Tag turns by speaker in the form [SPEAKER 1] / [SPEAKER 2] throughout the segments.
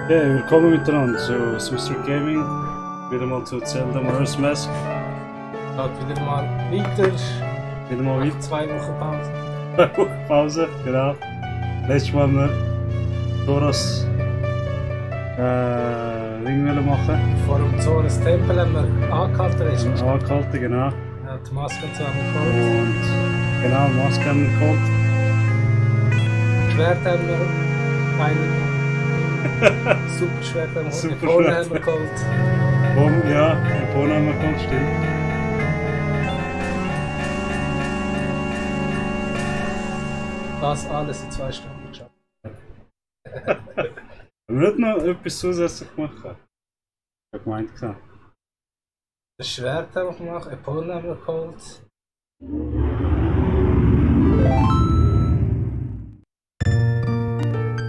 [SPEAKER 1] Ja, willkommen miteinander zu Swiss Gaming. Wieder mal zu Zelda Majoras.
[SPEAKER 2] Geht wieder mal weiter.
[SPEAKER 1] Wieder mal weiter.
[SPEAKER 2] 2 Wochen Pause.
[SPEAKER 1] 2 Wochen Pause, genau. Letztes Mal haben wir ZORAS Ding machen.
[SPEAKER 2] Vor dem ZORAS+TEMPEL haben wir angehalten.
[SPEAKER 1] Angehalten, genau.
[SPEAKER 2] Ja, die Maske haben wir geholt.
[SPEAKER 1] Und genau, Maske haben wir geholt.
[SPEAKER 2] Schwert haben wir beide. Super Schwert haben wir geholt. Epone haben wir geholt.
[SPEAKER 1] Ja, Epone haben wir geholt, stimmt.
[SPEAKER 2] Das alles in 2 Stunden geschafft.
[SPEAKER 1] Haben wir nicht noch etwas zusätzlich gemacht? Ich habe gemeint.
[SPEAKER 2] Das Schwert haben wir gemacht, Epone haben wir geholt.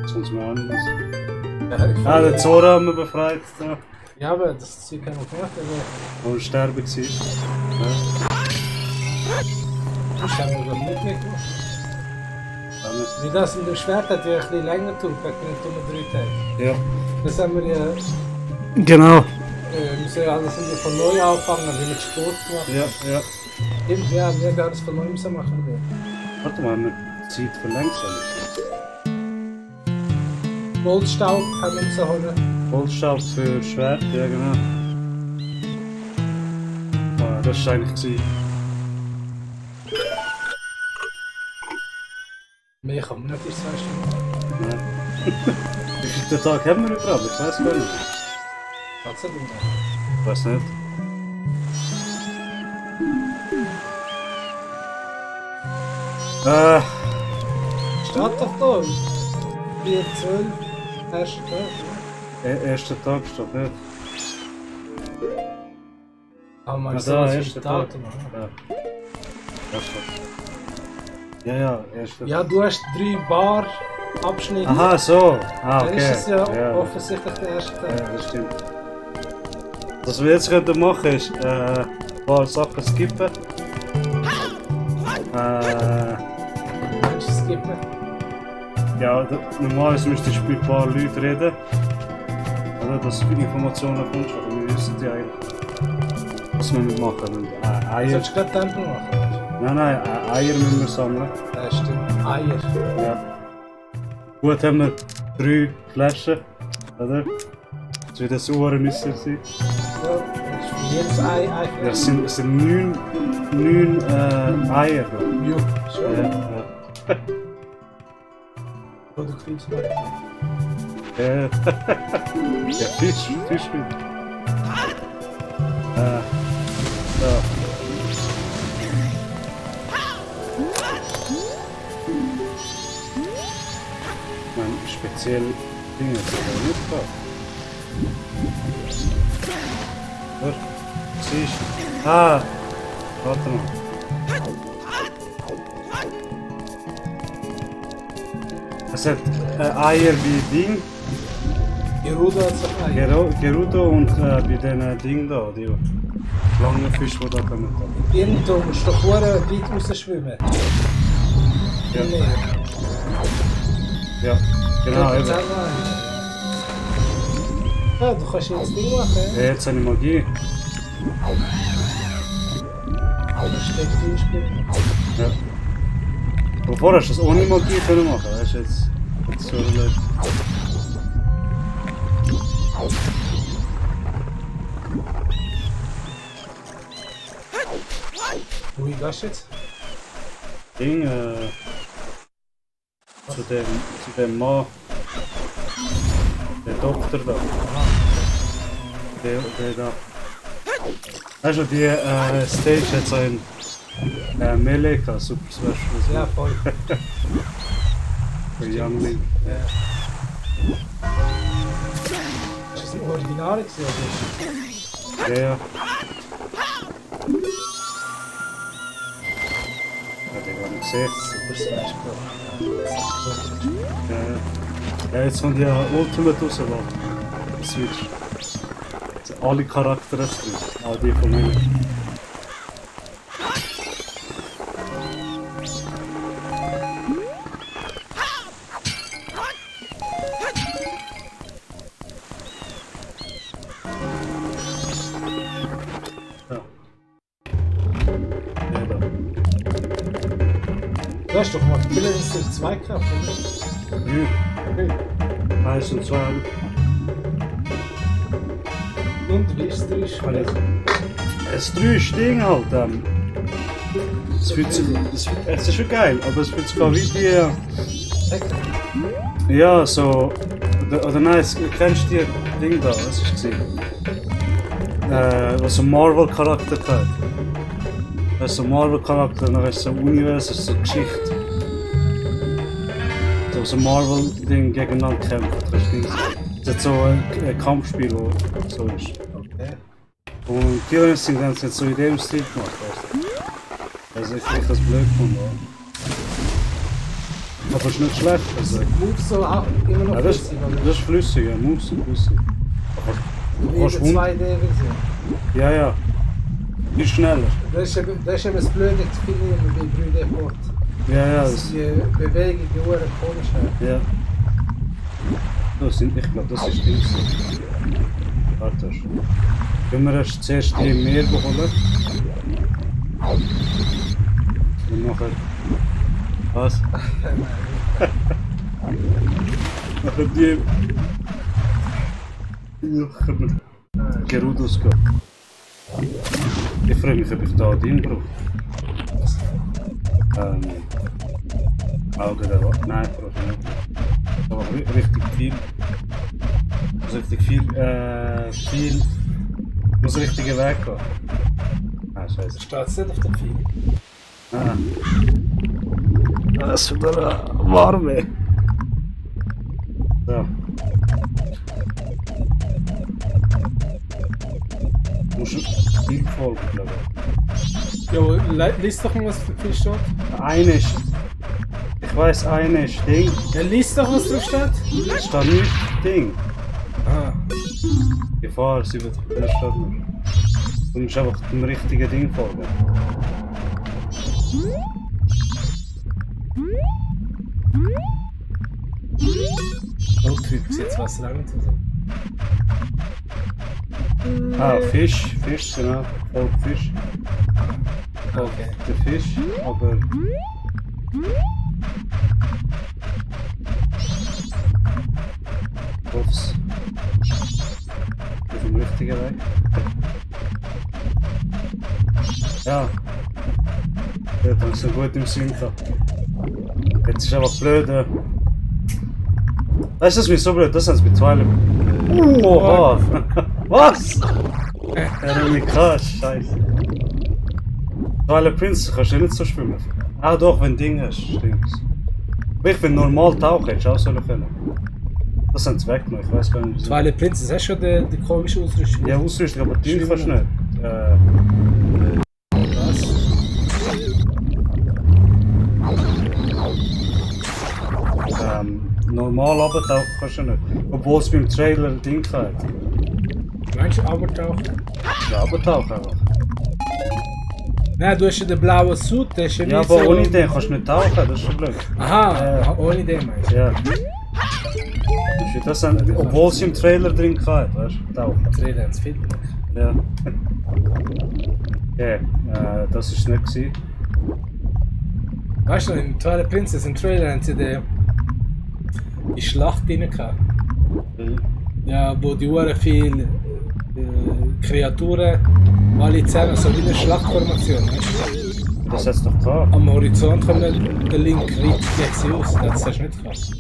[SPEAKER 1] Jetzt muss man auch nicht wissen.
[SPEAKER 2] Ja,
[SPEAKER 1] den Zora haben wir befreit. Da.
[SPEAKER 2] Ja, aber das Zeug haben wir gemacht.
[SPEAKER 1] Wo er sterben war. Ja.
[SPEAKER 2] Das haben wir doch nicht gemacht. Wie das in dem Schwert hat, ja ein bisschen länger gedauert, wegen den dummen 3 Tagen.
[SPEAKER 1] Ja.
[SPEAKER 2] Das haben wir ja.
[SPEAKER 1] Genau.
[SPEAKER 2] Wir müssen ja alles von neu anfangen, wie wir Sport gemacht haben.
[SPEAKER 1] Ja.
[SPEAKER 2] Stimmt, ja, wir haben alles von neu müssen machen.
[SPEAKER 1] Warte mal, haben wir die Zeit verlängert?
[SPEAKER 2] Goldstaub haben wir müssen holen.
[SPEAKER 1] Goldstaub für Schwert, ja genau. Ah, das war eigentlich.
[SPEAKER 2] Mehr kann man nicht in 2 Stunden.
[SPEAKER 1] Nein. Wie viele Tage haben wir überhaupt? Ich weiß gar nicht.
[SPEAKER 2] Kannst du nicht?
[SPEAKER 1] Ich weiß nicht.
[SPEAKER 2] Steht doch da. 4, 12, erster Tag.
[SPEAKER 1] Erster Tag steht nicht.
[SPEAKER 2] Ah, man
[SPEAKER 1] Da, erster Tag.
[SPEAKER 2] Datum.
[SPEAKER 1] Ja. Das steht. Ja, erster Tag.
[SPEAKER 2] Ja, du hast 3 Bar Abschnitte.
[SPEAKER 1] Aha, so. Ah,
[SPEAKER 2] Dann
[SPEAKER 1] okay.
[SPEAKER 2] ist es ja offensichtlich der erste Tag.
[SPEAKER 1] Ja, das stimmt. Was wir jetzt machen können, ist ein paar Sachen skippen.
[SPEAKER 2] Kannst du skippen?
[SPEAKER 1] Ja, normalerweise müsste ich mit ein paar Leuten reden. Oder dass du Informationen kommst, aber wir wissen ja eigentlich, was wir machen. Und, Eier.
[SPEAKER 2] Sollst du gerade Tempel machen?
[SPEAKER 1] Nein, Eier müssen wir sammeln.
[SPEAKER 2] Ja, stimmt. Eier.
[SPEAKER 1] Ja. Gut, haben wir 3 Flaschen, oder? Das wird ein saurer Nüsser sein.
[SPEAKER 2] Ja, das ist für jedes Ei
[SPEAKER 1] Ja, es sind 9 Eier.
[SPEAKER 2] Ja, schon.
[SPEAKER 1] Ja.
[SPEAKER 2] Produktionsmarkt.
[SPEAKER 1] Ja, Fisch mit. So. Mein speziell Dinge ist aber nicht da. Siehst du? Ah! Warte mal. Es hat Eier wie Ding.
[SPEAKER 2] Gerudo hat sich Eier.
[SPEAKER 1] Gerudo und bei den Ding da, die Schlangenfische, die da kommen.
[SPEAKER 2] Irgendwo musst du doch weit rausschwimmen.
[SPEAKER 1] Ja. Ja, genau. Eben.
[SPEAKER 2] Ja, du kannst jetzt Ding machen.
[SPEAKER 1] Ja, jetzt habe ich Magie.
[SPEAKER 2] Das steht viel spielen.
[SPEAKER 1] Ja. Aber vorher hast du das ohne Magie können machen, weißt du jetzt so blöd.
[SPEAKER 2] Wie gehst du jetzt?
[SPEAKER 1] Ding, zu dem Mann, der Doktor da. Der da. Weißt du, die Stage hat so ein Melee gehabt, Super Smash Bros.
[SPEAKER 2] Ja, voll.
[SPEAKER 1] Für Youngling.
[SPEAKER 2] Ja. Ist das ein Original gewesen?
[SPEAKER 1] Ja, ja. Hat ich gar nicht gesehen.
[SPEAKER 2] Super Smash Bros.
[SPEAKER 1] Ja, jetzt kommt ja Ultimate raus, Switch. Alle Charaktere drin, auch die von mir.
[SPEAKER 2] Du hast doch mal Killer 2 gehabt, oder?
[SPEAKER 1] Ja.
[SPEAKER 2] Okay.
[SPEAKER 1] 1 und 2.
[SPEAKER 2] Und wie ist es 3?
[SPEAKER 1] Es 3 ist Ding halt. Es ist schon geil, aber es fühlt sich gar wie die. Ja, so. Oder nein, kennst du die Ding da? Was ist es? Was ein Marvel-Charakter hat. Das ist ein Marvel-Charakter, dann ist so ein Universum, so eine Geschichte. So ein Marvel-Ding gegeneinander kämpft. Das ist so ein Kampfspiel, wo so ist.
[SPEAKER 2] Okay.
[SPEAKER 1] Und die Leute haben es jetzt so in dem Stil gemacht, weißt du? Also ich finde das blöd gefunden. Aber es ist nicht schlecht. Also.
[SPEAKER 2] Moves so auch immer noch
[SPEAKER 1] Ja, das ist flüssig, ja, Moves sind flüssig. Aber
[SPEAKER 2] du kannst 2D-Version.
[SPEAKER 1] Ja, ja. Ist schneller.
[SPEAKER 2] Das ist eben das Blöde zu finden bei 3D-Port.
[SPEAKER 1] Ja, ja.
[SPEAKER 2] Die Bewegung, die Uhren komisch werden.
[SPEAKER 1] Ja. Ich glaube, das ist Ding. Warte. Wenn wir erst zuerst die mehr bekommen. Und nachher. Was? Nachher die. Gerudos gehabt. Ich freue mich, ob ich da den brauche. Auge der Wand. Nein, brauche ich nicht. Aber richtig viel. Also richtig viel. Muss richtige Weg gehen. Ah, scheiße.
[SPEAKER 2] Steht es nicht auf dem Film?
[SPEAKER 1] Ah. Das ist wieder warm, ey. So. Du musst viel folgen, glaube ich.
[SPEAKER 2] Ja, liest doch mal, was viel steht.
[SPEAKER 1] Eine ist. Ich weiss, eine ist Ding.
[SPEAKER 2] Ja, liest doch, was drauf steht.
[SPEAKER 1] Es steht nicht Ding.
[SPEAKER 2] Ah.
[SPEAKER 1] Gefahr, sie wird der Stadt nicht. Du musst einfach dem richtigen Ding folgen.
[SPEAKER 2] Oh, Typ, jetzt was lange zu sagen.
[SPEAKER 1] Ah, Fisch, genau. Folgt Fisch. Folgt
[SPEAKER 2] Okay.
[SPEAKER 1] der Fisch, aber. Ups. Auf dem richtigen Weg. Ja. Ja, dann ist er gut im Sinn gehabt. Jetzt ist einfach blöd. Weißt du, das ist mir so blöd, das haben sie mit Twilight. Oha! Was? Ja, scheiße. Twilight Prince kannst du nicht so schwimmen. Auch doch, wenn du Ding hast, stimmt's. Aber ich finde normal tauchen, hättest du auch sollen können. Das haben sie weggenommen, ich weiß gar nicht wieso.
[SPEAKER 2] Twilight Princess, hast du schon die komische Ausrüstung?
[SPEAKER 1] Ja, Ausrüstung, aber die kannst du nicht.
[SPEAKER 2] Was?
[SPEAKER 1] Normal runtertauchen kannst du nicht. Obwohl es beim Trailer ein Ding hat.
[SPEAKER 2] Meinst du Abertauchen?
[SPEAKER 1] Ja, runtertauchen einfach.
[SPEAKER 2] Nein, du hast ja den blauen Suit, der ist ja nicht
[SPEAKER 1] Ja, aber
[SPEAKER 2] so...
[SPEAKER 1] ohne den kannst du nicht tauchen, das ist schon blöd.
[SPEAKER 2] Aha, ohne den meinst du?
[SPEAKER 1] Ja. Das haben, obwohl es im Trailer drin hat, weißt du, tauchen.
[SPEAKER 2] Der Trailer haben sie viel gemacht.
[SPEAKER 1] Ja. Ja, das war es nicht gewesen.
[SPEAKER 2] Weißt du, in Twilight Princess im Trailer haben sie die Schlacht drin gehabt. Ja, wo die Uhren viele Kreaturen alle zusammen, so wie eine Schlachtformation, weißt du?
[SPEAKER 1] Das hat es doch gehabt.
[SPEAKER 2] Am Horizont kommt der Link richtig sie aus, das hast du nicht gehabt.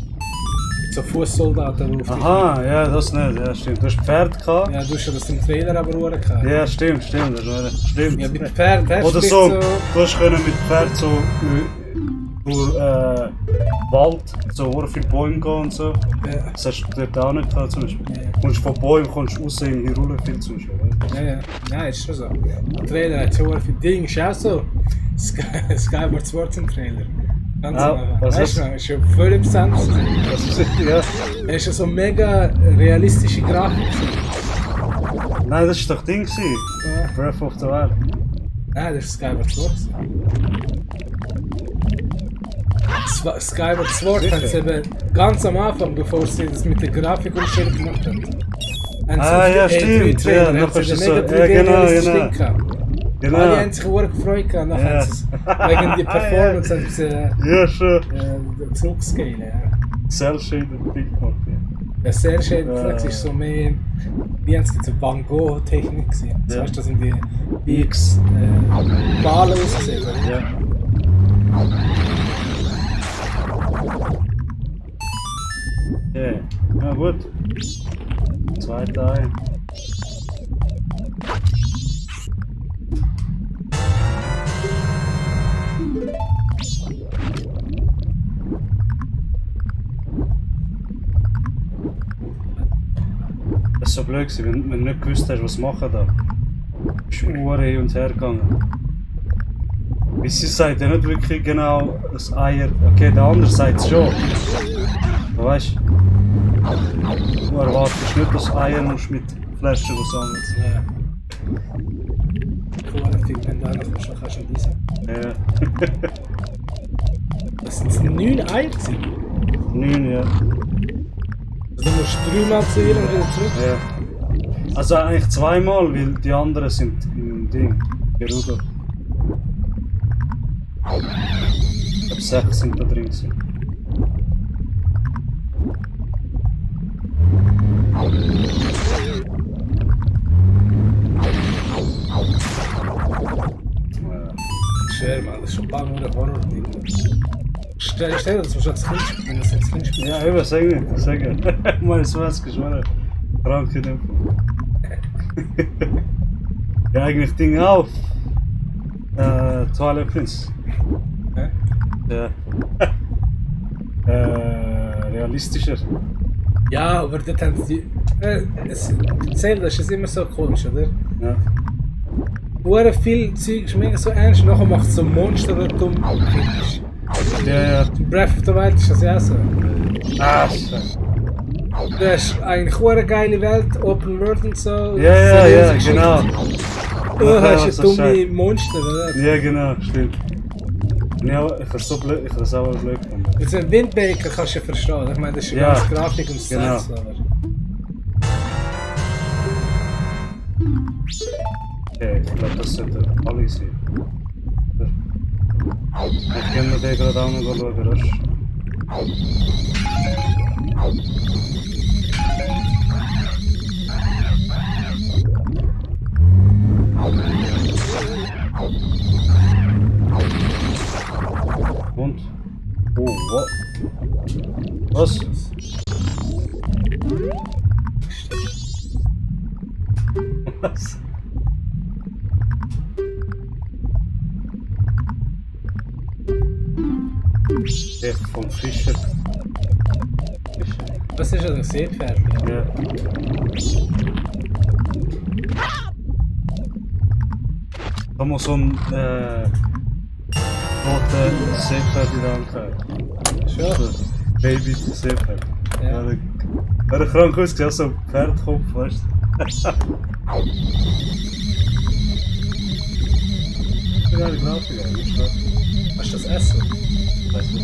[SPEAKER 2] So Fußsoldaten, die auf dich...
[SPEAKER 1] Aha, ja, das nicht, ja stimmt. Du hast Pferd gehabt.
[SPEAKER 2] Ja, du hast ja das im Trailer aber Uhren gehabt.
[SPEAKER 1] Ja, stimmt, das ist stimmt.
[SPEAKER 2] Ja, mit Pferd hast
[SPEAKER 1] Oder
[SPEAKER 2] du
[SPEAKER 1] so,
[SPEAKER 2] so...
[SPEAKER 1] du hast können mit Pferd so durch Wald, so sehr viele Bäume gehen und so.
[SPEAKER 2] Ja.
[SPEAKER 1] Das hast du dort auch nicht gehabt zum Beispiel.
[SPEAKER 2] Ja.
[SPEAKER 1] Kommst von Bäumen, kommst raus in die Rolle viel zum Beispiel.
[SPEAKER 2] Ja, nein, ist schon so. Der Trailer hat schon viele Dinge, ist auch so. Skyward Sword im Trailer. Ganz
[SPEAKER 1] Ja, was
[SPEAKER 2] weißt
[SPEAKER 1] ist?
[SPEAKER 2] du, ist schon voll im Sans.
[SPEAKER 1] Das ist ja.
[SPEAKER 2] Er ist ja so mega realistische Grafik.
[SPEAKER 1] Nein, das war doch Ding.
[SPEAKER 2] Ja.
[SPEAKER 1] Breath of the Wild.
[SPEAKER 2] Nein, das ist Skyward Sword. Skyward Sword haben sie eben ganz am Anfang, bevor sie das mit der Grafik umstellung gemacht haben.
[SPEAKER 1] Ah, ja, stimmt. Ja,
[SPEAKER 2] Trailer,
[SPEAKER 1] dann
[SPEAKER 2] haben sie
[SPEAKER 1] kannst du
[SPEAKER 2] den
[SPEAKER 1] so.
[SPEAKER 2] mega
[SPEAKER 1] Ja, genau,
[SPEAKER 2] 3D-realistischen
[SPEAKER 1] genau.
[SPEAKER 2] Ding gehabt.
[SPEAKER 1] Genau.
[SPEAKER 2] Alle haben sich auch gefreut, und dann haben sie es wegen der Performance haben sie
[SPEAKER 1] Ja, schon.
[SPEAKER 2] zurückscalen. Ja.
[SPEAKER 1] Cell-Shaded Big gemacht.
[SPEAKER 2] Der sehr schön, das ist so mehr, wie haben sie so Van Gogh-Technik gesehen.
[SPEAKER 1] Ja.
[SPEAKER 2] Weißt du, das sind wie X Malen ausgesehen, oder?
[SPEAKER 1] Ja. Okay. Ja gut. Zweiter ein. Das war so blöd, wenn du nicht gewusst hast, was machen da. Bist du hin und her gegangen. Wie sie sagt ja nicht wirklich genau das Eier. Okay, der andere sagt es schon. Aber weißt du erwartest nicht, dass du Eier musst mit Flaschen sammeln.
[SPEAKER 2] Ja. Cool, wenn du noch kannst du diese.
[SPEAKER 1] Ja.
[SPEAKER 2] Das sind 9 Eier gewesen.
[SPEAKER 1] 9, ja.
[SPEAKER 2] Also du musst 3-mal zu ihr und wieder zurück.
[SPEAKER 1] Ja. Also eigentlich 2-mal, weil die anderen sind im Ding. Gerudo. Ich glaube 6 sind da drin gewesen.
[SPEAKER 2] Schwer, man, das ist schon ein paar Monate Horror. Stell dir das musst du als Kind spielen, das als Kind spielen.
[SPEAKER 1] Ja, eben, sag nicht, sag nicht. Mal so was geschworen. Krank in dem Fall. Ja, eigentlich Ding auf. Twilight Prince.
[SPEAKER 2] Hä?
[SPEAKER 1] Ja. Realistischer.
[SPEAKER 2] Ja, aber dort haben sie. Zelda ist immer so komisch, oder?
[SPEAKER 1] Ja.
[SPEAKER 2] Hure viel Zeug ist mega so ernst, nachher macht es so ein Monster, das dumm kindisch.
[SPEAKER 1] Ja, ja.
[SPEAKER 2] Breath of the Wild ist das ja auch so.
[SPEAKER 1] Ah, shit.
[SPEAKER 2] Du hast eigentlich eine geile Welt, Open World und so.
[SPEAKER 1] Ja, ja, ja, genau.
[SPEAKER 2] Du hast
[SPEAKER 1] so
[SPEAKER 2] ein dumme
[SPEAKER 1] scheiße.
[SPEAKER 2] Monster, oder?
[SPEAKER 1] Ja, genau, stimmt. Ja, ich finde so blöd, ich finde das auch blöd gefunden.
[SPEAKER 2] Jetzt ein Windbaker kannst du ja verstehen, ich meine, das ist ja
[SPEAKER 1] Ja,
[SPEAKER 2] ganz Grafik und
[SPEAKER 1] genau.
[SPEAKER 2] Stats, aber.
[SPEAKER 1] Okay, ich glaube, das sollte alle sein. Ich kann mir den gerade auch noch schauen, rasch. Und? Oh, what? Was? Was? Der vom Fischer.
[SPEAKER 2] Was ist das, ein Seepferd?
[SPEAKER 1] Ja. Da muss so ein roter Seepferd in der Hand haben.
[SPEAKER 2] Schon?
[SPEAKER 1] Baby Seepferd.
[SPEAKER 2] Ja.
[SPEAKER 1] Wäre krank ausgesehen, so ein Pferdkopf, weißt du? Ich bin eigentlich nachgegangen, nicht schlecht.
[SPEAKER 2] Hast du das Essen?
[SPEAKER 1] Weißt du?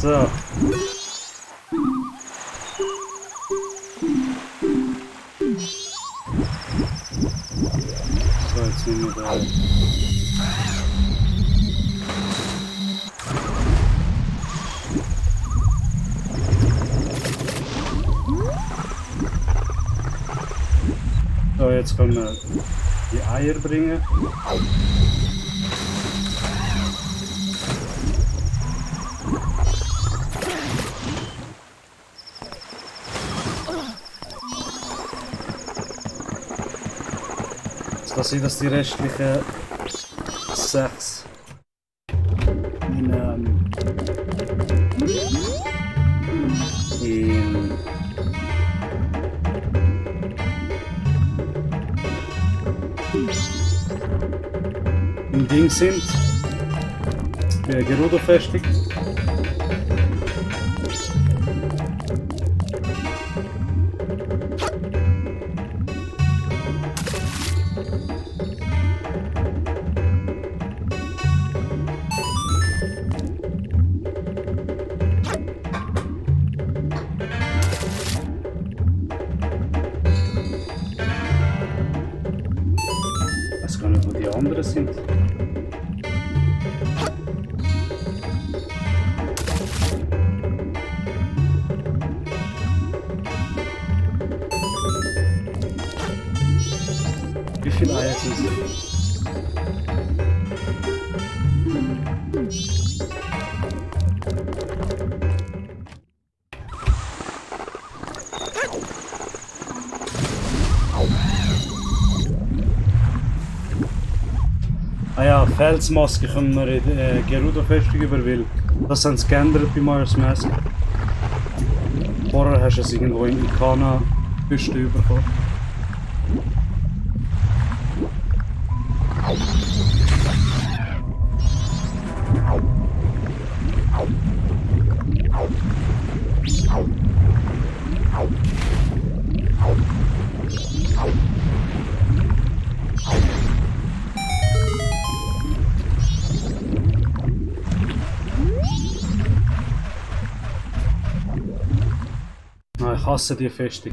[SPEAKER 1] So. So, jetzt sind wir da. So, jetzt können wir die Eier bringen. Es kann sein, dass die restlichen 6 in im Ding sind. Gerudo-Festung. Ich weiß gar nicht, wo die anderen sind. Wie viele Eier sind es? Ah ja, Felsmaske können wir in Gerudo-Festung über, weil das haben sie geändert bei Majoras Mask. Vorher hast du es irgendwo in Ikana-Küste bekommen. Ah, ich hasse die Festung.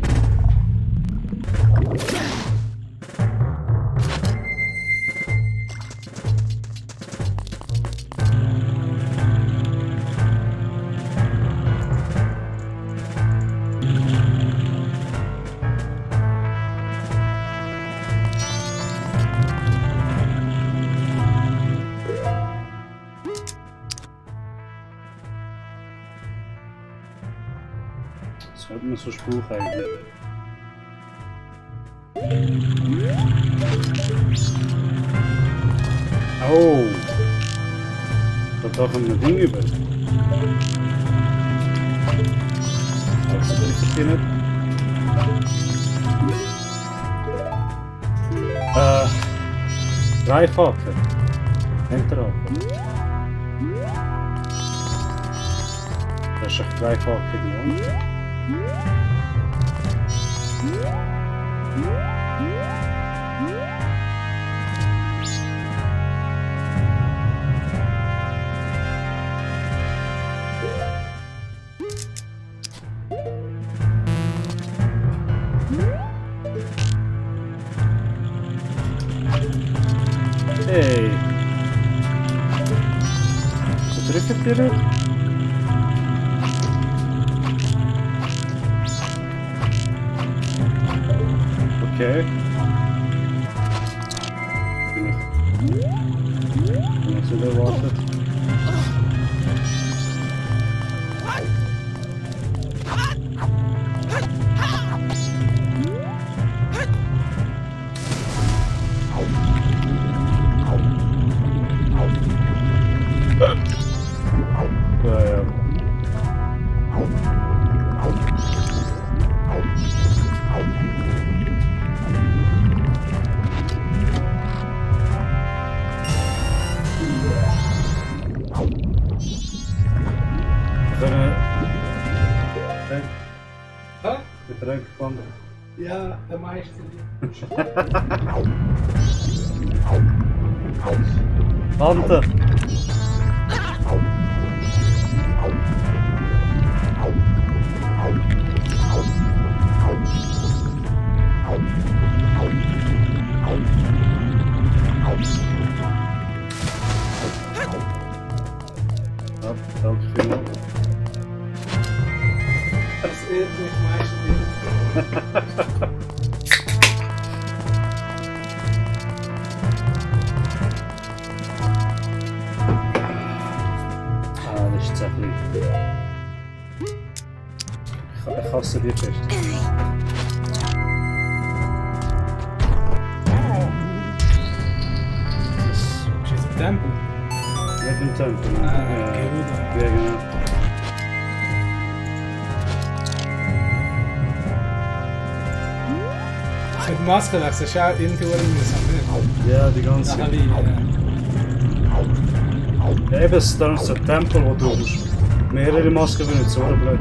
[SPEAKER 1] Das hat man so Spruch eigentlich. Oh! Da tauchen wir Ding über. Also, das ist nicht. Dreifache. Enter. Das ist echt dreifache geworden. Hey! So drücken bitte. Okay. Was wird erwartet?
[SPEAKER 2] Ja, der meiste.
[SPEAKER 1] Warte! Ja, danke vielmals.
[SPEAKER 2] Das ehrt mich meistens.
[SPEAKER 1] Das ist tatsächlich. Ich hasse die Fest.
[SPEAKER 2] Ist jetzt im Tempel?
[SPEAKER 1] Nicht im Tempel.
[SPEAKER 2] Gerudo.
[SPEAKER 1] Ja, genau.
[SPEAKER 2] Mit Maske, das ist ja irgendwie mühsam, nicht?
[SPEAKER 1] Ja, die ganze
[SPEAKER 2] Ja,
[SPEAKER 1] Zeit.
[SPEAKER 2] wie,
[SPEAKER 1] Ja, eben, es ist dann so ein Tempel, wo du mehrere Masken benutzen, so blöd.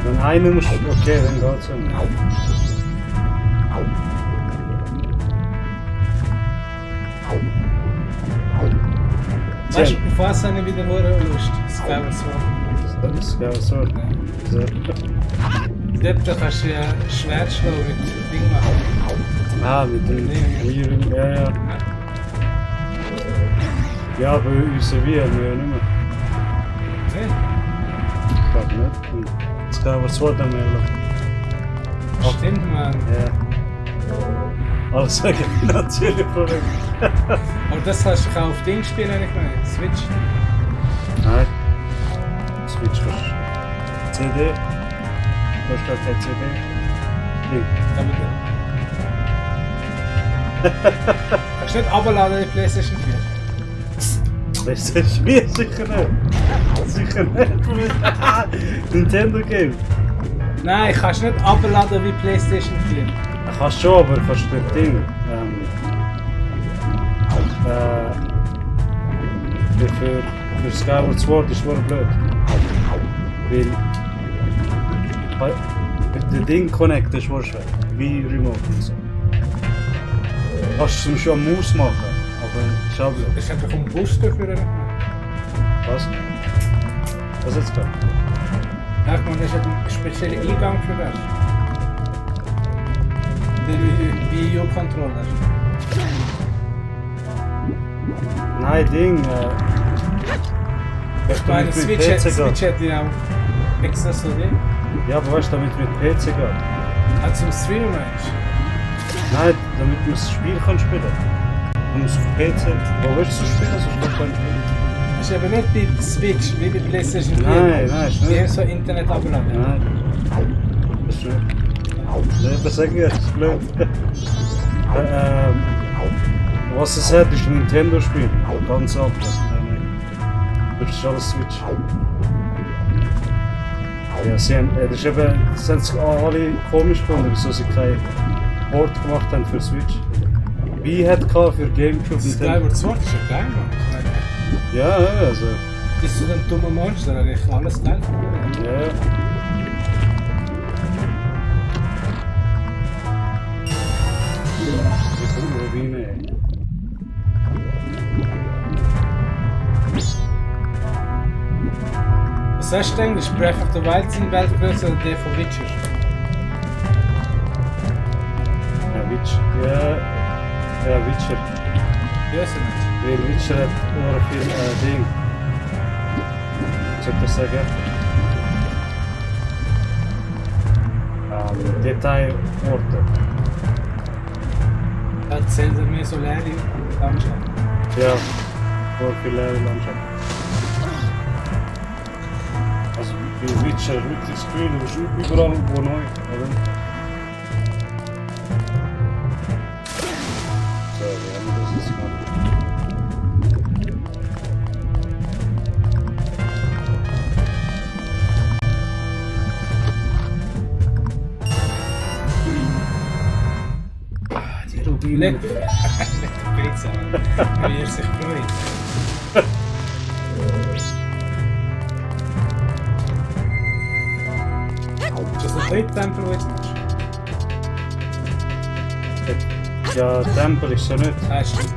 [SPEAKER 1] Wenn eine musst, okay, dann geht's ja nicht.
[SPEAKER 2] Weißt du, auf was habe ich wieder Lust? Skyward Sword.
[SPEAKER 1] Das ist geil, so.
[SPEAKER 2] Dort kannst du ja Schwertschlag mit Ding machen.
[SPEAKER 1] Ah, mit dem Viren, ja, ja. Ja, bei uns haben wir ja nicht mehr.
[SPEAKER 2] Nee?
[SPEAKER 1] Ich glaube nicht. Das kann aber so dann mehr.
[SPEAKER 2] Stimmt, man.
[SPEAKER 1] Ja. Alles wegen finanzielle Probleme.
[SPEAKER 2] Aber das hast du auch auf Ding spielen, habe ich gemeint. Switch.
[SPEAKER 1] Nein. Switch kannst du. CD. Du hast gar keine CD. Ding.
[SPEAKER 2] Kannst du nicht runterladen die PlayStation 4?
[SPEAKER 1] PlayStation 4 sicher nicht. Sicher nicht. Nintendo Game.
[SPEAKER 2] Nein, kannst du nicht runterladen wie PlayStation 4.
[SPEAKER 1] Kannst schon, aber kannst du das Ding. Für Skyward Sword ist es blöd. Weil das Ding connecten ist schwer. Wie Remote und so. Kannst du es schon am Maus machen, aber schau blöd.
[SPEAKER 2] Das ist einfach ein Booster für einen.
[SPEAKER 1] Was? Was jetzt gerade?
[SPEAKER 2] Ja, ich meine, das ist ein spezieller Eingang für das. Der Wii U-Controller.
[SPEAKER 1] Nein, Ding.
[SPEAKER 2] Ich meine, Switch hat ja auch extra so Ding.
[SPEAKER 1] Ja, aber weißt du, damit mit PC geht.
[SPEAKER 2] Ah, zum Streamen meinst du?
[SPEAKER 1] Nein, damit man das Spiel kann spielen kann. Man muss auf PC. Wo willst du spielen? Sonst kannst du nicht spielen.
[SPEAKER 2] Das ist aber nicht bei Switch, wie bei PlayStation 4.
[SPEAKER 1] Nein, ist
[SPEAKER 2] Die
[SPEAKER 1] nicht.
[SPEAKER 2] haben so Internet abgeladen.
[SPEAKER 1] Nein. Das ist nicht. Nein, das sage ich, das ist blöd. Was es hat, ist ein Nintendo-Spiel. Ganz anders. Das ist alles Switch. Ja, das ist eben, das haben sich alle komisch gefunden, wieso sie keinen Port gemacht haben für Switch. Wie hat für Gamecube und
[SPEAKER 2] Skyward Sword ist ja geil, Mann.
[SPEAKER 1] Ja, also.
[SPEAKER 2] Bist du ein dummer Monster, dann ist alles geil.
[SPEAKER 1] Ja.
[SPEAKER 2] Was sagst du denn? Ist Breath of the Wild sein Weltgröße oder der von Witcher?
[SPEAKER 1] Ja, Witcher. Ja, Witcher.
[SPEAKER 2] Größer nicht.
[SPEAKER 1] Weil Witcher hat auch viel Ding. Was soll ich das sagen? Detailorte.
[SPEAKER 2] Hat Zelda mehr so leere Landschaft.
[SPEAKER 1] Ja, voll viel leere Landschaft. Also bei Witcher wirklich das Gefühl, du bist überall wo neu, oder? So, wie haben wir das jetzt gemacht? Die Rubine.
[SPEAKER 2] Lecker Pizza, wie er sich freut. Ist das ein Tempel, wo jetzt machst?
[SPEAKER 1] Ja, Tempel ist ja nicht.
[SPEAKER 2] Ah, stimmt.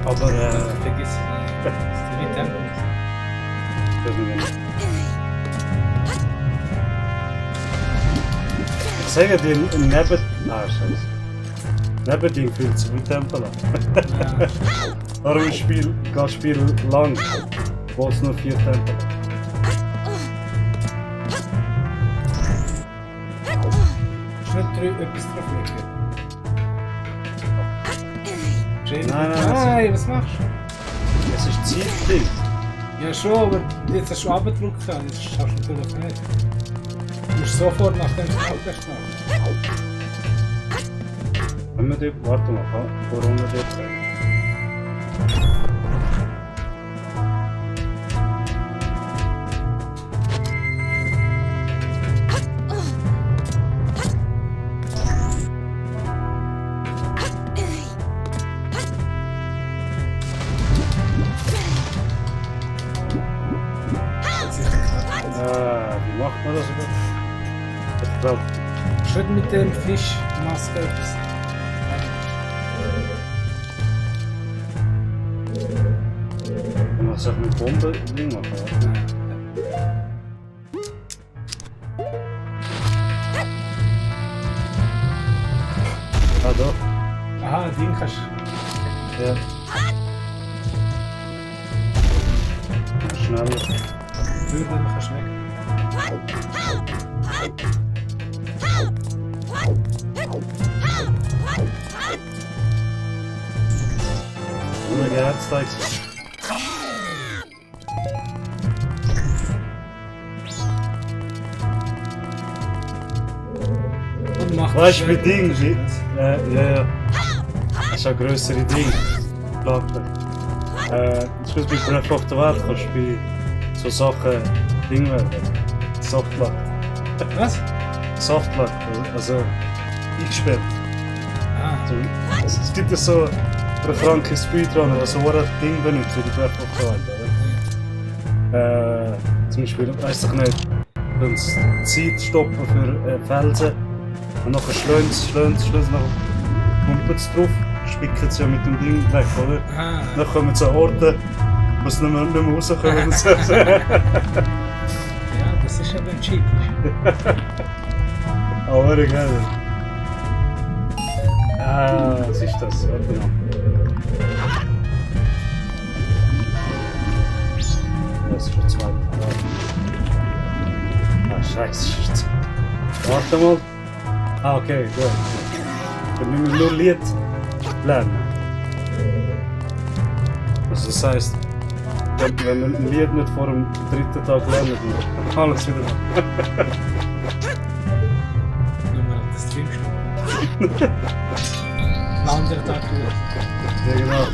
[SPEAKER 1] Aber
[SPEAKER 2] Vergiss es nicht. Das ist wie Tempel.
[SPEAKER 1] das ist nicht. Ich sage dir, neben. Ah, scheiße. Nebending fühlt sich wie Tempel an.
[SPEAKER 2] Ja.
[SPEAKER 1] Darum ist das Spiel lang, wo es nur 4 Tempel hat.
[SPEAKER 2] Ist nicht etwas drauf liegen?
[SPEAKER 1] Nein,
[SPEAKER 2] Nein, was machst du?
[SPEAKER 1] Es ist Zeitding.
[SPEAKER 2] Ja schon, aber jetzt hast du abgedrückt, das schaffst du natürlich nicht. Du musst sofort nachdem du es abgedrückt machen.
[SPEAKER 1] Wenn wir dort, warte mal, warum wir dort rein? oder so. Ich glaube.
[SPEAKER 2] Schon mit dem Fischmaske etwas.
[SPEAKER 1] Was soll ich mit Bomben machen? Ah, doch.
[SPEAKER 2] Aha, ein Ding kannst du.
[SPEAKER 1] Ja. Schneller.
[SPEAKER 2] Würden kannst du weg.
[SPEAKER 1] Ohne Herzteig. Weißt du, wie Ding sind? Ja. Das ist ein grössere Ding. Jetzt bei Breath of the Wild kannst du bei so Sachen Ding werden. Softlock.
[SPEAKER 2] Was?
[SPEAKER 1] Softlock, also eingesperrt.
[SPEAKER 2] Ah.
[SPEAKER 1] Also, es gibt ja so einen kranken Speedrunner, der so ein Ding benutzt für die Breath of the Wild. Zum Beispiel, weiss ich nicht, Zeit stoppen für Felsen. Und nachher schlönt es, nachher pumpt es drauf, spicken sie ja mit dem Ding weg, oder?
[SPEAKER 2] Ah.
[SPEAKER 1] Dann kommen sie an Orte, wo sie nicht mehr rauskommen.
[SPEAKER 2] Ja, das ist eben cheapisch.
[SPEAKER 1] Aber geil. Was ist das? Warte mal. Das ist schon zwei. Scheiße. Warte mal. Okay, gut. Dann müssen wir nur Lied lernen. Also das heisst, wenn wir ein Lied nicht vor dem dritten Tag lernen, dann kann alles wieder machen.
[SPEAKER 2] Nur mal auf den Stream schauen. Ein anderer Tag wieder.
[SPEAKER 1] Ja, genau.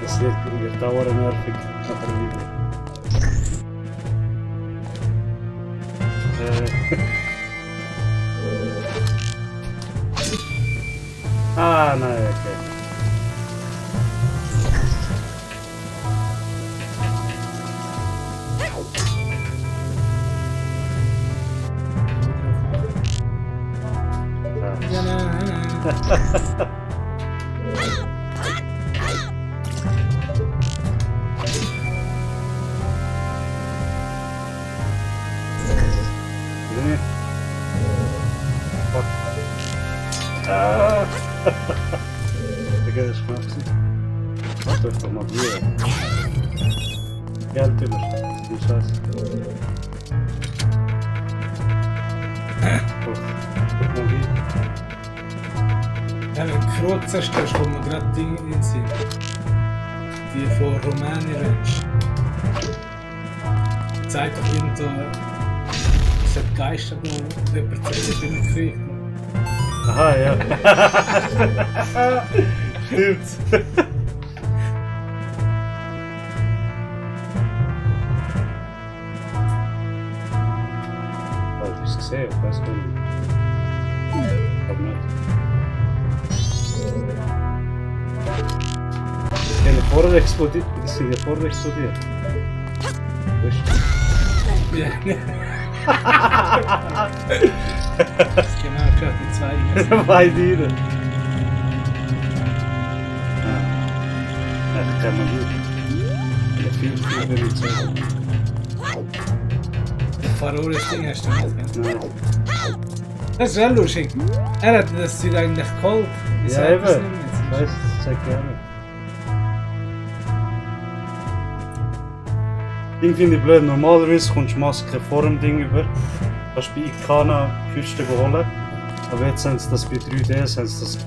[SPEAKER 1] Das wird dauernd nervig nachher wieder. Nein, okay.
[SPEAKER 2] Ja, nein. Digga, das schmeckt nicht. Mach doch mal Bier. Geld überschreiben, die Scheiße. Guck mal Bier. Ja, wenn du Krog zerstörst, kommt mir gerade Dinge in den Sinn. Die von Romani Ranch. Zeigt doch irgendwo, es hat Geister noch jemand gekriegt.
[SPEAKER 1] Aha, ja. Stimmt. Hast du es gesehen? Ich weiß gar nicht. Ich glaube nicht. Die sind ja vorher explodiert. Weißt du?
[SPEAKER 2] Ja. Das ist genau gerade die zwei.
[SPEAKER 1] Bei dir. Das kann man nicht. Viel benutzen.
[SPEAKER 2] Verrohres Ding hast du nicht, gell?
[SPEAKER 1] Nein.
[SPEAKER 2] Das ist schon lustig. Er hat das Zeug eigentlich geholt.
[SPEAKER 1] Ja, eben. Ich weiß, das zeigt gerne. Ding finde ich blöd. Normalerweise kommst du Maske vor dem Ding über. Kannst du bei Ikana Küste holen. Aber jetzt haben sie das bei 3DS haben sie das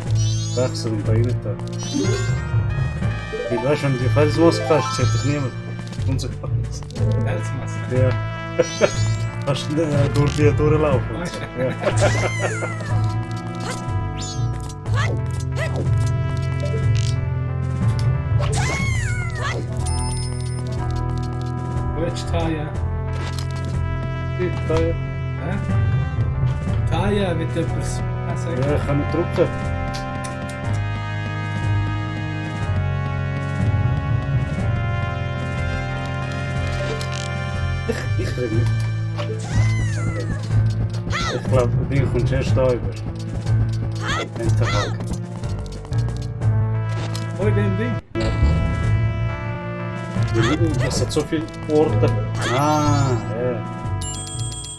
[SPEAKER 1] wechselt und bei ihnen da. Weil, weißt du, wenn du die Felsmaske hast, sieht dich niemand. Unsichtbar.
[SPEAKER 2] Felsmaske?
[SPEAKER 1] Ja. Kannst du durch die durchlaufen.
[SPEAKER 2] Weißt
[SPEAKER 1] Ja.
[SPEAKER 2] Wo ist Taya?
[SPEAKER 1] Da, ja.
[SPEAKER 2] Hä? Taya wird etwas sagen.
[SPEAKER 1] Ja, ich kann nicht drücken. Ich krieg nicht. Ich glaube, du kommst erst da über. Enterhaken.
[SPEAKER 2] Oh, in dem Ding?
[SPEAKER 1] Ja. Es hat so viele Orte. Ah, ja.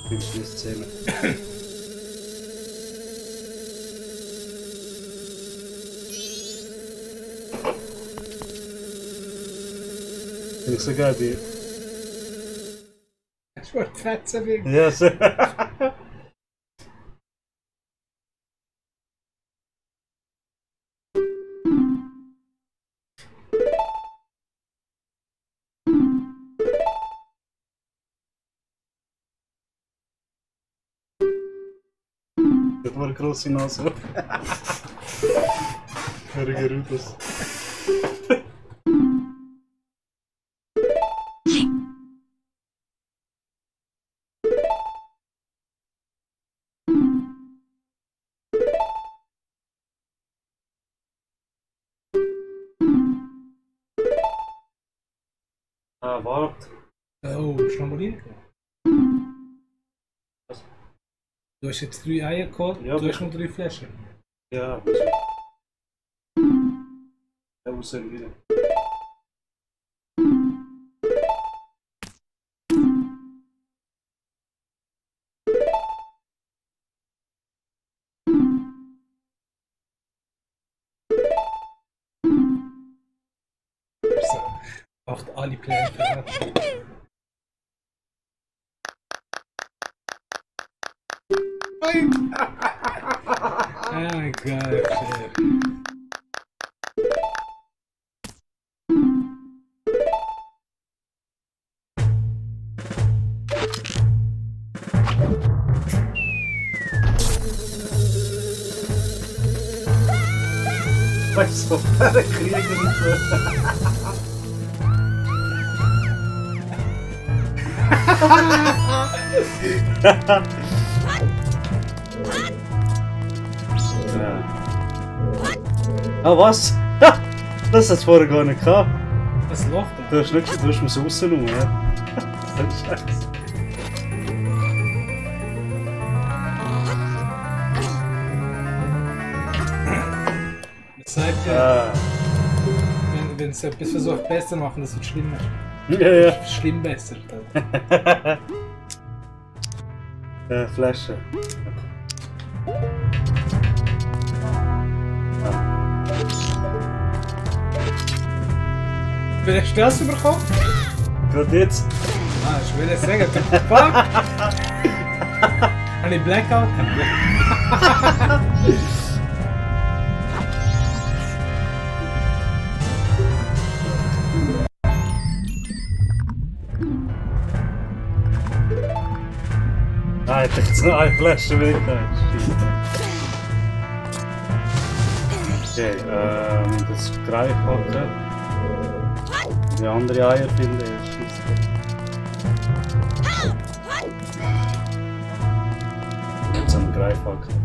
[SPEAKER 1] Ich muss nicht zählen. Finde ich so geil, die.
[SPEAKER 2] Ich wollte fetzen wegen.
[SPEAKER 1] Ja, so. Das war eine grosse Nase. Hörige Rüders. Ah, warte.
[SPEAKER 2] Oh, bist du noch mal reingekommen?
[SPEAKER 1] Was?
[SPEAKER 2] Du hast jetzt 3 Eier geholt,
[SPEAKER 1] Ja,
[SPEAKER 2] du hast noch 3 Flaschen.
[SPEAKER 1] Ja, wieso? Ja, wo sind wir?
[SPEAKER 2] So, macht alle Pläne. Nein! Ah, geil.
[SPEAKER 1] Weißt du, der Krieger und so. Ja. Ah, was? Das hat es vorher gar nicht gehabt.
[SPEAKER 2] Was Loch da?
[SPEAKER 1] Du hast mir so rausgenommen, ja? Das ist scheiße.
[SPEAKER 2] Das sagt ja, wenn es etwas versucht besser zu machen, das wird schlimmer.
[SPEAKER 1] Ja, ja.
[SPEAKER 2] Schlimm besser.
[SPEAKER 1] Flasche.
[SPEAKER 2] Wer hast du das bekommen?
[SPEAKER 1] Gerade jetzt.
[SPEAKER 2] Ah, ich will sagen, der Fuck! Habe ich Blackout gehabt?
[SPEAKER 1] Ah, ich dachte jetzt noch eine Flasche weg. Okay, das Greifhaken. Die andere Eier finden, ist scheiße. Jetzt haben wir Greifhaken.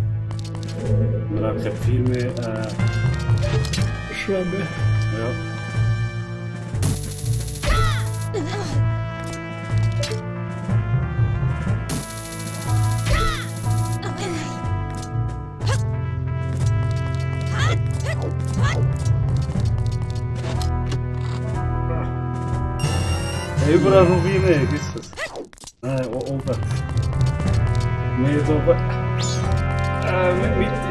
[SPEAKER 1] Wir haben kein viel mehr.
[SPEAKER 2] Schwämme.
[SPEAKER 1] Ja. Überall Rubine, ist das? Nein, oben. Mehr da oben. Mitte.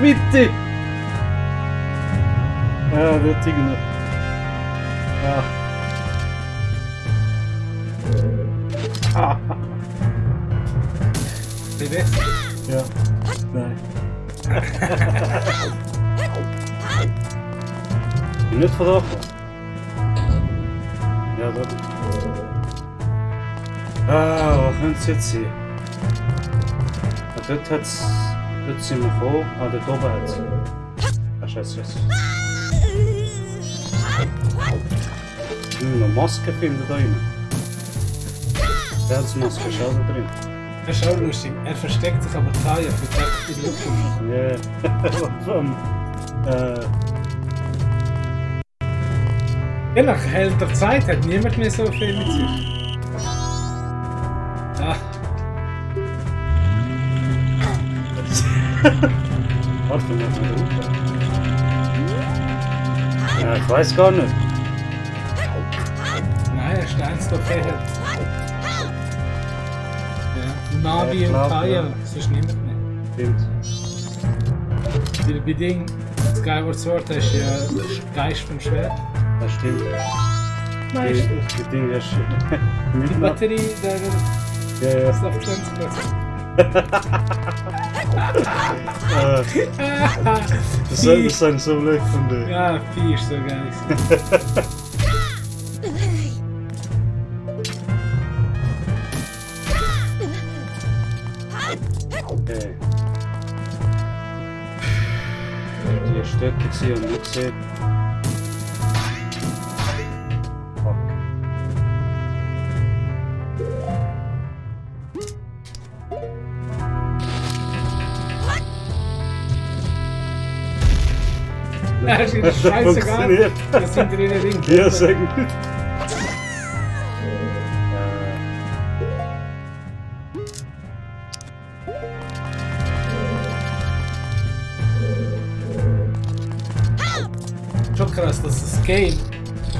[SPEAKER 1] Mitte! Ja, dort irgendwo. Ja.
[SPEAKER 2] Wie besser?
[SPEAKER 1] Ja. Nein. Ich bin nicht von da gekommen. Ja, dort. Ah, wo könnte es jetzt sein? Ah, dort hat's. Dort sind wir gekommen. Ah, dort oben hat es. Ah, scheiße, scheiße. Jetzt müssen wir noch Masken finden da drin. Maske ist auch da drin.
[SPEAKER 2] Das ist auch lustig. Er versteckt sich aber Taya für die Luft.
[SPEAKER 1] Ja.
[SPEAKER 2] Ja, nach älter Zeit hat niemand mehr so viel mit sich. Ah.
[SPEAKER 1] Warte mal, ja, ich weiß gar nicht.
[SPEAKER 2] Nein, er ist eins da fehlt. Ja, Navi und Taya, das ist niemand mehr.
[SPEAKER 1] Stimmt.
[SPEAKER 2] Weil bei Ding, Skyward Sword hast du ja den Geist vom Schwert.
[SPEAKER 1] Das stimmt.
[SPEAKER 2] Meistens.
[SPEAKER 1] Die Dinge hast
[SPEAKER 2] Die Batterie, der ist auf 20%.
[SPEAKER 1] Das sind so leicht von dir.
[SPEAKER 2] Ja, Vieh ist so geil.
[SPEAKER 1] Okay. Die Stöcke gesehen und nicht gesehen. Fuck.
[SPEAKER 2] Das ist wieder scheißegal. Das sind drin Ring.
[SPEAKER 1] Ja, sehr gut.
[SPEAKER 2] Schon krass, dass das Game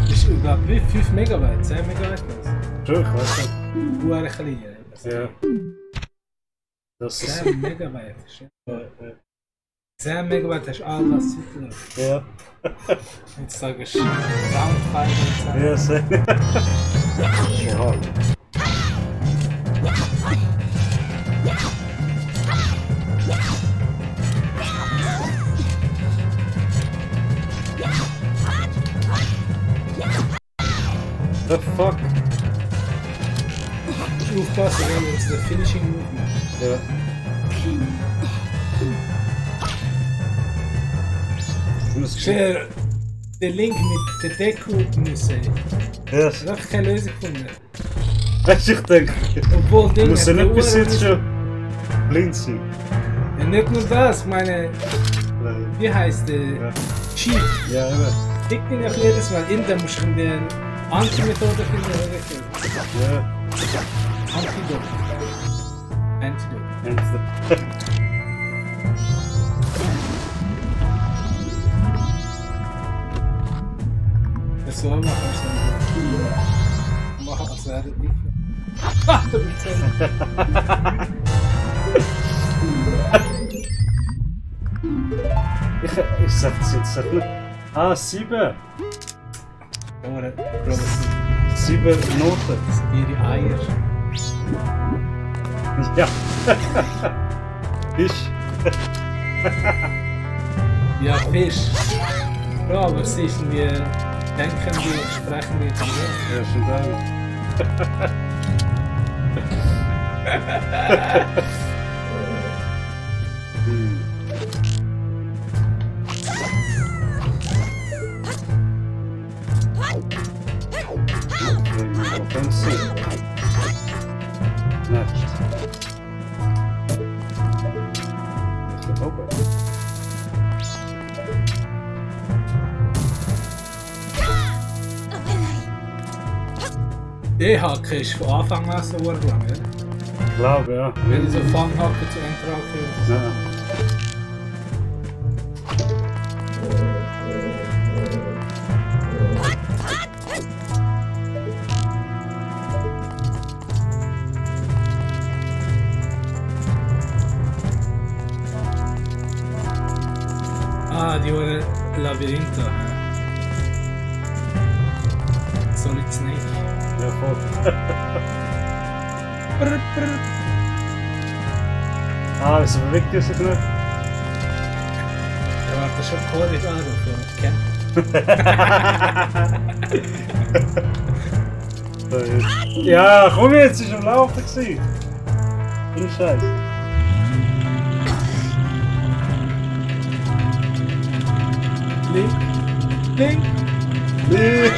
[SPEAKER 2] ist über 5 Megabyte, 10 Megabyte.
[SPEAKER 1] Schon, ich weiß nicht.
[SPEAKER 2] Nur ein klein.
[SPEAKER 1] Ja. Das ist
[SPEAKER 2] 10 Megabyte. 10 Megabyte hast du alles Zeit.
[SPEAKER 1] ja.
[SPEAKER 2] Jetzt sage ich Soundfile und so.
[SPEAKER 1] Ja, sehr. Ja. The fuck?
[SPEAKER 2] Aufpassen, wenn es der Finishing Movement.
[SPEAKER 1] Ja.
[SPEAKER 2] Schön, den Link mit der Deko müssen.
[SPEAKER 1] Ja.
[SPEAKER 2] Ich habe keine Lösung gefunden.
[SPEAKER 1] Weißt du, ich denke,
[SPEAKER 2] Obwohl Ding
[SPEAKER 1] muss ja
[SPEAKER 2] hat
[SPEAKER 1] nicht bis
[SPEAKER 2] Uhr-
[SPEAKER 1] jetzt schon blind sein.
[SPEAKER 2] Ja, nicht nur das, meine. Wie heißt der?
[SPEAKER 1] Ja.
[SPEAKER 2] Cheat.
[SPEAKER 1] Ja, immer.
[SPEAKER 2] Ich bin ja jedes Mal in der musst du eine Anti-Methode finden oder so.
[SPEAKER 1] Ja.
[SPEAKER 2] Antidote. Das soll man also machen, als wäre das nicht. Ach, du bist
[SPEAKER 1] Ich sag das jetzt nicht. Ah, 7.
[SPEAKER 2] Oder groß.
[SPEAKER 1] 7 Noten.
[SPEAKER 2] Das sind ihre Eier.
[SPEAKER 1] Ja. Fisch.
[SPEAKER 2] Ja, Fisch. Ja, aber sie ist wie denkende, sprechende Tiere.
[SPEAKER 1] Ja, schon da. Next.
[SPEAKER 2] E-Hacke ist von Anfang an so lang, ja?
[SPEAKER 1] Ich glaube, ja.
[SPEAKER 2] Wenn ich so Fanghacke zu Enterhacke.
[SPEAKER 1] Ja.
[SPEAKER 2] Ah, die waren Labyrinthe. Solid Snake.
[SPEAKER 1] Ja, voll.
[SPEAKER 2] Brr, brr.
[SPEAKER 1] Ah, wieso bewegt ihr sich nicht?
[SPEAKER 2] Ja, warte, schon Code anrufen. Okay.
[SPEAKER 1] Ja, komm jetzt, ist am Laufen gewesen. Ohne Scheiß.
[SPEAKER 2] Link. Link.
[SPEAKER 1] Nee.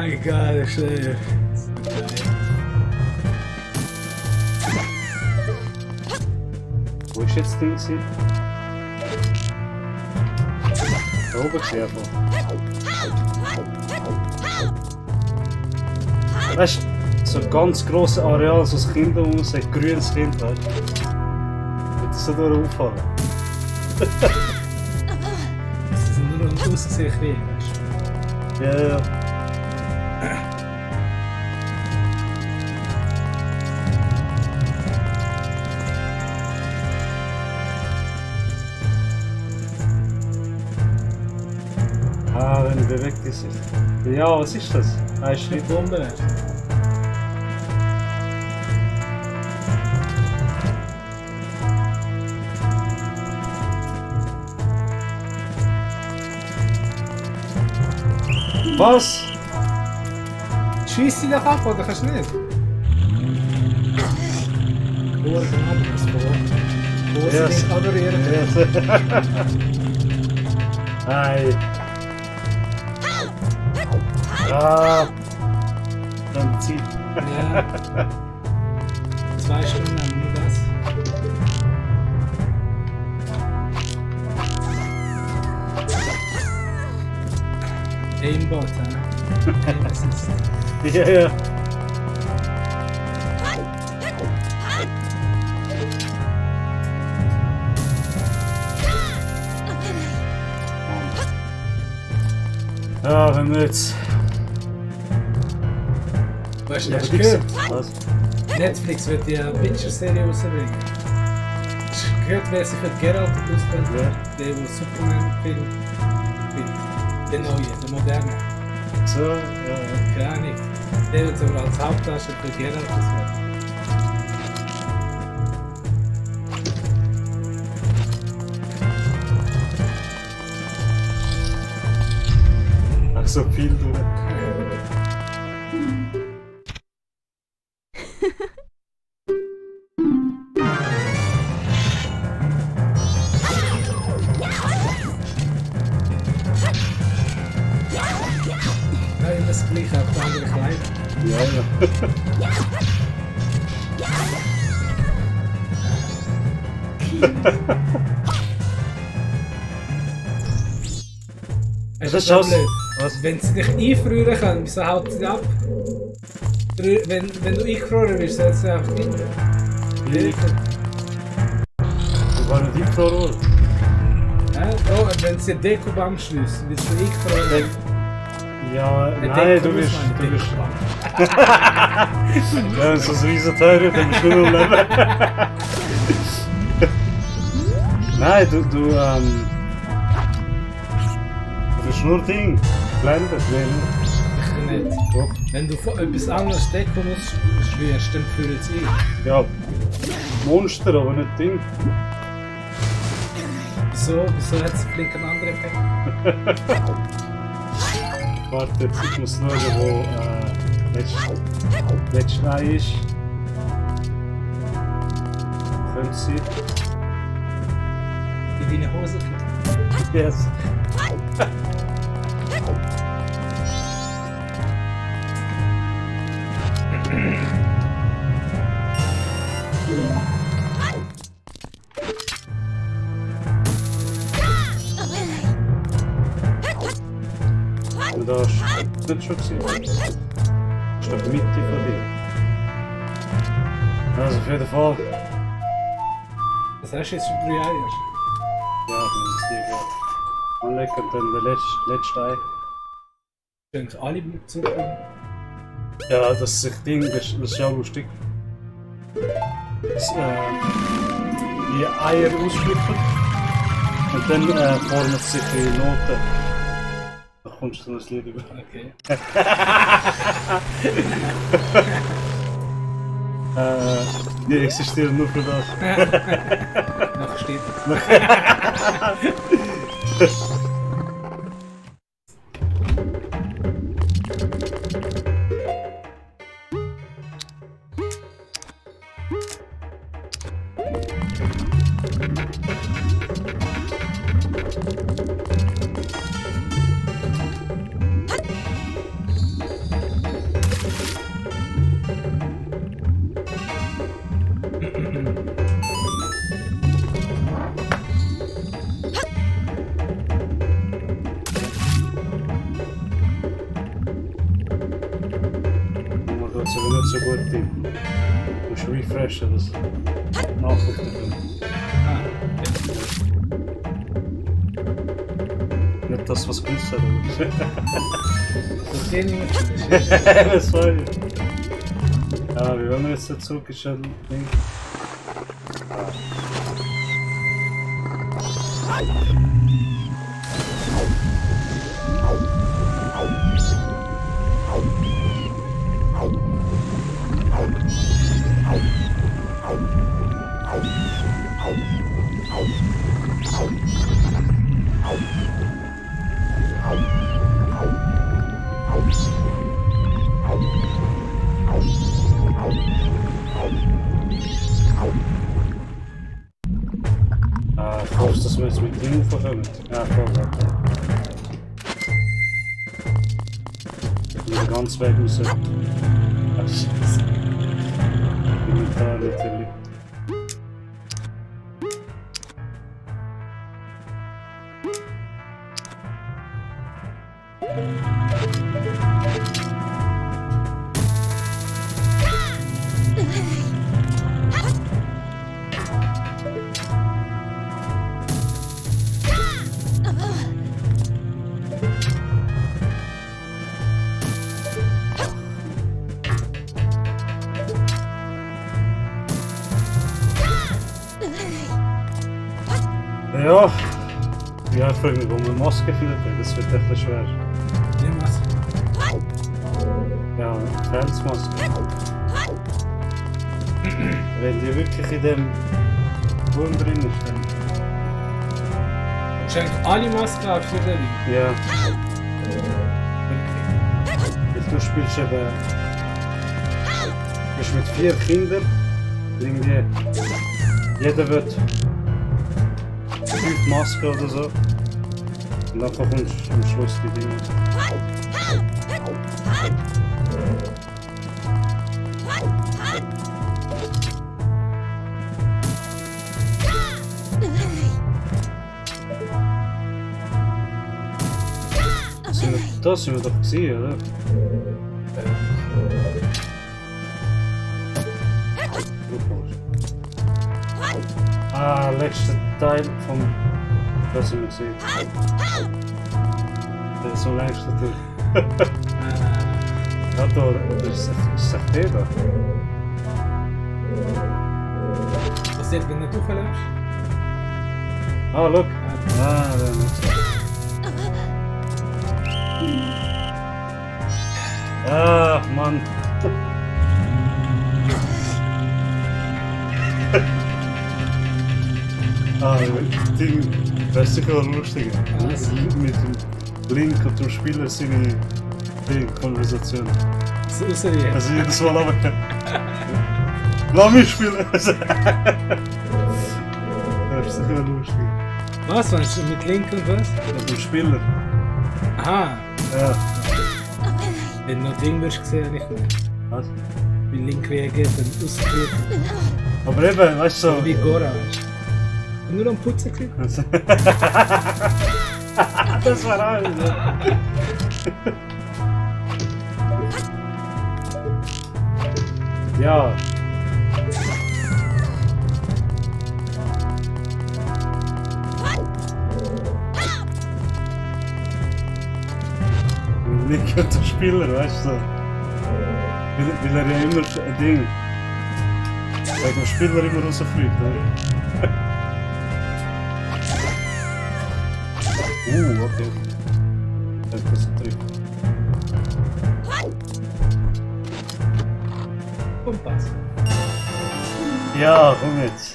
[SPEAKER 2] Egal, schön.
[SPEAKER 1] Wo ist jetzt das Ding gewesen? Da oben gesehen einfach. Weißt du, so ein ganz grosses Areal, so ein Kind, wo man sagt, grünes Kind, weißt du? Wird das so durchfahren?
[SPEAKER 2] Das sind nur noch ausgesehen, weißt du?
[SPEAKER 1] Ja, ja. Ah, wenn er bewegt ist. Ja, was ist das? Ein
[SPEAKER 2] Die
[SPEAKER 1] Schritt.
[SPEAKER 2] Bombe.
[SPEAKER 1] Was?
[SPEAKER 2] Schießt sie doch ab, oder kannst du nicht? Morgen anderes vor. Wo sie
[SPEAKER 1] Yes.
[SPEAKER 2] nicht adorieren.
[SPEAKER 1] Yes. Nein. Ah. Dann zieht.
[SPEAKER 2] Ja. 2 Stunden lang nur das. Aimbot, hä? Aim Assist.
[SPEAKER 1] Ja, ja. Ja, wenn wir jetzt.
[SPEAKER 2] Weißt du,
[SPEAKER 1] Ja,
[SPEAKER 2] hast du gehört?
[SPEAKER 1] Was?
[SPEAKER 2] Netflix wird die Witcher-Serie rausbringen. Hast du gehört, wer sich für Geralt auswählt?
[SPEAKER 1] Ja.
[SPEAKER 2] Der, der Superman-Film spielt. Der neue, der moderne.
[SPEAKER 1] So, ja.
[SPEAKER 2] Keine Ahnung. Der wird sogar als Hauptdarsteller für Geralt auswählen.
[SPEAKER 1] Ach, so viel, du.
[SPEAKER 2] Ja, immer das gleiche, auch der andere Kleid.
[SPEAKER 1] Ja, ja.
[SPEAKER 2] Hast
[SPEAKER 1] Das ist
[SPEAKER 2] du
[SPEAKER 1] aus.
[SPEAKER 2] blöd?
[SPEAKER 1] Was?
[SPEAKER 2] Wenn sie dich einfrieren können, wieso haut sie dich ab? Wenn du eingefroren bist, setzt sie einfach rein.
[SPEAKER 1] Ich war nicht eingefroren.
[SPEAKER 2] Ja, oh, wenn sie Dekobam schließen, bist du eingefroren.
[SPEAKER 1] Ja,
[SPEAKER 2] Der
[SPEAKER 1] nein,
[SPEAKER 2] Deko
[SPEAKER 1] du
[SPEAKER 2] muss
[SPEAKER 1] bist.
[SPEAKER 2] man
[SPEAKER 1] Du
[SPEAKER 2] nicht
[SPEAKER 1] bist.
[SPEAKER 2] Dekobam.
[SPEAKER 1] Ja, wenn es so ein riesen Teil dann bist du nur am Leben. Nein, du bist nur Ding. Blendet, wenn.
[SPEAKER 2] Ich nicht.
[SPEAKER 1] Doch.
[SPEAKER 2] Wenn du von etwas anderes Deko musst, schwörst, dann fühlt es ein.
[SPEAKER 1] Ja. Monster, aber nicht Ding.
[SPEAKER 2] Wieso hat es vielleicht einen anderen Effekt?
[SPEAKER 1] Warte, jetzt, ich muss schauen, wo letzte Reihe ist. Könnte sie.
[SPEAKER 2] In deine Hose.
[SPEAKER 1] Yes. Und da ist nicht schon gesehen. Das ist doch die Mitte von dir. Also auf jeden Fall.
[SPEAKER 2] Was hast du jetzt für 3 Eier?
[SPEAKER 1] Ja, wenn es die anlegen und dann der letzte Ei.
[SPEAKER 2] Eigentlich alle zurückkommen.
[SPEAKER 1] Ja, das sich Ding, das ist ja lustig. Das, die Eier ausschlüpfen und dann formen sich die Noten. Da kommst du noch das Lied über.
[SPEAKER 2] Okay.
[SPEAKER 1] Die existieren nur für das.
[SPEAKER 2] Noch steht
[SPEAKER 1] gute Tipp. Du musst refreshen, das nachgucken können. Nicht das, was gewusst hat.
[SPEAKER 2] Das geht nicht.
[SPEAKER 1] Das war ich. Ja, wie wollen wir jetzt den Zug geschüttelt? Ich hoffe, dass wir jetzt mit Ding verkommen. Ja, voll. Ich bin den ganzen Weg raus. Ach, Scheiße. Ich bin da natürlich. Ja, ja, ich frage mich, wo man Maske findet, das wird echt schwer.
[SPEAKER 2] Die Maske.
[SPEAKER 1] Ja, Felsmaske. Wenn die wirklich in dem Turm drin ist, dann...
[SPEAKER 2] Hast du eigentlich alle Masken auf für den?
[SPEAKER 1] Ja,
[SPEAKER 2] Wirklich?
[SPEAKER 1] weil du spielst eben... Du bist mit 4 Kindern, irgendwie... Jeder wird... 5 Masken oder so. Und dann kommst du am Schluss die Dinge. Das sind wir doch gesehen, oder? Ah, letzter Teil vom... Das haben wir gesehen. Der ist so längst natürlich. Ja, da, das ist echt der da.
[SPEAKER 2] Was jetzt, wenn du nicht auflässt?
[SPEAKER 1] Ah, look. Ah, da nicht. Ah, Mann. Ah, Ding, das ist sicher lustig. Mit dem Link und dem Spieler seine Konversation.
[SPEAKER 2] So ist er jetzt.
[SPEAKER 1] Also jedes Mal aber. Lass mich spielen! Das ist sicher lustig.
[SPEAKER 2] Was meinst du mit Link und was?
[SPEAKER 1] Mit dem Spieler.
[SPEAKER 2] Aha.
[SPEAKER 1] Ja.
[SPEAKER 2] Wenn du noch Ding wirst gesehen, nicht mehr.
[SPEAKER 1] Was?
[SPEAKER 2] Wie Link reagiert und ausgeführt.
[SPEAKER 1] Aber eben, weißt du so.
[SPEAKER 2] Wie Gora, weißt du. Nur am Putzen gekriegt.
[SPEAKER 1] Das war alles. Ja. Nicht der Spieler, weißt du. Weil er ja immer ein Ding. Weil der Spieler immer rausfliegt, oder? Okay. Das ist ein Trick.
[SPEAKER 2] Kompass.
[SPEAKER 1] Ja, komm jetzt.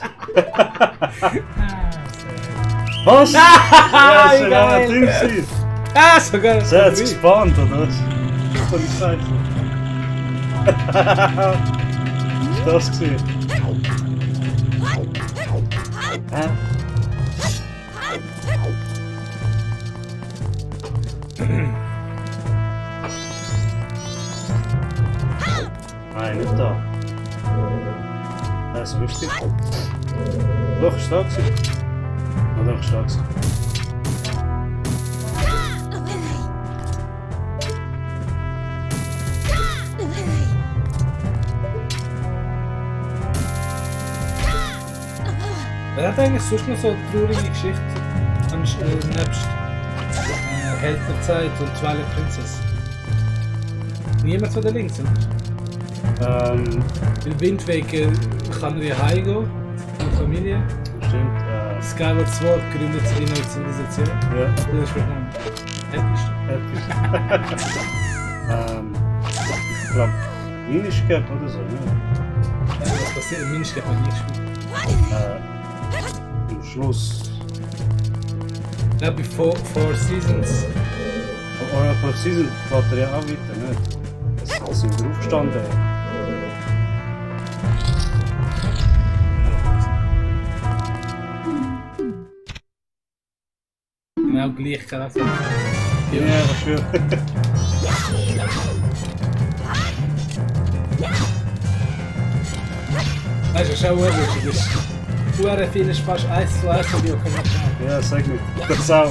[SPEAKER 1] Was? Ja, das ist ja ein Ding gewesen.
[SPEAKER 2] Ah, sogar.
[SPEAKER 1] Sie hat es gespannt, oder was? Das kann nicht sein. Ist das gesehen? Hä? Nein, nicht da. Das ist richtig. Doch, ist da gewesen. Ja, doch, ist da gewesen.
[SPEAKER 2] eigentlich sonst noch so eine traurige Geschichte? Nebst Held der Zeit und Twilight Princess. Niemand von der Links, oder? Weil Wind wegen kann er ja heimgehen mit der Familie.
[SPEAKER 1] Stimmt.
[SPEAKER 2] Skyward Sword gründet eine neue Zivilisation.
[SPEAKER 1] Ja.
[SPEAKER 2] Das ist vielleicht am epischsten.
[SPEAKER 1] Ich glaube, Minish Cap oder so, ne?
[SPEAKER 2] Was passiert? Minish Cap hat nie gespielt.
[SPEAKER 1] Am Schluss.
[SPEAKER 2] Ich glaube, Four Seasons.
[SPEAKER 1] Oder Four Seasons geht er ja auch weiter, ne? Es sind wieder aufgestanden.
[SPEAKER 2] Genau gleich Charakter.
[SPEAKER 1] Ja, dafür.
[SPEAKER 2] Weißt du, schau mal, das ist. Du viel ist fast 1 zu 1 von dir, kann man schauen.
[SPEAKER 1] Ja, sag nicht. Das auch.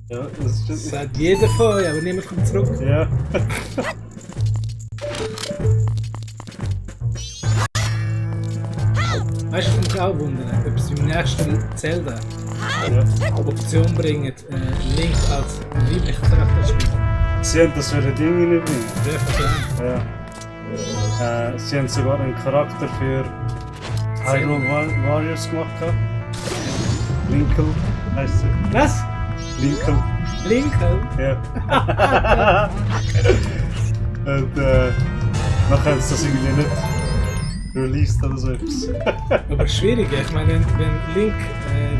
[SPEAKER 1] Ja, das stimmt.
[SPEAKER 2] Das sagt jeder von euch, aber niemand kommt zurück.
[SPEAKER 1] Ja.
[SPEAKER 2] Weißt du, was mich auch wundern, ob sie im nächsten Zelda Option bringen, Link als weiblichen Charakter zu spielen.
[SPEAKER 1] Sie haben das für ein Ding reinbringen.
[SPEAKER 2] Wer von denen?
[SPEAKER 1] Ja. Sie haben sogar einen Charakter für Hyrule Warriors gemacht. Linkel heißt sie.
[SPEAKER 2] Was?
[SPEAKER 1] Linkel.
[SPEAKER 2] Lincoln?
[SPEAKER 1] Ja. Und nachher haben sie das irgendwie nicht released oder so etwas.
[SPEAKER 2] Aber schwierig, ich meine, wenn Link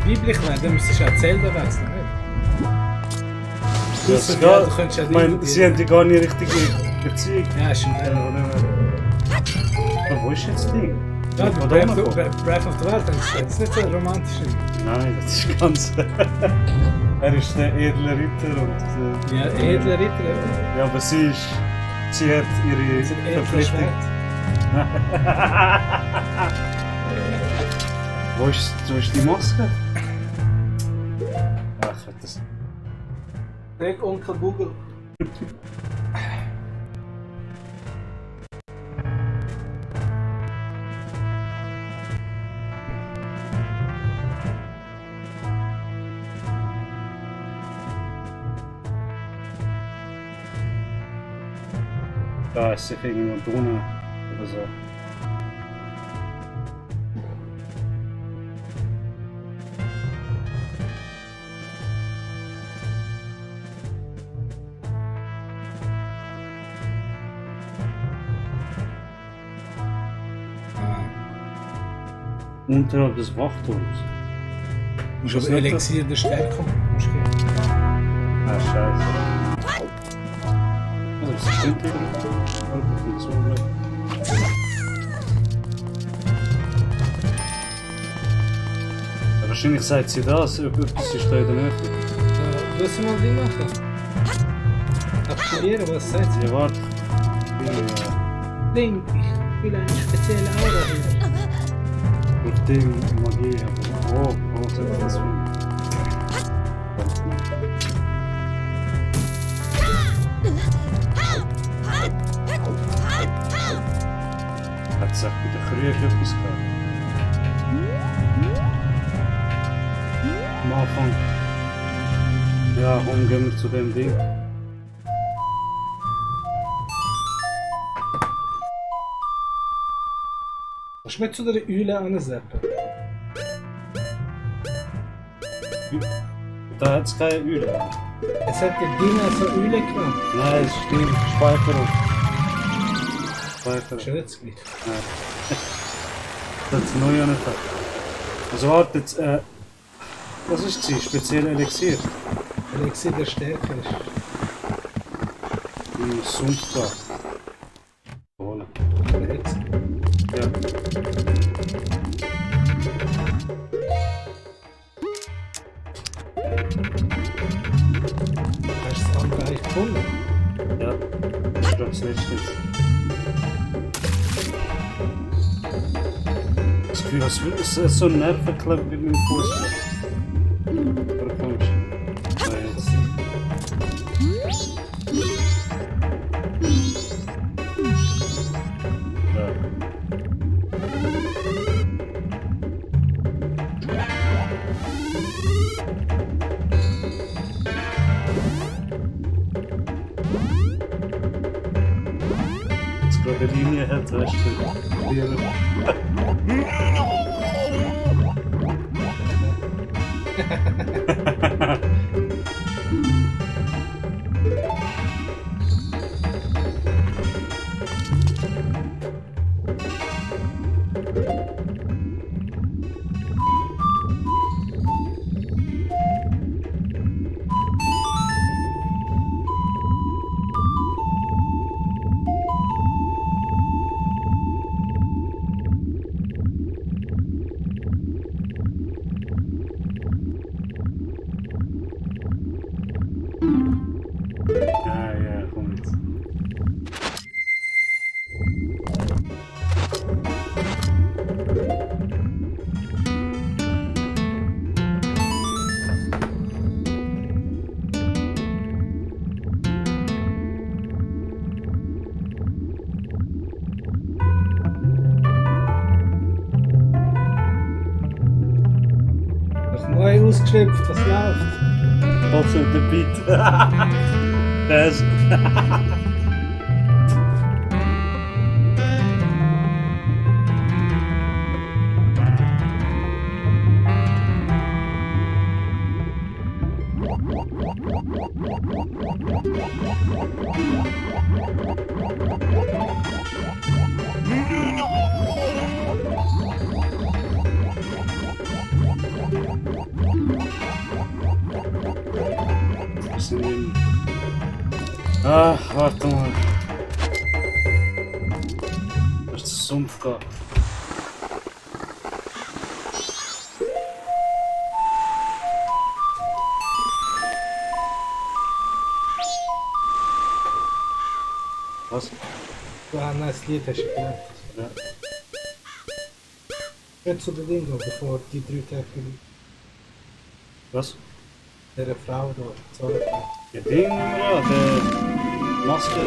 [SPEAKER 2] weiblich wäre, dann müsstest du auch Zelda wechseln, nicht?
[SPEAKER 1] Das
[SPEAKER 2] Ausser,
[SPEAKER 1] geht.
[SPEAKER 2] ja, du könntest ja
[SPEAKER 1] Ich meine, sie haben ja gar nicht richtige Beziehung.
[SPEAKER 2] Ja, stimmt.
[SPEAKER 1] Aber wo ist jetzt das Ding?
[SPEAKER 2] Ja,
[SPEAKER 1] Von
[SPEAKER 2] bei
[SPEAKER 1] da oben?
[SPEAKER 2] Breath of the Wild, das ist nicht so romantisch.
[SPEAKER 1] Nein, das ist ganz. Er ist der edle Ritter und.
[SPEAKER 2] Ja, edler Ritter.
[SPEAKER 1] Ja, aber sie hat ihre Verpflichtung. Wo ist die Maske? Ach, das.
[SPEAKER 2] Denk Onkel Google.
[SPEAKER 1] Da ist sicher irgendwo drinnen oder so. Unterhalb des Wachturms.
[SPEAKER 2] Musst aber Elixier der Stärkung.
[SPEAKER 1] Ah, scheiße. Also, das stimmt wieder. Ja, wahrscheinlich sagt sie das, etwas ist da in der Nähe.
[SPEAKER 2] Lass mal die machen. Aktivieren, was sagt sie?
[SPEAKER 1] Ja, warte.
[SPEAKER 2] Link, ich will eine spezielle Aura hier.
[SPEAKER 1] Auf dem Magie, aber wo soll das sein? Hat es auch bei der Krieg etwas gehabt? Am Anfang. Ja, komm, gehen wir zu dem Ding.
[SPEAKER 2] Kannst du nicht zu der Eule ansetzen?
[SPEAKER 1] Da hat es keine Öle.
[SPEAKER 2] Es hat der Dino so Eule gemacht.
[SPEAKER 1] Nein, es stimmt. Speicherung. Speicherung.
[SPEAKER 2] Ist ja nicht das gleiche.
[SPEAKER 1] Nein. Das ist neu nicht. Also warte jetzt, was ist sie? Spezielle Elixier?
[SPEAKER 2] Elixier der Stärke ist.
[SPEAKER 1] Sumpf da. Holen.
[SPEAKER 2] Jetzt.
[SPEAKER 1] Ja.
[SPEAKER 2] Hast du das andere eigentlich gefunden?
[SPEAKER 1] Ja. Ich glaube, das letzte jetzt. Das Gefühl, es ist so ein Nervenkleber mit dem Fuß. Oder komisch. Jetzt gerade eine Linie hat, weißt du? Ja, komm jetzt.
[SPEAKER 2] Das neu ausgeschöpft, was läuft?
[SPEAKER 1] Was in der Beat? Das. Ah, warte mal. Das ist der Sumpf da. Was?
[SPEAKER 2] Du hast ein neues Lied, hast du gelernt.
[SPEAKER 1] Ja.
[SPEAKER 2] Jetzt zu den Dingen, bevor die 3 Tage
[SPEAKER 1] Was?
[SPEAKER 2] der Frau da, Zoras.
[SPEAKER 1] Ja, Ding, oder? Der Maske.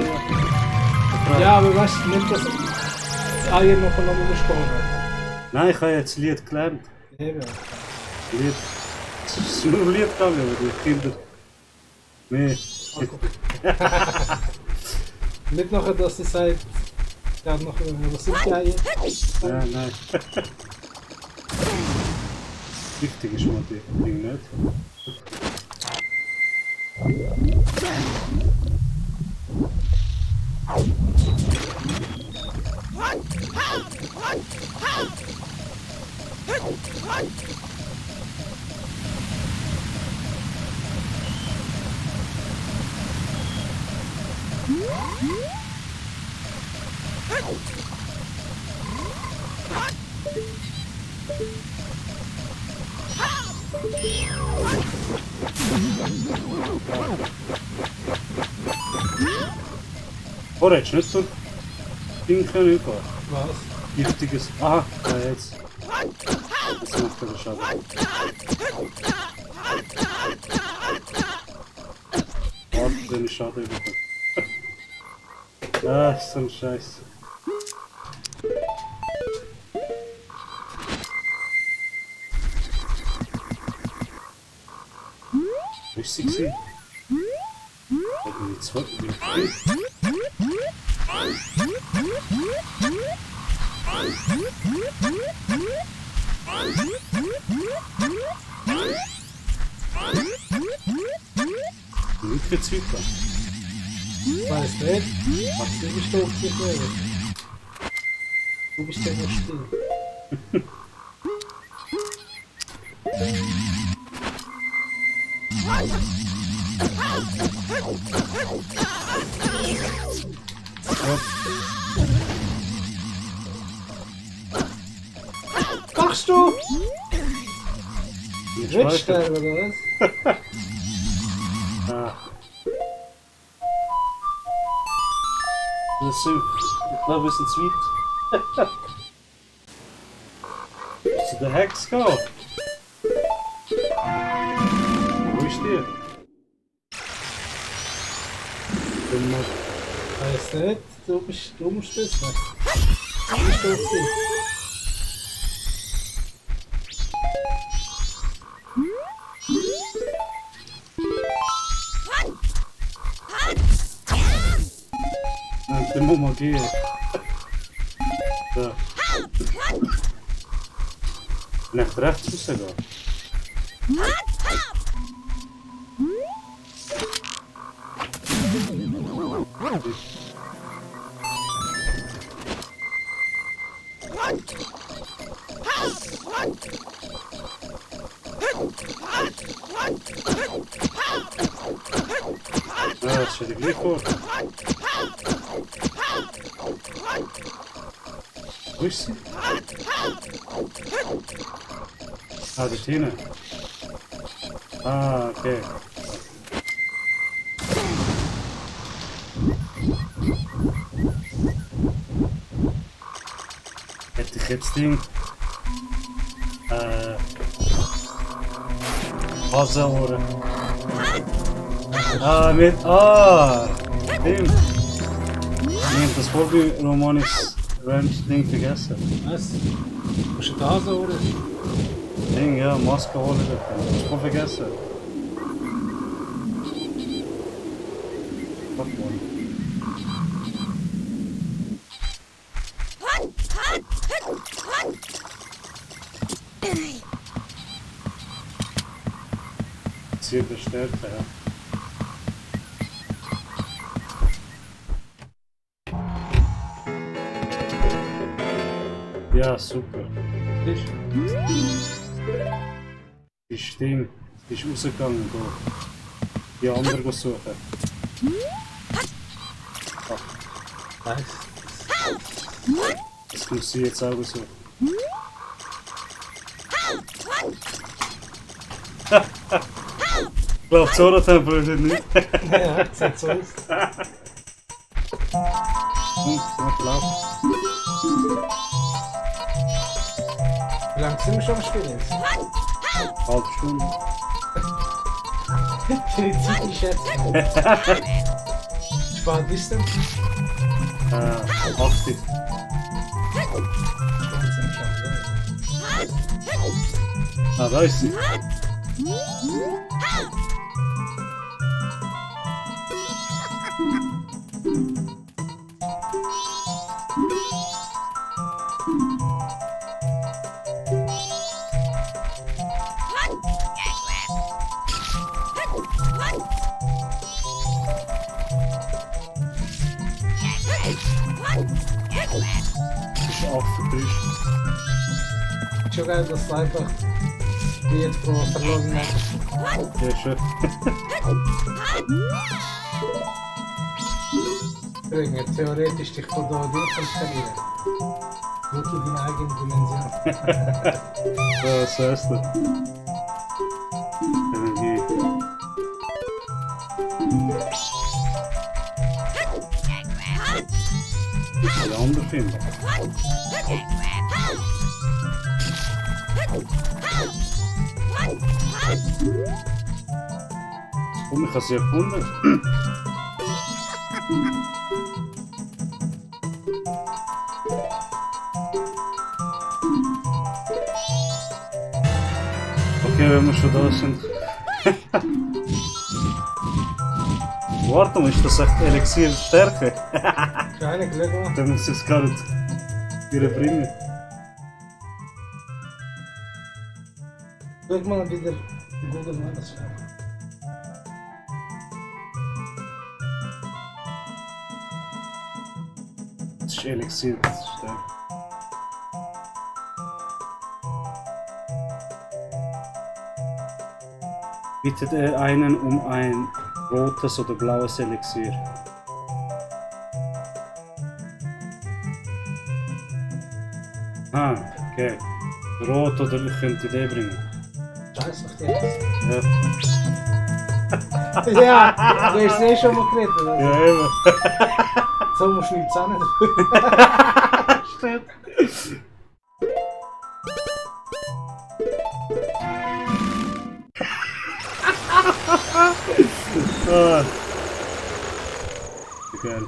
[SPEAKER 2] Ja, aber weißt du nicht, dass Eier noch von oben gesprochen hat?
[SPEAKER 1] Nein, ich habe jetzt das Lied gelernt.
[SPEAKER 2] Eben.
[SPEAKER 1] Lied. Es ist nur ein Lied gegangen, aber die Kinder. Nee.
[SPEAKER 2] Nicht nachher, dass sie sagt, ja, noch, was sind die Eier?
[SPEAKER 1] Ja, nein. Wichtig ist mal die Ding nicht. Oh, jetzt nicht so Ding können über.
[SPEAKER 2] Was?
[SPEAKER 1] Giftiges. Aha, ja, jetzt. Jetzt macht er den Schaden. Warte, wenn ich Schaden überkomme. Ah, so ein Scheiß. Wo ist sie gewesen? Hat mir die zweite gekriegt? Nicht gezwickert.
[SPEAKER 2] Weiß nicht. Ach, du bist doch nicht mehr. Du bist ja noch still. Machst du? Willst sterben, oder was?
[SPEAKER 1] Ah. Das ist, ich glaube, wir sind zu weit. Zu der Hex gehen. Wo ist die?
[SPEAKER 2] Weiß nicht, du musst das weg. Du bist doch sie.
[SPEAKER 1] Der muss mal gehen. So. Nach rechts muss er gehen. Ja, das steht gleich vor. Wo ist sie? Ah, die Tine. Ah, okay. Hätte ich jetzt Ding... Wasserohren. Ah, mit... Ah! Ding! Ich hab das Hobby Romanis Ranch Ding vergessen.
[SPEAKER 2] Was? Musst du da so, oder?
[SPEAKER 1] Ding, ja, Maske holen dort. Ich hab vergessen. Fuck man. Ziel bestellt, ja. Ja, super.
[SPEAKER 2] Ist?
[SPEAKER 1] Die Stimme, die ist rausgegangen, da. Die anderen suchen.
[SPEAKER 2] Nice.
[SPEAKER 1] Das muss sie jetzt auch suchen. Ich glaube, ZORAS+TEMPEL ist es nicht.
[SPEAKER 2] Ja, das sieht so aus.
[SPEAKER 1] Ich glaube.
[SPEAKER 2] Wie lange sind wir schon am Spielen jetzt?
[SPEAKER 1] Halbe Stunde.
[SPEAKER 2] Die Zeit ist jetzt. Spannend ist denn?
[SPEAKER 1] 80. Ah, da ist sie. Ist aufgefrischt.
[SPEAKER 2] Schon geil, dass du einfach die jetzt pro verloren hast.
[SPEAKER 1] Ja, schön.
[SPEAKER 2] Übrigens, theoretisch dich von da durchskalieren. Nur zu deiner eigenen Dimension.
[SPEAKER 1] Ja, was heißt das? Energie. Ich will andere finden. Komm, ich habe sie gefunden. Okay, wenn wir schon da sind. Warte mal, ist das echt Elixier Stärke?
[SPEAKER 2] Keine Glück, Mann.
[SPEAKER 1] Dann muss ich es gar nicht wieder bringen.
[SPEAKER 2] Schau mal wieder Google Maps.
[SPEAKER 1] Das ist Elixier, das ist Stärke. Bittet er einen um ein rotes oder blaues Elixier? Ah, okay. Rot oder ich könnte die Idee bringen.
[SPEAKER 2] Scheiß auf die jetzt.
[SPEAKER 1] Ja,
[SPEAKER 2] Ja, du hast eh schon mal geredet, oder?
[SPEAKER 1] ja eben.
[SPEAKER 2] So musst du nichts anderes.
[SPEAKER 1] Stimmt. Ah. Geil.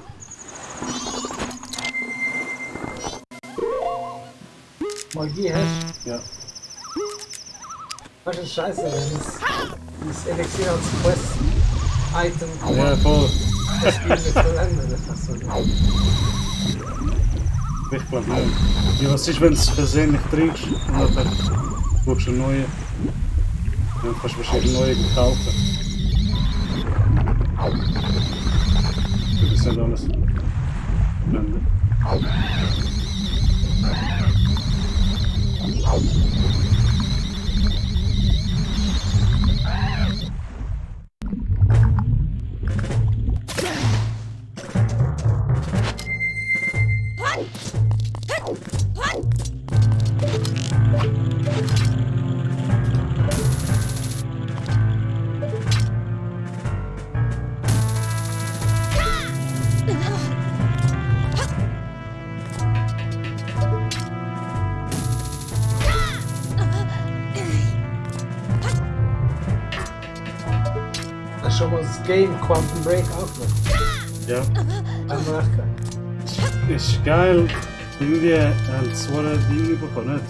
[SPEAKER 2] Magie hast
[SPEAKER 1] Ja.
[SPEAKER 2] du? Das ist scheiße, wenn das Elixier als Quest-Item
[SPEAKER 1] Ja, voll.
[SPEAKER 2] Das Spiel nicht verändern, das hast du nicht.
[SPEAKER 1] Ich glaube nicht. Ja, was ist, wenn du es versehentlich trinkst und dann brauchst du eine neue? Dann kannst du wahrscheinlich eine neue kaufen. Das ist nicht alles. Blenden.
[SPEAKER 2] Schon mal das Game Quantum Break aufmachen.
[SPEAKER 1] Ja.
[SPEAKER 2] Einmal
[SPEAKER 1] Ist geil. Irgendwie haben so ein Ding bekommen,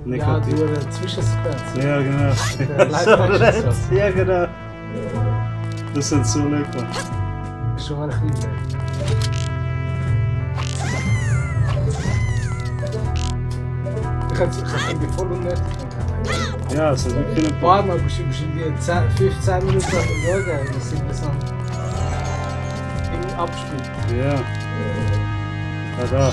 [SPEAKER 1] nicht?
[SPEAKER 2] Ja, die Zwischensequenz.
[SPEAKER 1] Ja, genau.
[SPEAKER 2] Live-Action.
[SPEAKER 1] Ja, genau. Das sind so lecker.
[SPEAKER 2] Schon mal ein bisschen. Ich kann die voll unnötig.
[SPEAKER 1] Ja, es ist wirklich ein
[SPEAKER 2] Boah, man muss die 15 Minuten schauen, das sind das am Ding abspielt.
[SPEAKER 1] Ja. Ja, da.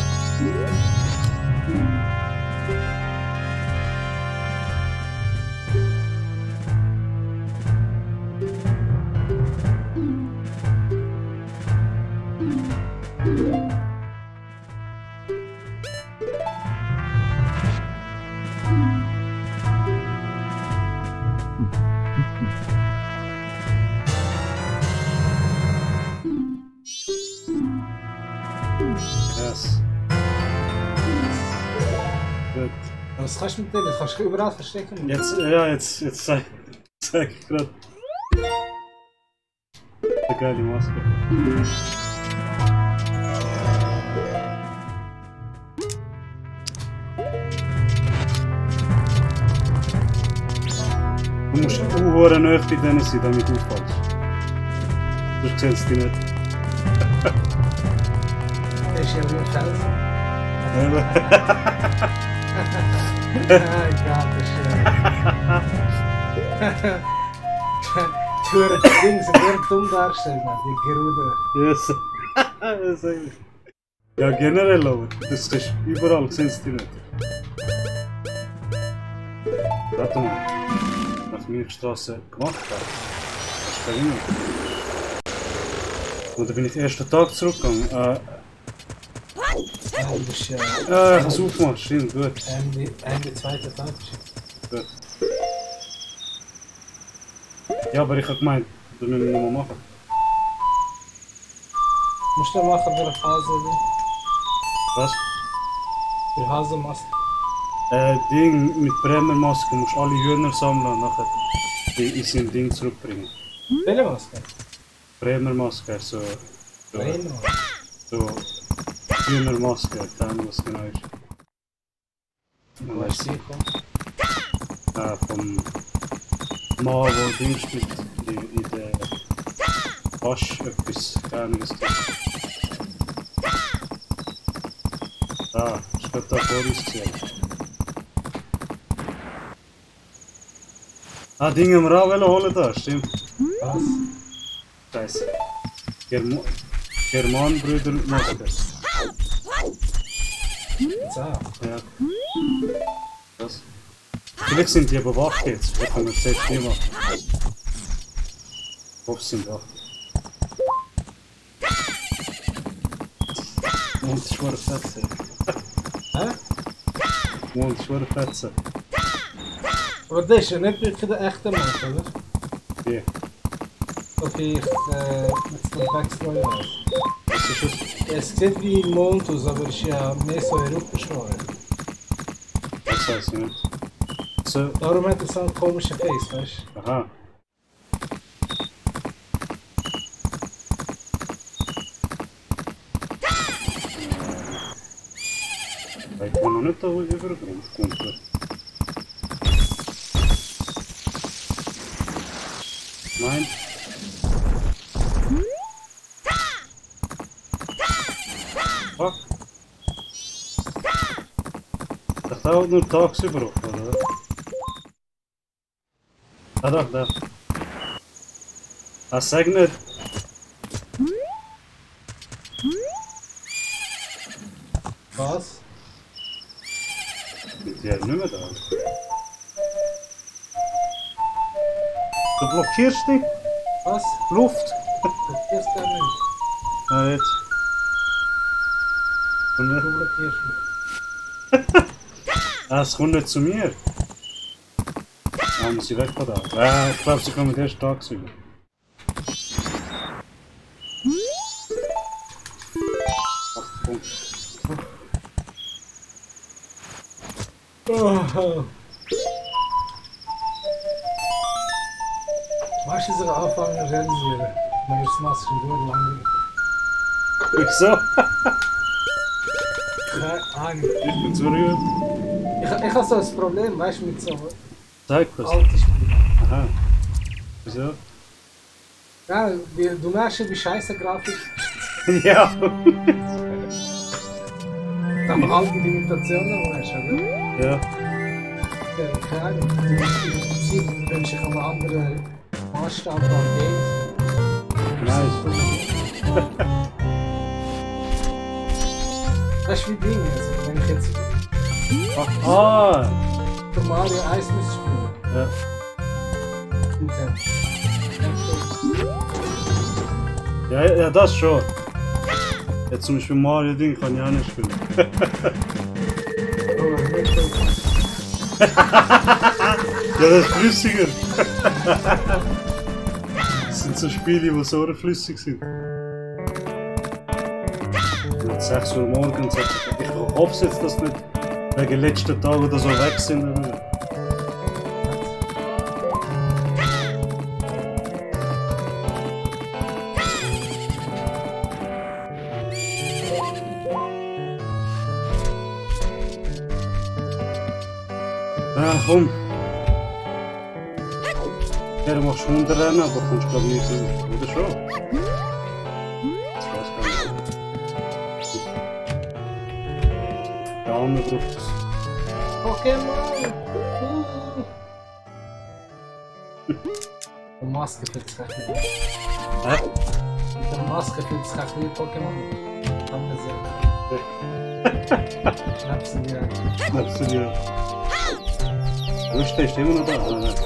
[SPEAKER 1] Yes. Gut.
[SPEAKER 2] Was kannst du mit denen? Das kannst du überall verstecken.
[SPEAKER 1] Jetzt, ja, jetzt zeig ich gerade. Eine geile Maske. Du musst sehr nahe bei denen sein, damit du auffällst. Sonst sehen sie dich nicht.
[SPEAKER 2] Das ist ja wie ein Felsen.
[SPEAKER 1] Eben.
[SPEAKER 2] Oh Gott, das ist schön. Die Dinge sind sehr dumm dargestellt, die Gerude.
[SPEAKER 1] Yes. Ja, generell aber. Das ist überall, sehen sie dich nicht. Warte mal. Was die Milchstraße gemacht hat. Das ist kein Himmel. Und dann bin ich den ersten Tag zurückgegangen.
[SPEAKER 2] Ja, du bist ja.
[SPEAKER 1] Ich habe es aufgemacht, stimmt, gut.
[SPEAKER 2] Ende zweiter Tag.
[SPEAKER 1] Gut. Ja, aber ich habe gemeint, das müssen wir nochmal machen.
[SPEAKER 2] Musst du machen für eine Phase?
[SPEAKER 1] Was?
[SPEAKER 2] Für Haselmaske.
[SPEAKER 1] Ding mit Bremermaske, musst alle Hühner sammeln und nachher in sein Ding zurückbringen.
[SPEAKER 2] Welche Maske?
[SPEAKER 1] Bremermaske, so Hühnermaske, keine Ahnung was genau ist.
[SPEAKER 2] Wo hast du sie gekommen?
[SPEAKER 1] Vom Mann, der Ding spielt, in der Wasch etwas, keine Ahnung was das ist. Da, ist gerade da vor uns gesehen. Ding haben wir auch holen da, stimmt.
[SPEAKER 2] Was?
[SPEAKER 1] Scheiße. Germanbrüder Maske.
[SPEAKER 2] So.
[SPEAKER 1] Ja. Was? Vielleicht sind die bewacht jetzt, vielleicht können wir es selbst nicht machen. Ich hoffe, sie sind wach. Mond ist schwer Fetze.
[SPEAKER 2] Hä?
[SPEAKER 1] Mond ist schwer Fetze.
[SPEAKER 2] Aber das ist ja nicht wirklich der echte Mond, oder?
[SPEAKER 1] Wie?
[SPEAKER 2] Okay, ich jetzt den Text neu weiß.
[SPEAKER 1] Was ist es?
[SPEAKER 2] Es sieht wie ein Mond aus, aber es ist ja mehr so herupgeschwommen.
[SPEAKER 1] Das weiß ich nicht. So.
[SPEAKER 2] Darum hat er so einen komischen Face, weißt du?
[SPEAKER 1] Aha. Ich kann noch nicht da überkommen. Nein. Fuck. Das dauert nur tagsüber auf, oder? Ah, doch, da. Ah, sag nicht.
[SPEAKER 2] Was?
[SPEAKER 1] Die hat nicht mehr da. Du blockierst dich?
[SPEAKER 2] Was?
[SPEAKER 1] Luft?
[SPEAKER 2] Blockierst du nicht?
[SPEAKER 1] Ah, jetzt. Und
[SPEAKER 2] Du
[SPEAKER 1] nicht.
[SPEAKER 2] blockierst mich.
[SPEAKER 1] Ah, es kommt nicht zu mir. Ah, muss ich weg von da. Ah, ich glaube, sie kommen erst tagsüber. Ach, komm.
[SPEAKER 2] Oh. Weißt du, dass ich anfangen zu realisieren? Dann ist das Maske gut langweilig.
[SPEAKER 1] Wieso?
[SPEAKER 2] Keine Ahnung.
[SPEAKER 1] Ich bin zu rühren.
[SPEAKER 2] Ich habe so ein Problem, weißt du, mit so
[SPEAKER 1] Zeig was.
[SPEAKER 2] alten Spielen.
[SPEAKER 1] Aha. Wieso?
[SPEAKER 2] Ja, du merkst ja, wie scheiße Grafik
[SPEAKER 1] Ja.
[SPEAKER 2] aber alte Limitationen, die hast, oder?
[SPEAKER 1] Ja.
[SPEAKER 2] Ja, keine Ahnung. Im Prinzip wünsche ich einen anderen Maßstab an Games.
[SPEAKER 1] Nice.
[SPEAKER 2] Das ist wie Ding, also wenn ich jetzt
[SPEAKER 1] Ah.
[SPEAKER 2] für Mario 1 müsste spielen.
[SPEAKER 1] Ja. Ja, das schon. Jetzt zum Beispiel Mario Ding kann ich auch nicht spielen. Ja, das ist flüssiger. Das sind so Spiele, die so flüssig sind. Und 6 Uhr morgens. Ich hoffe jetzt, dass nicht wegen den letzten Tagen oder so weg sind. Ja, komm. Ja, du machst Hunderennen, aber kommst glaube ich nicht hin. Oder schon? Das weiß ich nicht. Der andere braucht es.
[SPEAKER 2] Pokémon! Die Maske fühlt sich recht nicht.
[SPEAKER 1] Hä?
[SPEAKER 2] Mit der Maske fühlt sich recht wie Pokémon. Haben wir sehr. Schnapsen direkt.
[SPEAKER 1] Schnappst du dir? Wo ist der? Ist der immer noch da? Oder nicht?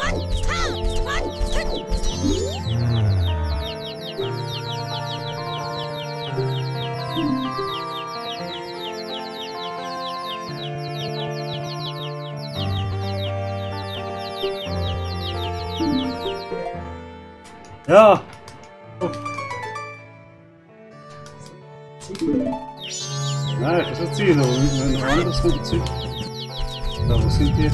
[SPEAKER 1] Ja! Oh. Nein, ich kann schon ziehen, aber wenn noch anderes kommt, ziehen. Da, wo sind die?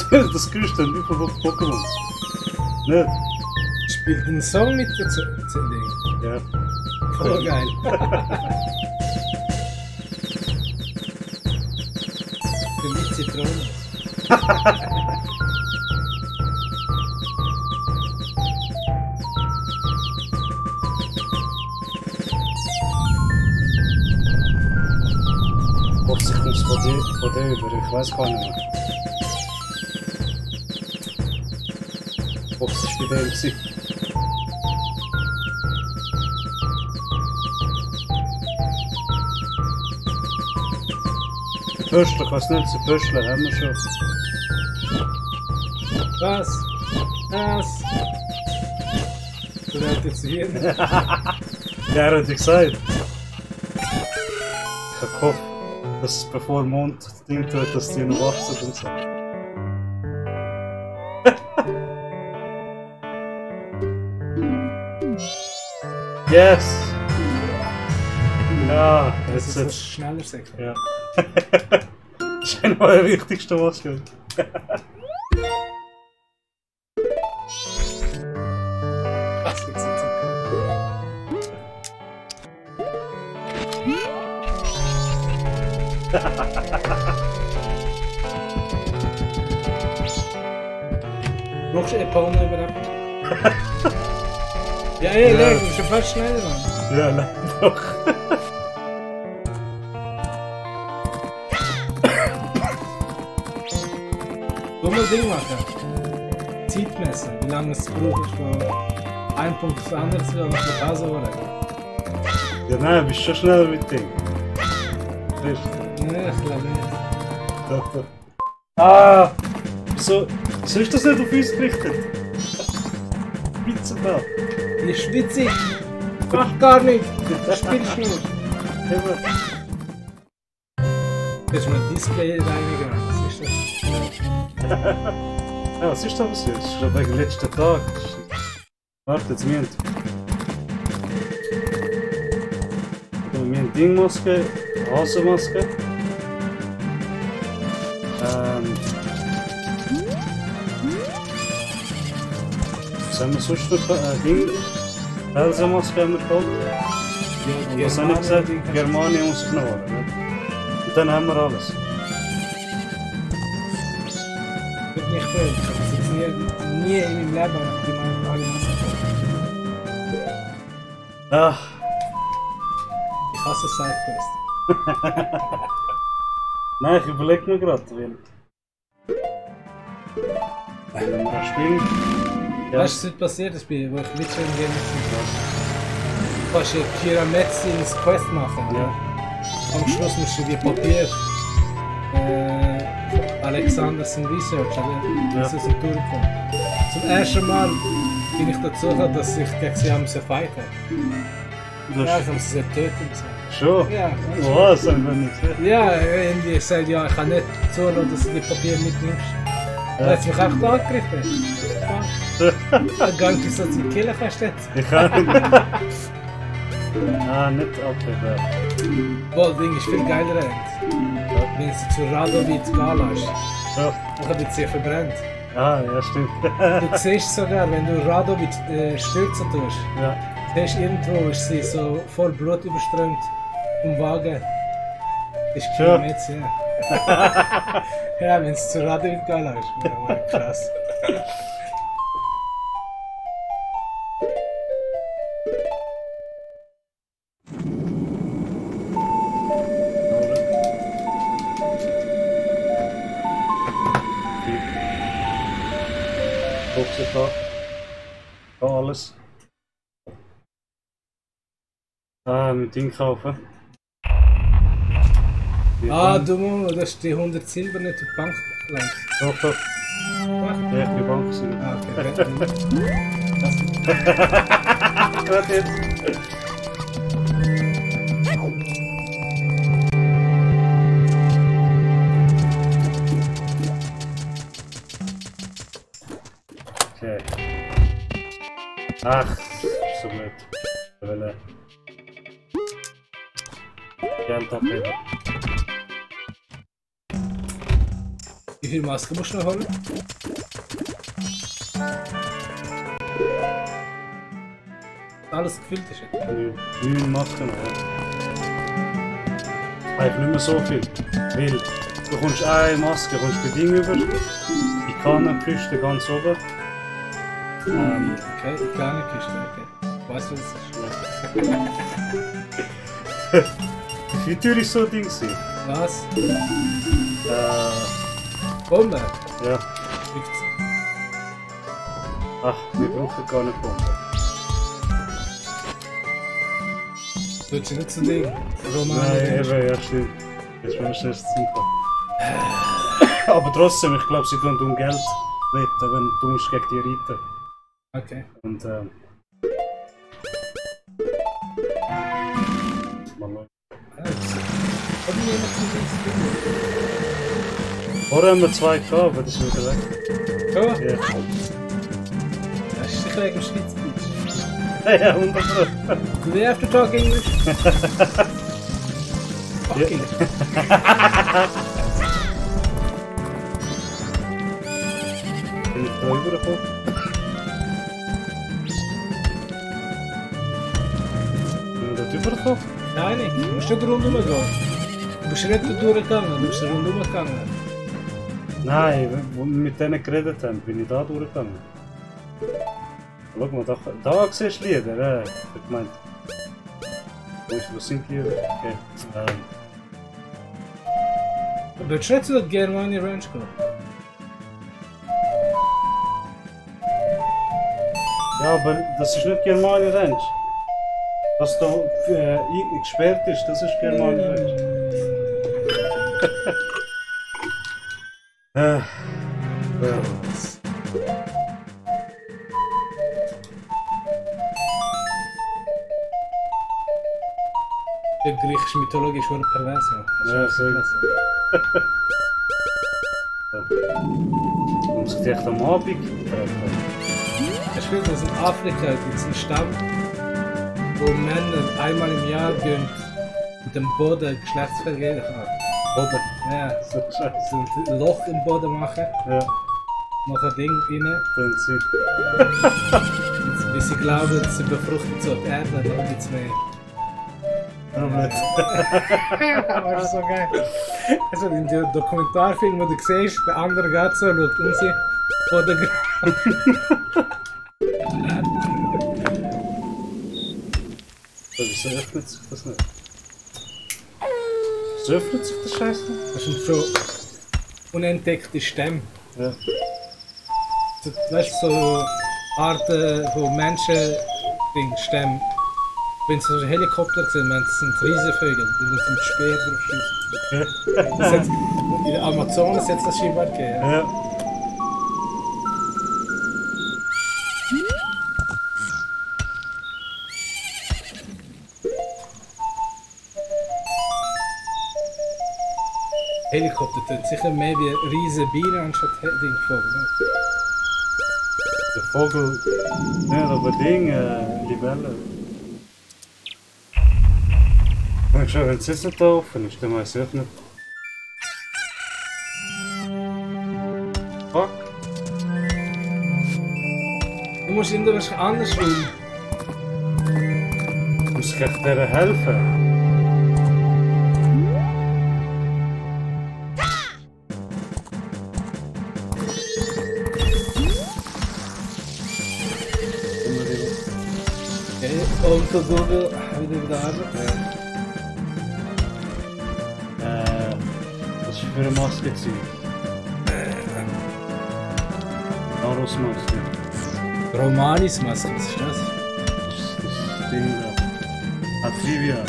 [SPEAKER 1] Das Gerüst dann wie von Pokémon. Nicht?
[SPEAKER 2] Spielt einen Song mit der CD.
[SPEAKER 1] Ja.
[SPEAKER 2] Voll geil. Für mich Zitrone.
[SPEAKER 1] Hoffentlich kommt es von dir über, ich weiß gar nicht mehr. Hoffentlich bei dem gewesen. Pöstler, ich weiß nicht, so Pöstler haben wir schon.
[SPEAKER 2] Was? Was? Du hört jetzt jeden.
[SPEAKER 1] Ja, er hat ja gesagt. Ich habe gehofft, dass bevor Mond Ding tut, dass die noch wachsen und so. Yes! Ja,
[SPEAKER 2] Das ist
[SPEAKER 1] jetzt.
[SPEAKER 2] was schneller sagen.
[SPEAKER 1] Ja. Das ist genau der wichtigste, was geht.
[SPEAKER 2] Was gibt's jetzt? Brauchst du Epone überhaupt? Ja, ey, leg, du bist schon fast schneller, Mann.
[SPEAKER 1] Ja, nein, doch.
[SPEAKER 2] Du musst Ding machen. Zeit messen, wie lange es braucht, von einem Punkt aufs andere zu gehen und nach Hause zu gehen.
[SPEAKER 1] Ja, nein, bist schon schneller mit Ding. Weißt du?
[SPEAKER 2] Nee, ich glaube nicht.
[SPEAKER 1] Doch, doch. Ah! Wieso ist das nicht auf uns gerichtet? Pizza da.
[SPEAKER 2] Die ist witzig. Mach gar nicht. Spielst nur.
[SPEAKER 1] Eben.
[SPEAKER 2] Das ist mein Display reiniger. Was ist das?
[SPEAKER 1] Ja, was ist da passiert? Das ist schon wegen letzten Tag. Warte, jetzt wir haben Dingmaske, Hasenmaske. Was haben wir sonst noch? Ding. Felsenmaske haben wir geholt. Und was habe ich gesagt? Germania muss ich noch holen. Ne? Und dann haben wir alles.
[SPEAKER 2] Wird nicht blöd. Ich habe es jetzt nie in meinem Leben die alle Masken geholt.
[SPEAKER 1] Ach.
[SPEAKER 2] Ich hasse Sidequest.
[SPEAKER 1] Nein, ich überlege mir gerade, weil wenn wir spielen. Ja.
[SPEAKER 2] Weißt du, was passiert ist, wo ich Witcher im Game bin? Du kannst ja Kira Metz ins Quest machen.
[SPEAKER 1] Ja.
[SPEAKER 2] Am Schluss musst du wie Papier Alexandersen Research, das ist ein durchgekommen. Zum ersten Mal bin ich dazu gekommen, dass ich gegen sie haben fighten. Ja, ich habe sie töten müssen.
[SPEAKER 1] Schon?
[SPEAKER 2] Ja.
[SPEAKER 1] Was? Haben wir nicht gesehen?
[SPEAKER 2] Ja, die sagt, ja, ich kann nicht zulassen, dass du die Papier mitnimmst. Ja. Da hat sie mich einfach angegriffen. Dann gang ich so zu killen kannst jetzt.
[SPEAKER 1] Ich kann nicht. Ah, nicht abgeben.
[SPEAKER 2] Boah, das Ding ist viel geiler. Wenn du zu Radovid gehen lässt,
[SPEAKER 1] Ja.
[SPEAKER 2] dann wird sie verbrennt.
[SPEAKER 1] Ah, ja, stimmt.
[SPEAKER 2] Du siehst sogar, wenn du Radovid stürzen tust,
[SPEAKER 1] Ja.
[SPEAKER 2] siehst irgendwo ist sie so voll Blut überströmt im Wagen. Das ist
[SPEAKER 1] Ja.
[SPEAKER 2] mit, ja. Ja, wenn du zu Radovid gehen lässt. Ja, krass.
[SPEAKER 1] Da alles. Mit Ding kaufen.
[SPEAKER 2] Ah, du Mann, das ist die 100 Silber nicht in die Bank gelegt.
[SPEAKER 1] Doch, doch.
[SPEAKER 2] Echt?
[SPEAKER 1] Ja, die Bank sind.
[SPEAKER 2] Ah, okay.
[SPEAKER 1] Warte jetzt. Okay. Ach, so blöd. Welle. Geld abheben.
[SPEAKER 2] Wie viel Maske musst du noch holen? Alles gefüllt ist jetzt.
[SPEAKER 1] 9 Masken, ja. Eigentlich nicht mehr so viel. Weil du kommst eine Maske, kommst bei Ding über. Die Kannenküste ganz oben.
[SPEAKER 2] Okay, die kleine Kiste, okay. Weißt du, was das ist?
[SPEAKER 1] Wie viel teuer ist so ein Ding?
[SPEAKER 2] Was?
[SPEAKER 1] Äh,
[SPEAKER 2] Bombe?
[SPEAKER 1] ja.
[SPEAKER 2] 15.
[SPEAKER 1] Ach, wir brauchen gar nicht Bomben.
[SPEAKER 2] Du willst nicht zu Ding?
[SPEAKER 1] Nein, eben, ja, stimmt. Jetzt bin ich erst Zeit. Aber trotzdem, ich glaube, sie tun um Geld wetten, wenn du musst gegen die reiten.
[SPEAKER 2] Okay.
[SPEAKER 1] Und mal schauen.
[SPEAKER 2] Haben wir noch zu Ding?
[SPEAKER 1] Vorher haben wir 2 gehabt, aber das ist wieder weg.
[SPEAKER 2] Ja?
[SPEAKER 1] Ja.
[SPEAKER 2] Das ist sicher wegen Schweizerdeutsch.
[SPEAKER 1] Ja, 100%.
[SPEAKER 2] Do they have to talk English? Fuck English.
[SPEAKER 1] Bin ich da rübergekommen? Bin ich da rübergekommen?
[SPEAKER 2] Nein, nicht. Du musst nicht rundherum gehen. Du bist nicht durchgegangen, du bist rundherum gegangen.
[SPEAKER 1] Nein, wo wir mit denen geredet haben, bin ich da durchgegangen. Schau mal, da siehst du Lieder, ich hab gemeint. Wo sind die Lieder? Okay.
[SPEAKER 2] Willst du nicht zu der Germania Ranch gehen?
[SPEAKER 1] Ja, aber das ist nicht Germania Ranch. Was da gesperrt ist, das ist Germania Ranch. Ja.
[SPEAKER 2] Die griechische Mythologie ist schon pervers.
[SPEAKER 1] Ja, sehr. Und sich echt am Abend treffen.
[SPEAKER 2] Es spielt dass in Afrika gibt es einen Stamm, wo Männer einmal im Jahr gehen mit dem Boden Geschlechtsverkehr haben.
[SPEAKER 1] Boden?
[SPEAKER 2] Ja,
[SPEAKER 1] So scheiße.
[SPEAKER 2] so ein Loch im Boden machen,
[SPEAKER 1] Ja,
[SPEAKER 2] noch ein Ding rein,
[SPEAKER 1] dann sind
[SPEAKER 2] bis sie glauben, sie befruchten so die Erde, dann gibt es mehr.
[SPEAKER 1] Problem.
[SPEAKER 2] Das ist so geil. Also in dem Dokumentarfilm, wo du siehst, der andere geht so, schaut um sie Boden.
[SPEAKER 1] Wieso öffnet sich das nicht? Wieso öffnet sich das Scheiß nicht?
[SPEAKER 2] Das sind so unentdeckte Stämme.
[SPEAKER 1] Ja.
[SPEAKER 2] So, weißt du, so Arten, wo Menschen Stämme. Wenn es so ein Helikopter sind, das sind Riesenvögel, die mit dem Speer drauf schießen. In der Amazonas hat es das scheinbar gegeben. Ja.
[SPEAKER 1] Ja.
[SPEAKER 2] Helikopter tun sicher mehr wie riesige Bienen anstatt Vogel. Ne?
[SPEAKER 1] Der Vogel, ja, aber Ding, Libelle. Schau, wenn es jetzt nicht da offen ist, dann weiß ich auch nicht. Fuck.
[SPEAKER 2] Du musst irgendwas anders tun.
[SPEAKER 1] Muss ich echt der helfen?
[SPEAKER 2] Okay, und so Google wieder da.
[SPEAKER 1] Was war für eine Maske? Majoras Maske.
[SPEAKER 2] Romanis Maske, was ist das?
[SPEAKER 1] Das Ding da. Atrivia.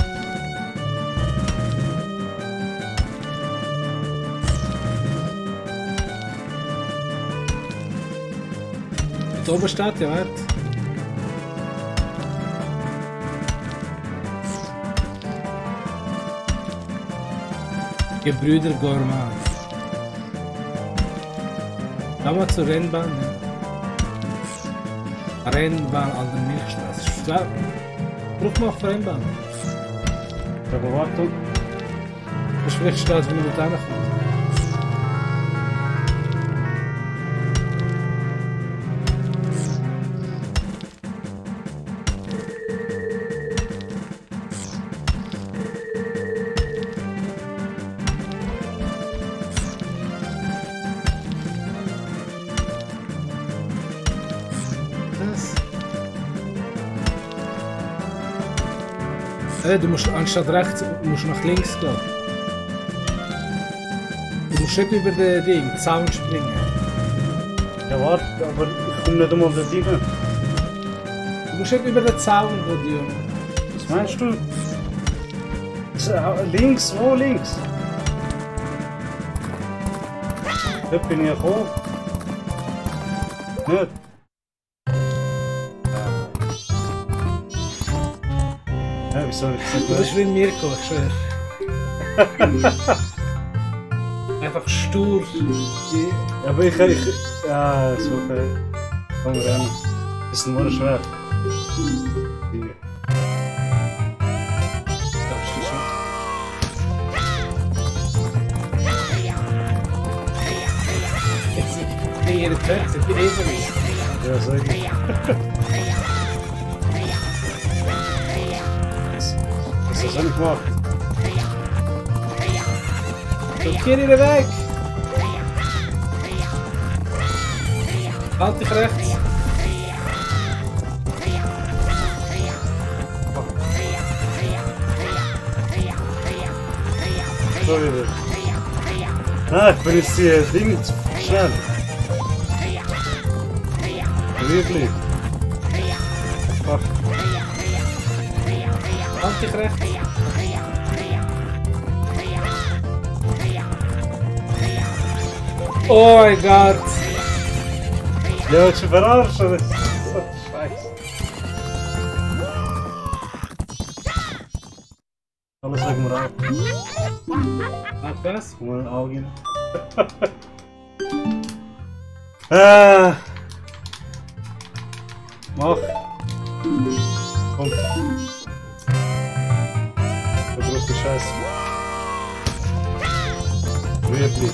[SPEAKER 2] Da oben steht ja, warte. Gebrüder Gourmand. Damals zur Rennbahn. Ja. Rennbahn an der Milchstraße. Braucht man auch die Rennbahn.
[SPEAKER 1] Aber warte.
[SPEAKER 2] Das ist vielleicht steht, wenn man da kommt. Du musst anstatt rechts musst nach links gehen. Du musst nicht über den Zaun springen.
[SPEAKER 1] Ja, warte, aber ich komme nicht einmal da rein.
[SPEAKER 2] Du musst nicht über den Zaun gehen.
[SPEAKER 1] Was meinst du? Links, wo links? Dort bin ich ja gekommen. Nicht? Ja, wieso nicht?
[SPEAKER 2] Du bist wie ein Mirko, ich schwör. Einfach stur.
[SPEAKER 1] Ja, aber ich ja, ist okay. Komm rein. Das ist nur schwer. Hier.
[SPEAKER 2] Darfst du schon? Jetzt sind ihre Töchter, sind die Esel.
[SPEAKER 1] Ja, sag ich. Was hast du nicht gemacht?
[SPEAKER 2] So, geh wieder weg! Halt dich rechts.
[SPEAKER 1] So wieder. Ah, ich bin jetzt die Dinge zu schnell. Wirklich. Fuck.
[SPEAKER 2] Halt dich rechts. Oh mein Gott.
[SPEAKER 1] Ja, willst du verarschen? Das ist so scheiße. Alles legen wir ab.
[SPEAKER 2] Mach was?
[SPEAKER 1] Mal ein Auge Mach. Komm. Der größte Scheiß. Wirklich.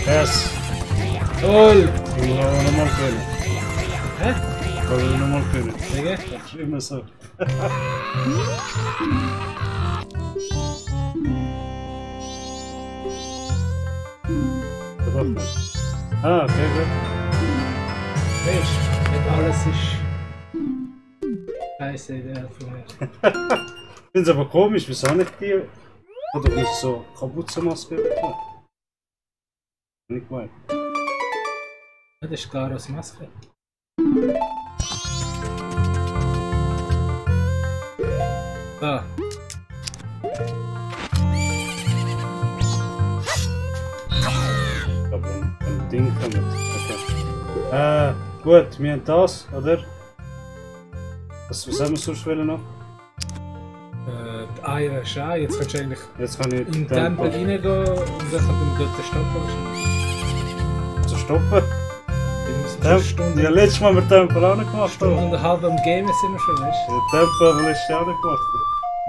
[SPEAKER 1] Yes.
[SPEAKER 2] Toll.
[SPEAKER 1] Ich will auch nochmal können.
[SPEAKER 2] Hä?
[SPEAKER 1] Ich will nochmal können.
[SPEAKER 2] Wege?
[SPEAKER 1] Das ist immer so. Ah, okay, gut.
[SPEAKER 2] Weißt du, nicht alles ist scheiße ideal für mich.
[SPEAKER 1] Ich finde es aber komisch, wieso nicht die oder nicht so Kapuzenmaske bekommen? Nicht gemeint.
[SPEAKER 2] Das ist Garos Maske. Da.
[SPEAKER 1] Ich glaube, ein Ding damit. Okay. Gut, wir haben das, oder? Was haben wir sonst noch?
[SPEAKER 2] Die Eier ist auch. Jetzt kannst du eigentlich
[SPEAKER 1] Jetzt kann ich
[SPEAKER 2] in den Tempel reingehen und dann kann den Götter stoppen.
[SPEAKER 1] zu stoppen.
[SPEAKER 2] Wir müssen eine Stunde,
[SPEAKER 1] Ja, letztes Mal haben wir den Tempel auch nicht gemacht.
[SPEAKER 2] Stunde und eine halbe am Game sind wir schon, weißt
[SPEAKER 1] Den Tempel haben wir letztes Jahr auch nicht gemacht.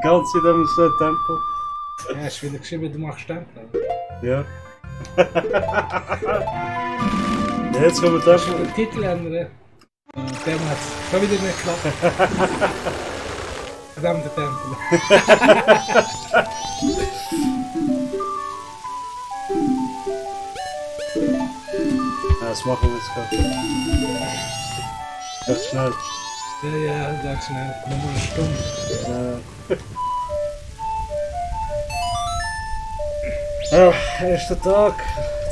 [SPEAKER 1] Ganz in dem so Tempel.
[SPEAKER 2] du? Ja, hast du wieder geschrieben, du machst Tempel.
[SPEAKER 1] Ja. Jetzt kommen wir Tempel.
[SPEAKER 2] Den Titel ändern. Der hat es schon wieder nicht geklappt. Verdammte Tempel.
[SPEAKER 1] Ja, das machen wir jetzt gerade. Ganz schnell.
[SPEAKER 2] Ja, sag schnell. Nochmal eine Stunde.
[SPEAKER 1] Ja, erster Tag.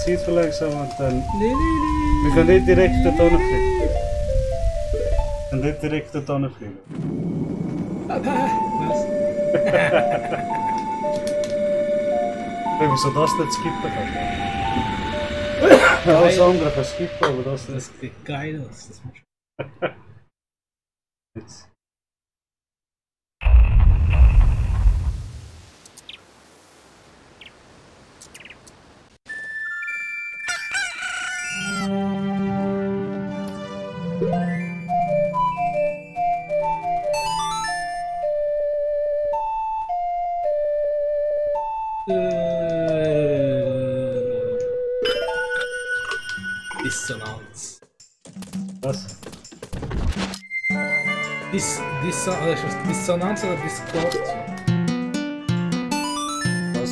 [SPEAKER 1] Zeit verlangsamen und dann.
[SPEAKER 2] Nee.
[SPEAKER 1] Wir können nicht direkt dort hinfliegen. Wir können nicht direkt dort hinfliegen.
[SPEAKER 2] Was?
[SPEAKER 1] Wieso das nicht skippen kann? Alles andere kann skippen, aber das nicht.
[SPEAKER 2] Das sieht geil aus. Das musst
[SPEAKER 1] Jetzt.
[SPEAKER 2] Dissonanz.
[SPEAKER 1] Was?
[SPEAKER 2] Dissonanz oder Discord?
[SPEAKER 1] Was?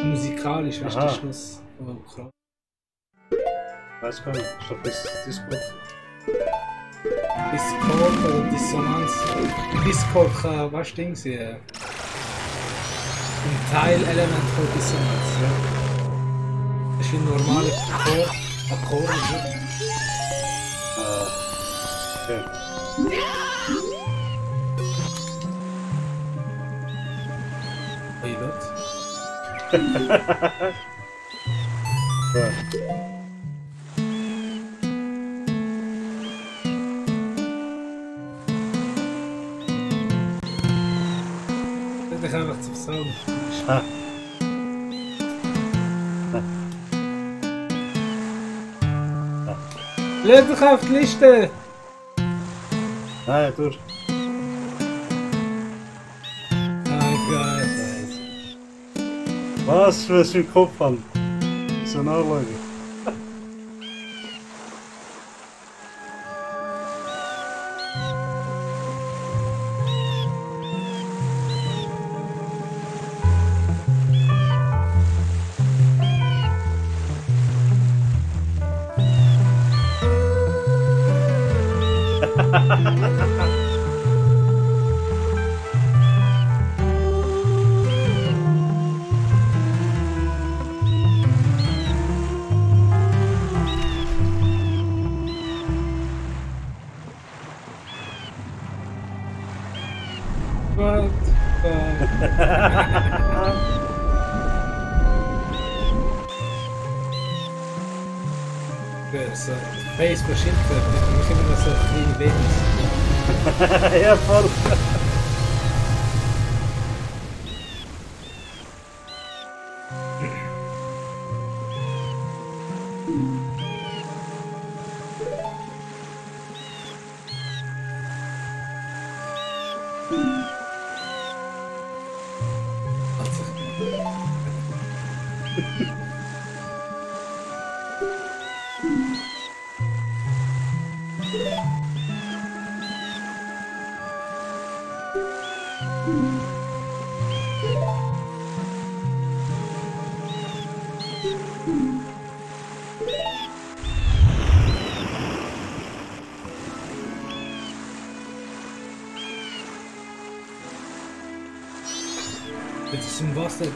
[SPEAKER 2] Musikalisch, weißt du,
[SPEAKER 1] Aha.
[SPEAKER 2] der Schluss. Oh, krass.
[SPEAKER 1] Weiß gar nicht. Ist doch das Discord.
[SPEAKER 2] Discord oder Dissonanz. Discord kann, was Ding sein? Ein Teilelement von Dissonanz. Ja. Das ist wie ein normaler Akkord.
[SPEAKER 1] Okay.
[SPEAKER 2] Hey, Gott.
[SPEAKER 1] Ja.
[SPEAKER 2] Ich einfach zu Song.
[SPEAKER 1] Ah.
[SPEAKER 2] Leg dich auf die Liste!
[SPEAKER 1] Nein, durch.
[SPEAKER 2] Oh Gott,
[SPEAKER 1] Was für ein Kopf haben? So nachschauen.
[SPEAKER 2] What? So, Face verschimpft wird, ich muss immer noch so kleine Babys.
[SPEAKER 1] Ja, voll.
[SPEAKER 2] Das ist im Wasser.
[SPEAKER 1] Ja,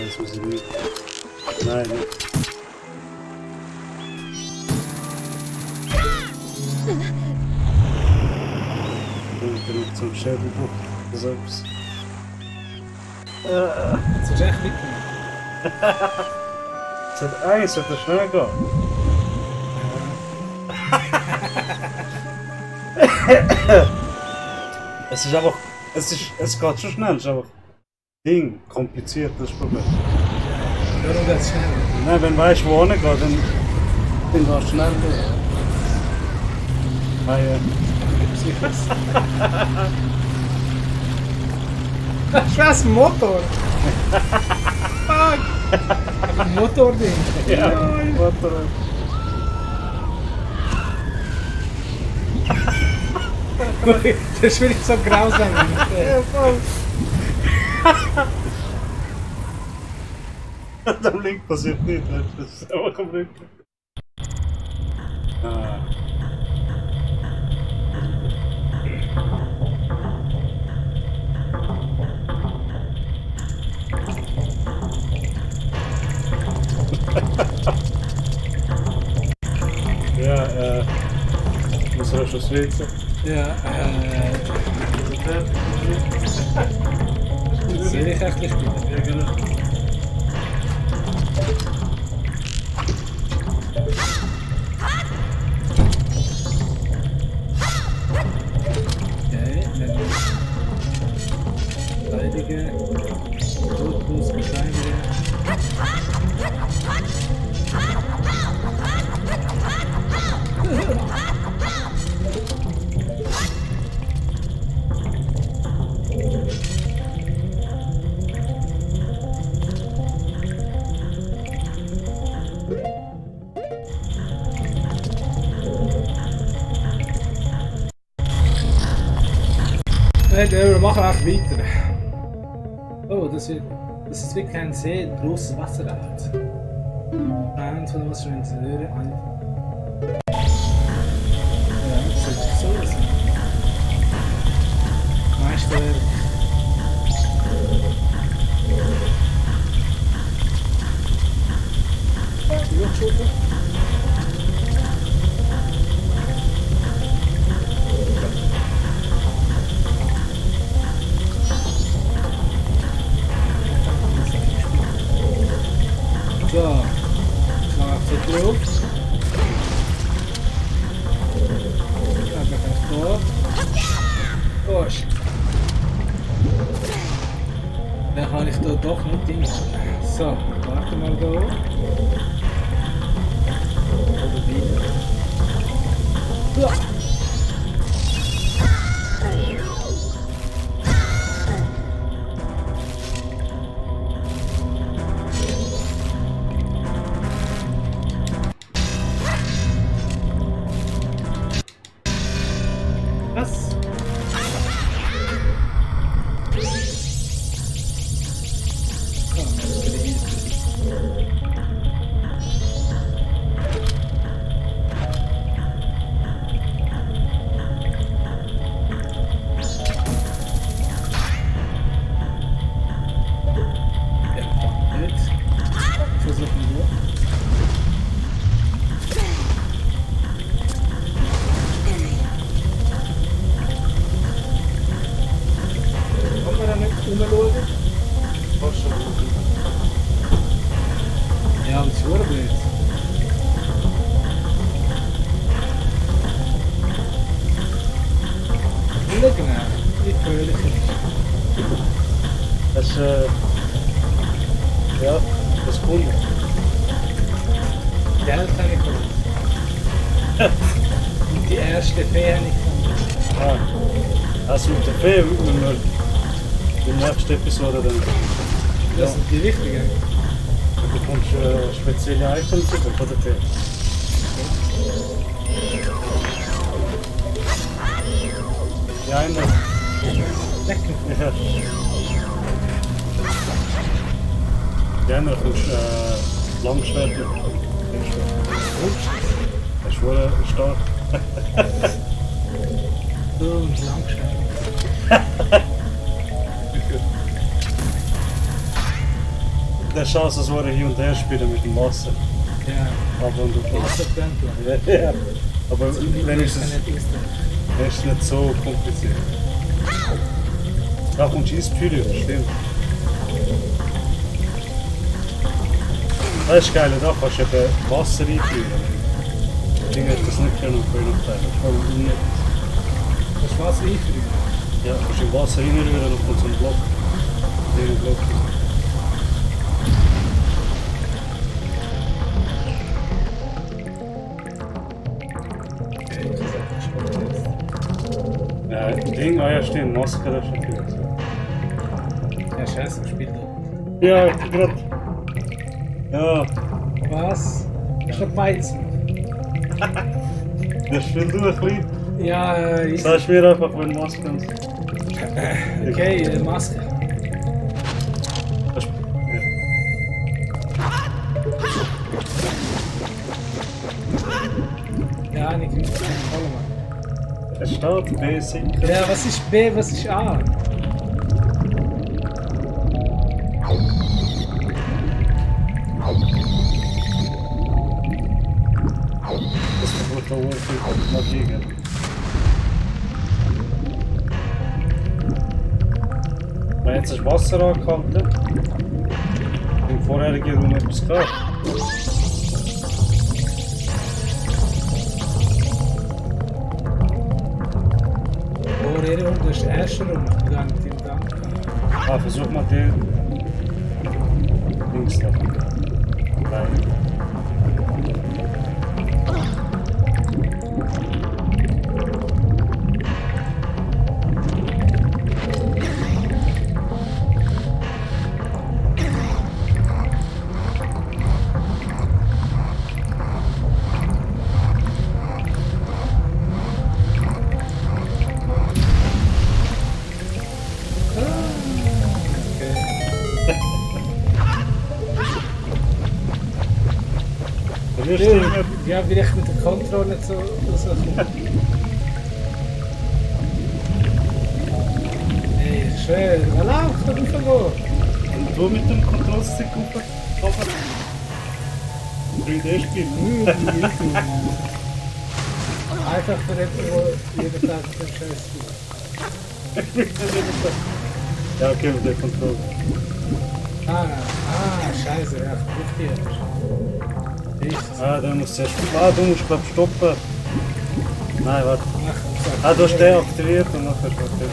[SPEAKER 1] das muss ich nicht. Nein, nicht. Genug zum Schädelbuch. Selbst.
[SPEAKER 2] Das ist echt mitnehmen.
[SPEAKER 1] Eigentlich sollte es schnell gehen. Es ist einfach. Es geht schon schnell, es ist einfach. Ding, kompliziert, das Problem.
[SPEAKER 2] Warum geht es schnell?
[SPEAKER 1] Nein, wenn du weißt, wo hingeht, dann geht es schnell. Ah ja.
[SPEAKER 2] Das ist was, ein Motor! Fuck! Ein Motording!
[SPEAKER 1] Ja, Motor.
[SPEAKER 2] Das ist wirklich so grausam.
[SPEAKER 1] Ja, voll. Am Link passiert nicht, das ist einfach am Link. Ah. Ja, muss er schon schwitzen.
[SPEAKER 2] Ja, sehe ich echt nicht gut.
[SPEAKER 1] Ja, genau.
[SPEAKER 2] Okay, Verteidige, Rotfuß, Verteidige. Wir machen einfach weiter. Oh, das ist wirklich ein sehr großes Wasserrad. Ein von den Wasserrennern. Ja, das sollte so sein. Meisterwerk. So, schwarze Club. Einfach ganz vor. Gosh. Dann kann ich da doch nicht hin. So, warte mal da. Oder Bienen. Uah. Was? Ja, das ist verdammt blöd. Schau genau, wie fröhlich es ist.
[SPEAKER 1] Das ist, ja, das ist cool.
[SPEAKER 2] Geld habe ich geholt. Und die erste Fee habe ich gefunden.
[SPEAKER 1] Ah, also mit der Fee, wenn wir die nächste Episode dann.
[SPEAKER 2] Das sind die wichtigen.
[SPEAKER 1] Du bekommst spezielle Items über von der Fee. Die eine.
[SPEAKER 2] Lecken.
[SPEAKER 1] Ja. Die eine kommst Langschwert über. Das ist wohl stark.
[SPEAKER 2] Und Langschwert.
[SPEAKER 1] Der Chance, dass wir hier und her spielen mit dem Wasser.
[SPEAKER 2] Ja.
[SPEAKER 1] Aber wenn du
[SPEAKER 2] Wassertempel.
[SPEAKER 1] ja. Aber wenn ist es
[SPEAKER 2] Nicht
[SPEAKER 1] ist nicht so kompliziert. Da kommst du ins Gefühl über, stimmt. Das ist geil, da kannst du eben Wasser einführen. Ich denke, das nicht können für Nachteile. Das ist voll unnötig.
[SPEAKER 2] das Wasser einführen.
[SPEAKER 1] Ja, du kannst im Wasser reinrühren und kommt so ein Block. Den Block. Ja, Ding, ja stimmt, Maske, das ist schon viel.
[SPEAKER 2] Ja, scheiße, spielt dort.
[SPEAKER 1] Ja, gerade. Ja,
[SPEAKER 2] Was? Das ist doch Weizen.
[SPEAKER 1] das spielt du ein bisschen.
[SPEAKER 2] Ja, ich.
[SPEAKER 1] Sagst mir einfach, wenn Maske kommt.
[SPEAKER 2] Okay, Maske.
[SPEAKER 1] Das ja.
[SPEAKER 2] Ja, ich kann nicht voll machen.
[SPEAKER 1] Es steht Basic.
[SPEAKER 2] Ja, was ist B, was ist A?
[SPEAKER 1] Das wird da wohl viel Magie geben. Wenn jetzt das Wasser angehalten, im vorherigen Raum etwas gehabt.
[SPEAKER 2] Oh, der Raum, das ist der erste Raum. Dann den Dank.
[SPEAKER 1] Ah, versuch mal den links da. Nein.
[SPEAKER 2] Ja, wie ich mit der Kontrolle so rauskomme. Hey, schön. Voilà, ich kann raufgehen.
[SPEAKER 1] Und du mit dem Kontrollstick rauf? 3D-Spiel.
[SPEAKER 2] Einfach für jemanden, der jeden Tag den Scheiß tut.
[SPEAKER 1] Ja, okay, mit der Kontrolle.
[SPEAKER 2] Scheiße, ja, gut hier.
[SPEAKER 1] Ah, du musst zuerst. Ah, du musst glaub stoppen. Nein, warte.
[SPEAKER 2] Ach,
[SPEAKER 1] Ah, du hast den aktiviert und nachher ist aktiviert.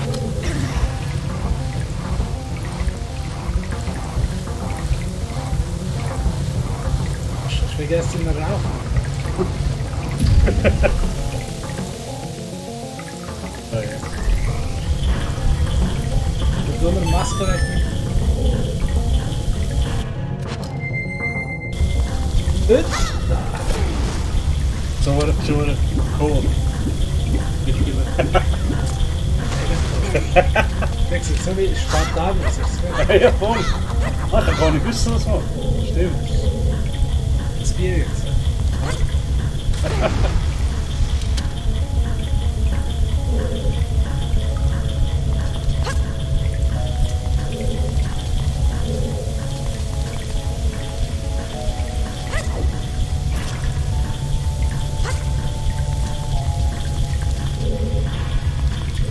[SPEAKER 2] Ich vergesse immer rauchen. Du eine Maske retten.
[SPEAKER 1] Zora, cool.
[SPEAKER 2] Denkst du, so wie Spartan ist es?
[SPEAKER 1] Ja, voll. Ah, ich hab gar nicht gewusst, was man. Stimmt.
[SPEAKER 2] Experience.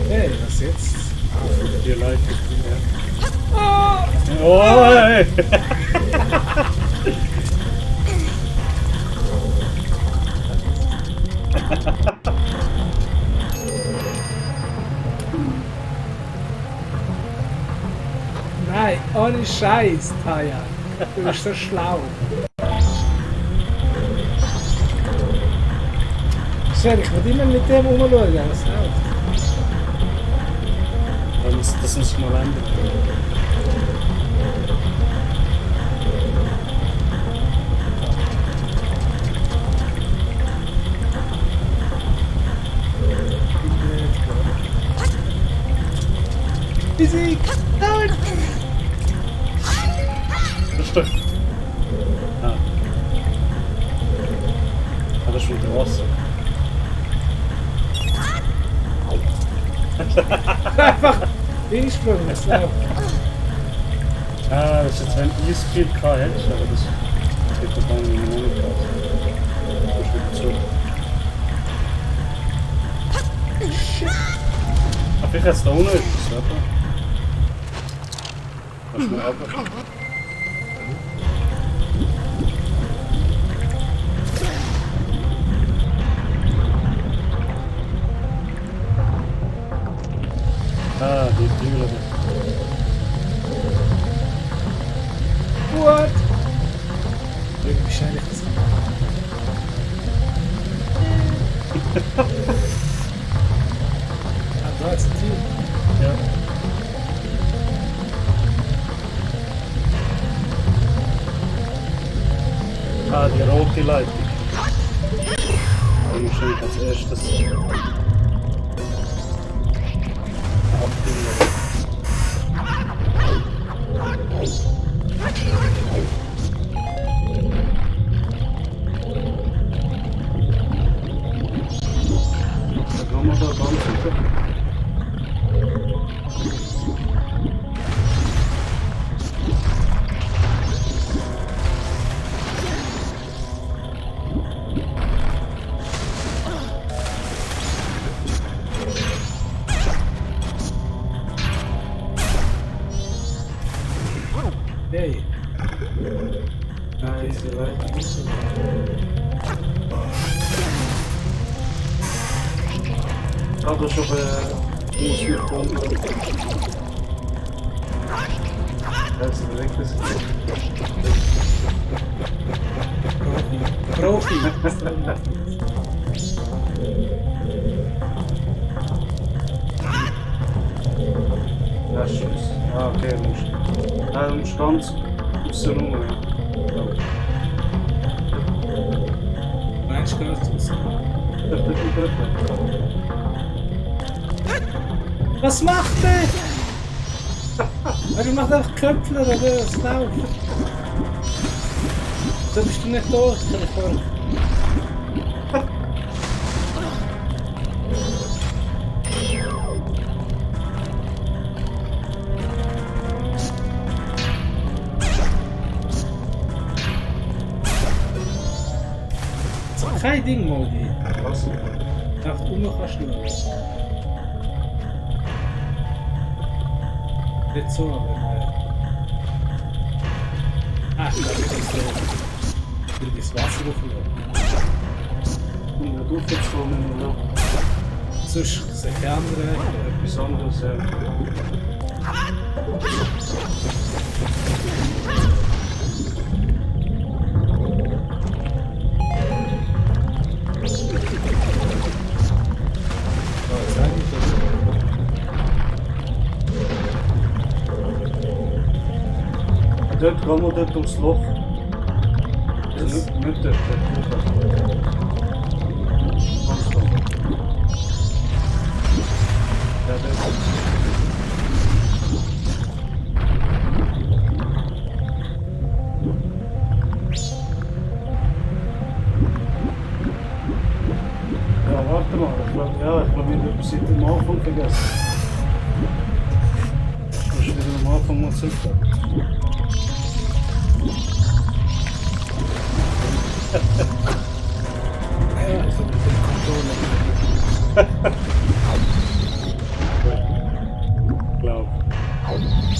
[SPEAKER 2] Hey, was jetzt?
[SPEAKER 1] Dir leid. Oh, hey.
[SPEAKER 2] Nein, ohne Scheiß, Taya. Du bist so schlau. Schön, ich will immer mit dem umschauen, was läuft.
[SPEAKER 1] Das muss ich mal ändern.
[SPEAKER 2] Physik! Nein!
[SPEAKER 1] Das stimmt. Ah. Ah, das ist wieder Wasser.
[SPEAKER 2] Einfach hinsprungen, es läuft.
[SPEAKER 1] Ah, das ist jetzt, wenn du E-Speed K hättest, aber das geht doch gar nicht mehr nicht raus. Du bist wieder zurück. Ah, vielleicht hat es da unten etwas, oder? Kannst du mal runter? Ah, die Türe.
[SPEAKER 2] What? Wie wahrscheinlich das Ah, da ist ein Ziel.
[SPEAKER 1] Ja. Ah, die rote Leitung. Die muss ich als erstes abbilden. Da kann man da ganz super.
[SPEAKER 2] Hey.
[SPEAKER 1] Nein, die Leitung ist so. Ah, da ist aber Musik-Bombe. Da ist ein Elektris.
[SPEAKER 2] Profi.
[SPEAKER 1] Das ist Schuss. Ah, okay, du musst ganz außen rum.
[SPEAKER 2] Meinst du gar nicht raus? Was macht der? Er macht einfach Köpfler oder was läuft? So bist du nicht durch, Telefon. Kein Ding, Modi.
[SPEAKER 1] Was?
[SPEAKER 2] Auf die Uhr kannst du noch. Nicht so, aber. Ah, ich glaube, das ist so. Ich will das Wasser aufladen.
[SPEAKER 1] Und dann tut jetzt von mir noch
[SPEAKER 2] Sonst sind die anderen.
[SPEAKER 1] etwas anderes. Dort gehen wir dort ums Loch. Also nicht dort, dort. Ganz da. Ja, dort. Ja, warte mal. Ich glaube, ich habe etwas seit dem Anfang vergessen. Ich muss wieder am Anfang mal zurück.
[SPEAKER 2] Ja, ich habe den Controller.
[SPEAKER 1] Glaub.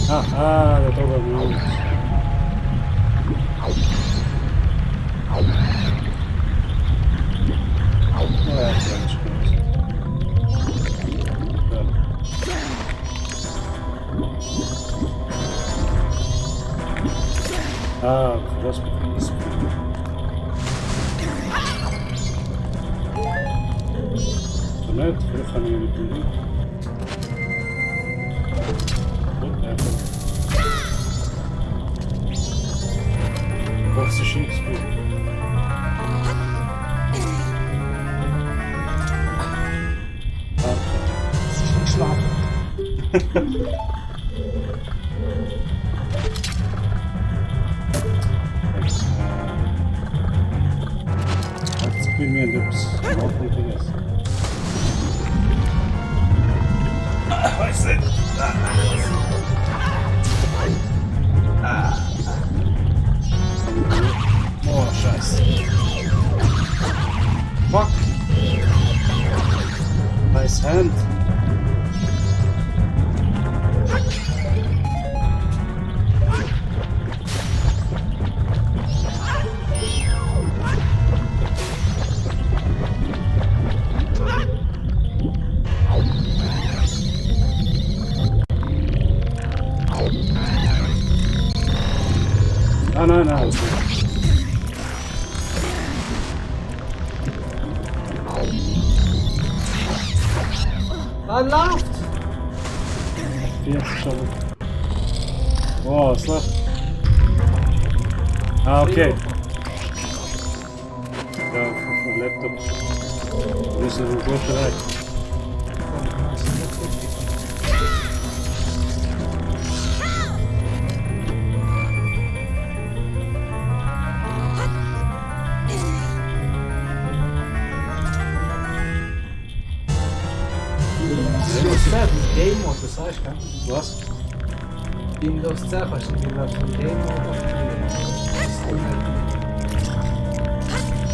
[SPEAKER 1] Der oben. Ja, das ist gut. Das ist gut. So nicht, vielleicht kann ich nicht tun. Gut, ja, gut. Was ist schief gut?
[SPEAKER 2] Es ist nicht schlafen.
[SPEAKER 1] Ich bin mir etwas überhaupt nicht vergessen. Weiß nicht. Oh, Scheiße. Fuck. Nice hand. Nein.
[SPEAKER 2] Er läuft!
[SPEAKER 1] Jetzt schon. Oh, es läuft. Okay. Ja, auf dem Laptop. Wir müssen den Gurte weg.
[SPEAKER 2] Game Mode, das heißt, gell?
[SPEAKER 1] Was?
[SPEAKER 2] Windows 10 kannst du nicht mehr von Game Mode aktivieren.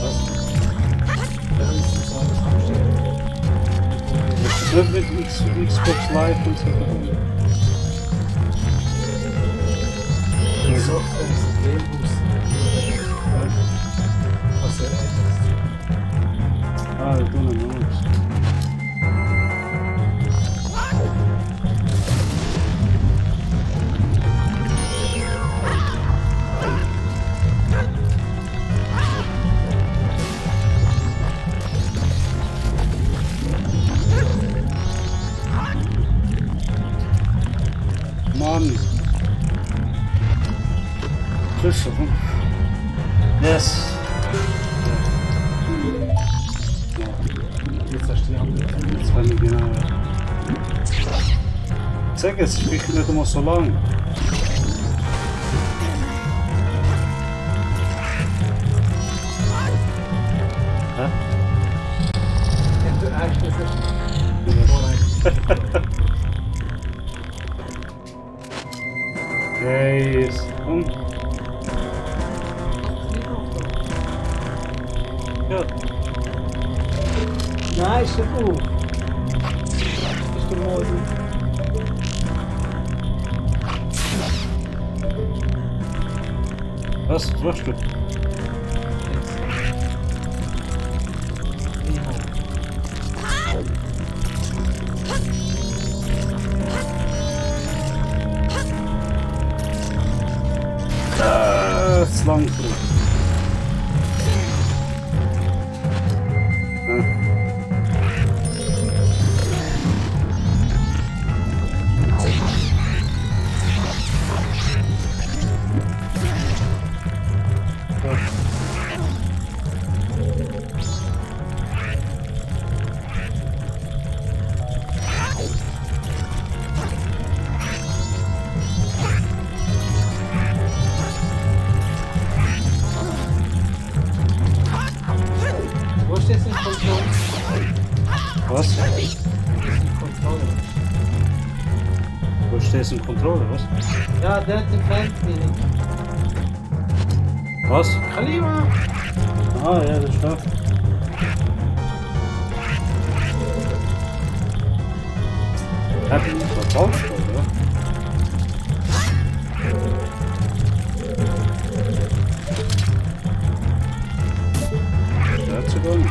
[SPEAKER 1] Was?
[SPEAKER 2] Da kannst du sagen, das kannst du
[SPEAKER 1] Das ist nicht mit Xbox Live und so.
[SPEAKER 2] Die Software ist ein Game Boost. Also,
[SPEAKER 1] Da tun wir noch nichts. Mann. Schlüssel. Yes.
[SPEAKER 2] jetzt hast du die andere.
[SPEAKER 1] Jetzt kann ich genau. Sag es, ich kriege nicht immer so lang. Hä?
[SPEAKER 2] Du eigentlich nicht.
[SPEAKER 1] Hey, komm. Ja.
[SPEAKER 2] Nein, ist nicht gut. Ist der Morgen.
[SPEAKER 1] Was machst du? Das ist lang zurück. Was?
[SPEAKER 2] Kontrolle.
[SPEAKER 1] Wo stehst du im Controller, was?
[SPEAKER 2] Ja, der hat den Fan-Feeling.
[SPEAKER 1] Was?
[SPEAKER 2] Kalima!
[SPEAKER 1] Ah, ja, das stimmt. Ja, das ist doch falsch, oder? Der hat sogar nicht.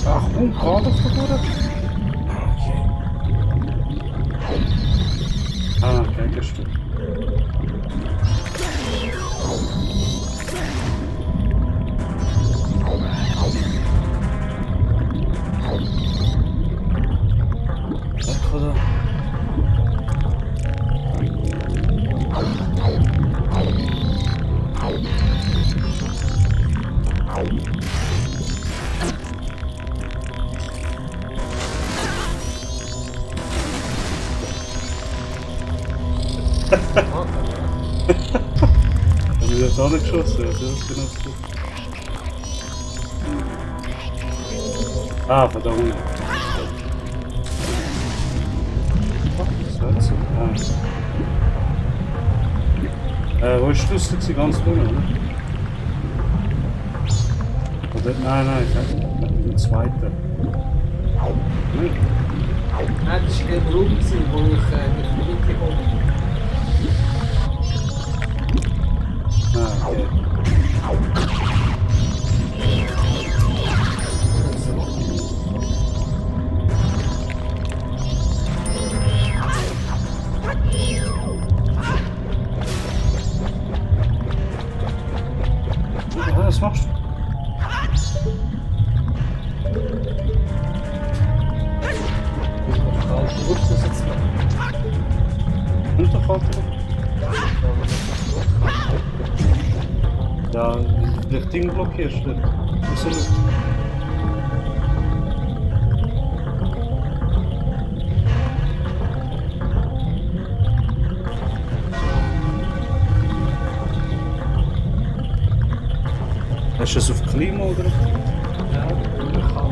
[SPEAKER 1] Ach, gerade verloren? Ah, okay, gestimmt. Weg, oder? Hab ich jetzt auch nicht geschossen, das ist genau so. Ah, verdammt. Das war jetzt so. Wo ist Schlüssel? Sie ganz unten, oder? Oder? Nein, ich hab den zweiten. Nicht?
[SPEAKER 2] Nein, das war der Raum, wo ich mich mitgekommen bin.
[SPEAKER 1] Ah, okay. Ja, was machst du? Unterkarte? Ja, das Ding blockierst du. Wieso nicht? Hast du es auf Klima oder?
[SPEAKER 2] Ja, ich kann.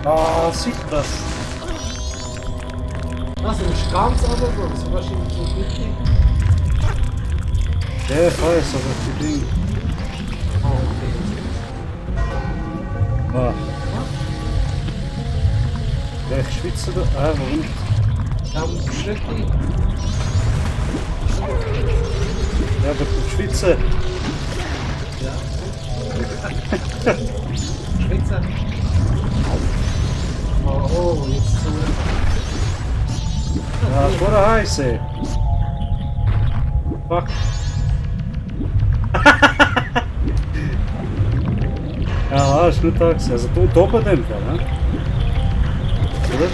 [SPEAKER 1] Ah, sieht das?
[SPEAKER 2] Also, du bist ganz runtergekommen, so wahrscheinlich so richtig.
[SPEAKER 1] Ja, ich weiß, aber die Ding.
[SPEAKER 2] Oh, okay.
[SPEAKER 1] Ah. Ja, ich schwitze da. Ah, warum nicht?
[SPEAKER 2] Da muss ich Schritte.
[SPEAKER 1] Ja, aber du schwitze.
[SPEAKER 2] Ja. Schwitze. Oh, jetzt so.
[SPEAKER 1] Ja, vorher heiße. Fuck. Ja, ist nicht da gewesen. Also du oben in dem Fall, ne? Oder?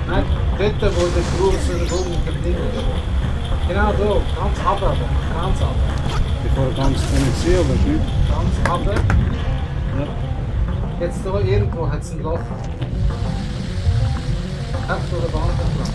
[SPEAKER 2] Nein, dort, wo der große Raum mit dem Ding ist. Genau da, ganz runter, ganz runter.
[SPEAKER 1] Bevor er ganz unten sieht, aber ist nicht.
[SPEAKER 2] Ganz runter.
[SPEAKER 1] Ja.
[SPEAKER 2] Jetzt da irgendwo hat es ein Loch. Echt vor der Wand entlang.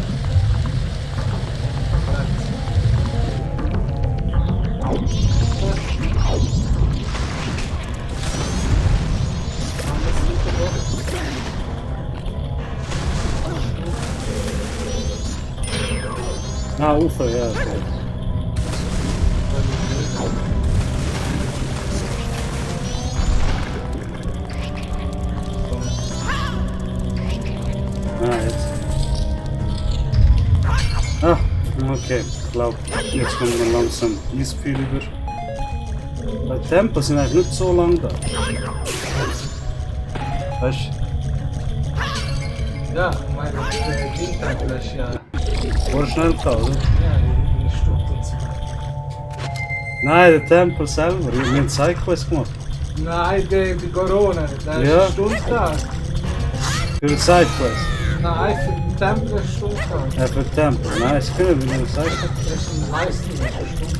[SPEAKER 1] Ah, Ufer, ja. Okay. Ah, jetzt. Okay, ich glaube, jetzt kommen wir langsam Eisgefühl über. Die Tempel sind eigentlich nicht so lang da. Weißt du?
[SPEAKER 2] Ja, meine Windtempel ist ja.
[SPEAKER 1] War schnell da, oder?
[SPEAKER 2] Ja, eine Stunde.
[SPEAKER 1] Nein, der Tempel selber. Wir haben Sidequest gemacht.
[SPEAKER 2] Nein, die Corona, der ist
[SPEAKER 1] Ja.
[SPEAKER 2] eine Stunde da.
[SPEAKER 1] Für die Sidequest.
[SPEAKER 2] Nein, für den Tempel ist eine Stunde da.
[SPEAKER 1] Ja, für den Tempel. Nein, es können wir nicht sagen.
[SPEAKER 2] Das ist ein Leisten, das ist eine Stunde.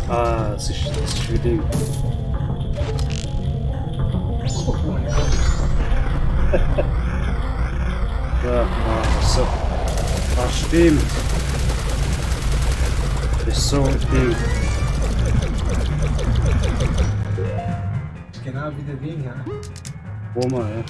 [SPEAKER 1] Ah, das ist wie Ding.
[SPEAKER 2] Oh mein Gott.
[SPEAKER 1] Ja, so. Ah, stimmt. Das ist so ein Ding.
[SPEAKER 2] Genau wie der Ding, ja.
[SPEAKER 1] Wo mal, ja.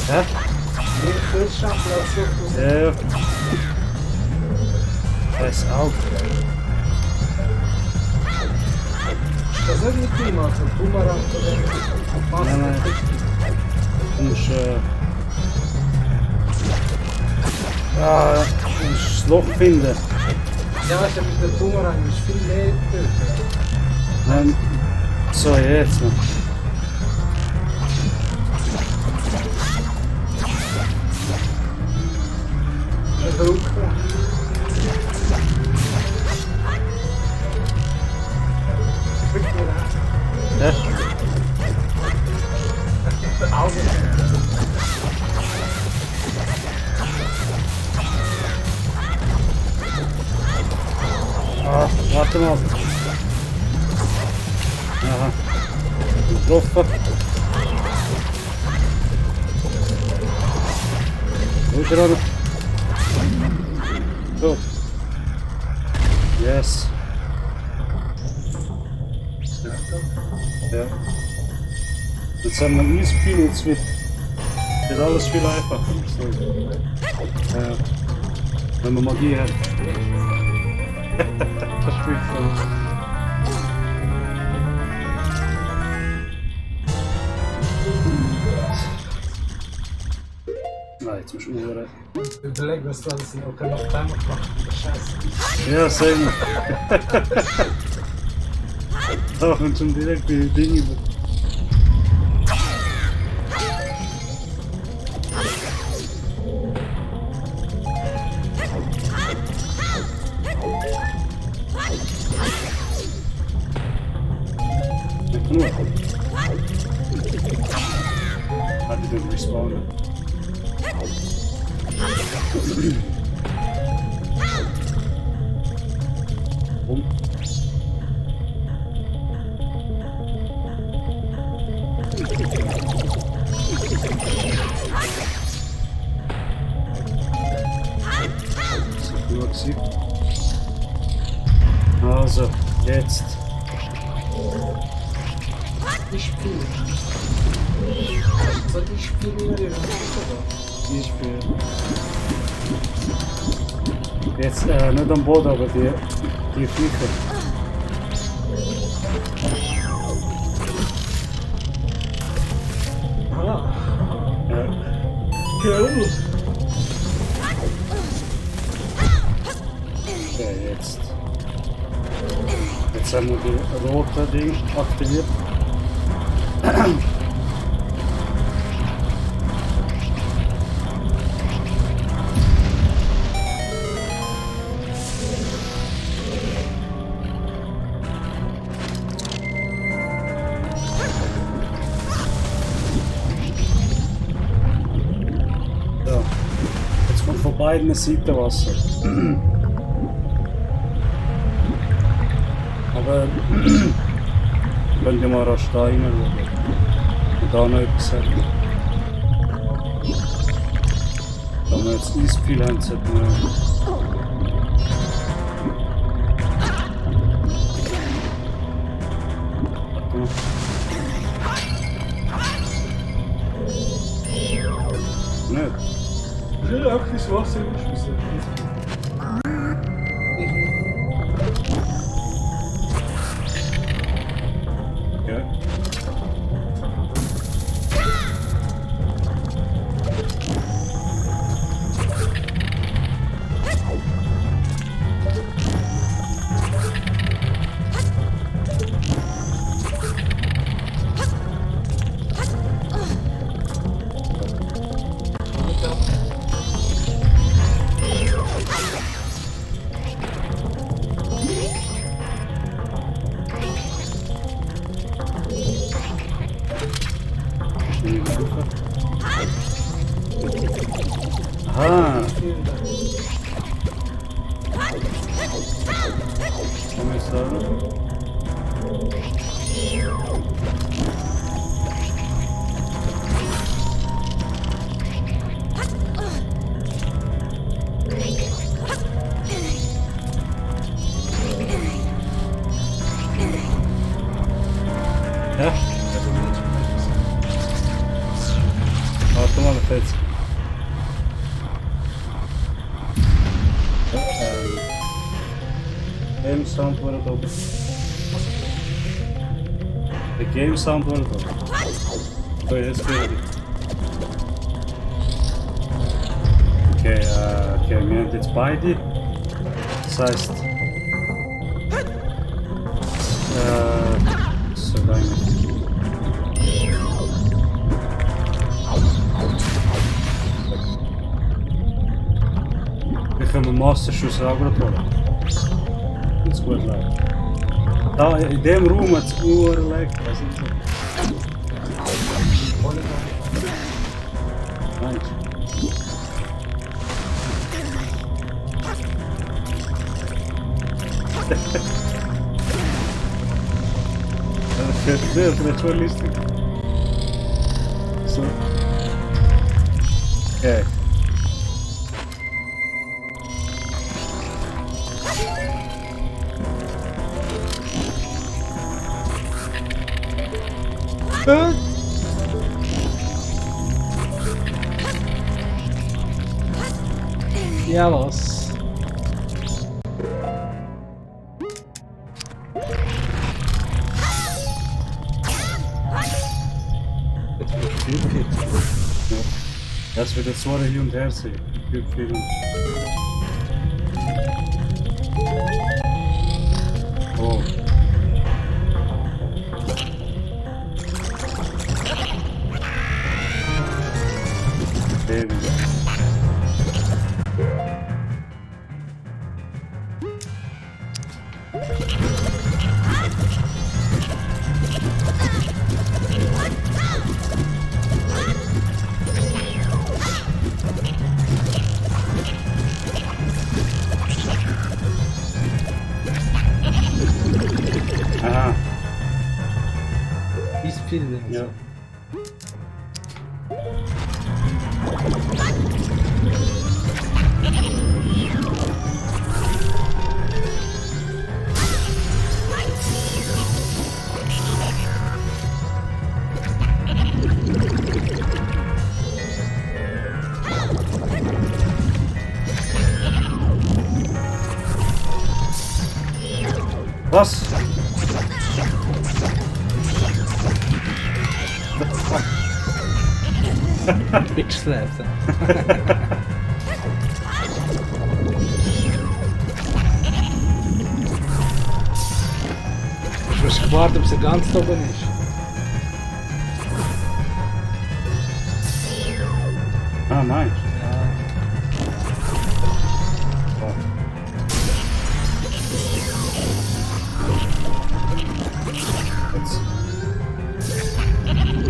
[SPEAKER 1] Hä?
[SPEAKER 2] Den Kühlschrank lässt du.
[SPEAKER 1] Ja, ja. Das ist auch.
[SPEAKER 2] Das ist nicht die machen, Bumerang oder
[SPEAKER 1] Nein, nein. Du musst, du musst das Loch finden.
[SPEAKER 2] Ja, weißt du, mit der Bumerang ist viel mehr töten.
[SPEAKER 1] Nein. So, jetzt noch.
[SPEAKER 2] Eine Brücke.
[SPEAKER 1] Ja?
[SPEAKER 2] Augen.
[SPEAKER 1] Ah, warte mal. Aha. Getroffen. Wo ist er noch? So. Yes. Ja. Jetzt haben wir ein Eisspiel, jetzt wird alles viel einfacher. So. Ja. Wenn man Magie hat. Das spielt voll. Nein, jetzt musst du uhren.
[SPEAKER 2] Überleg, was du alles in Open noch Timer gemacht hast. Scheiße.
[SPEAKER 1] Ja, sehen. Da kommt schon direkt die Dinge über. Genug. Hat die den respawnen. Rum. Also, jetzt.
[SPEAKER 2] Ich spiele. Soll ich spielen in der
[SPEAKER 1] Ich spiele. Jetzt nicht am Boden, aber die Viecher.
[SPEAKER 2] Ah,
[SPEAKER 1] Ja.
[SPEAKER 2] cool.
[SPEAKER 1] Okay, jetzt. Jetzt haben wir die rote Ding aktiviert. So. Jetzt kommt von beiden Seiten Wasser. Aber könnt ihr mal rasch da rein und da noch etwas haben. Da wir jetzt nicht viel haben, sollten wir... Warte mal. Nicht?
[SPEAKER 2] Ja, auch das Wasser ist.
[SPEAKER 1] Okay. Aha! Komm jetzt da. Ja? Warte mal, jetzt. Game sound war het ook. De game sound war het ook. Oh, jetzt geht Okay, wir haben jetzt beide. Das heißt, so lange. Wir können Masterschuss holen. Das ist gut leid. Da, in dem Raum hat es urlegt. Nein. Das ist schon lustig. So. Okay.
[SPEAKER 2] Ja, was?
[SPEAKER 1] Das wird jetzt Zora hier und her sehen. Oh. Baby. Aha.
[SPEAKER 2] Ist viel drin.
[SPEAKER 1] Ja. Was?
[SPEAKER 2] Bitch slapped. Ich muss gewartet, ob sie ganz oben ist.
[SPEAKER 1] Ah, nice.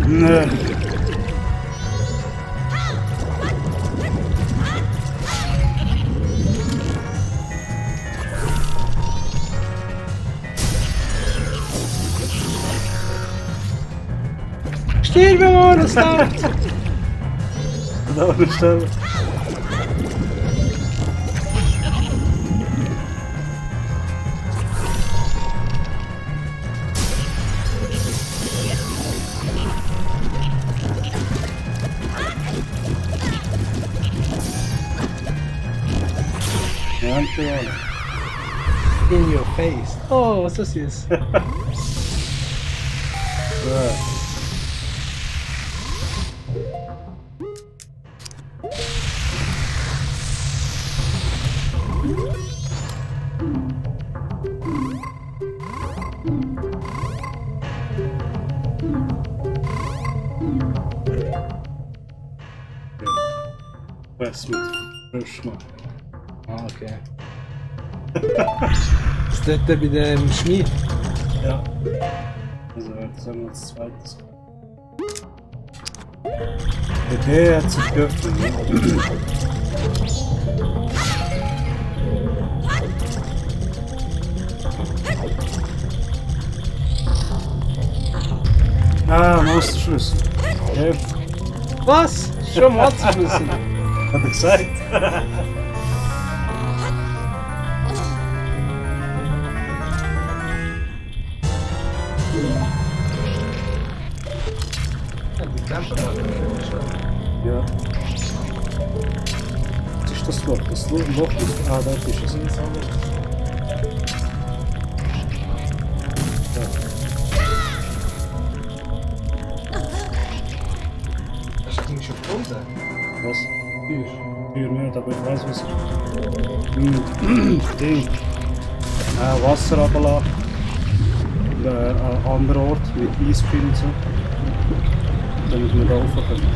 [SPEAKER 1] Nee.
[SPEAKER 2] Stirb, Mann, es läuft!
[SPEAKER 1] Da eine Stelle. Ja,
[SPEAKER 2] In your face. Oh, was ist das jetzt?
[SPEAKER 1] ja. Was mit Frischmann.
[SPEAKER 2] Ah, okay. Ist das bei dem Schmied?
[SPEAKER 1] Ja. Also, jetzt haben wir als zweites. Der hat sich geöffnet. Ah, Monsterschlüssel. Okay.
[SPEAKER 2] Was? Schon Monsterschlüssel?
[SPEAKER 1] Hat er gesagt?
[SPEAKER 2] Ja, die Tempel war
[SPEAKER 1] Ja. Was ist das Loch? Das Loch ist... Ah, da ist es.
[SPEAKER 2] Das ging schon runter.
[SPEAKER 1] Was?
[SPEAKER 2] Hier.
[SPEAKER 1] Hier nicht, aber ich weiß, was es ist. Ding. Wasser runterlassen. An einem anderen Ort mit Eispillen und so. Damit wir da rauf können.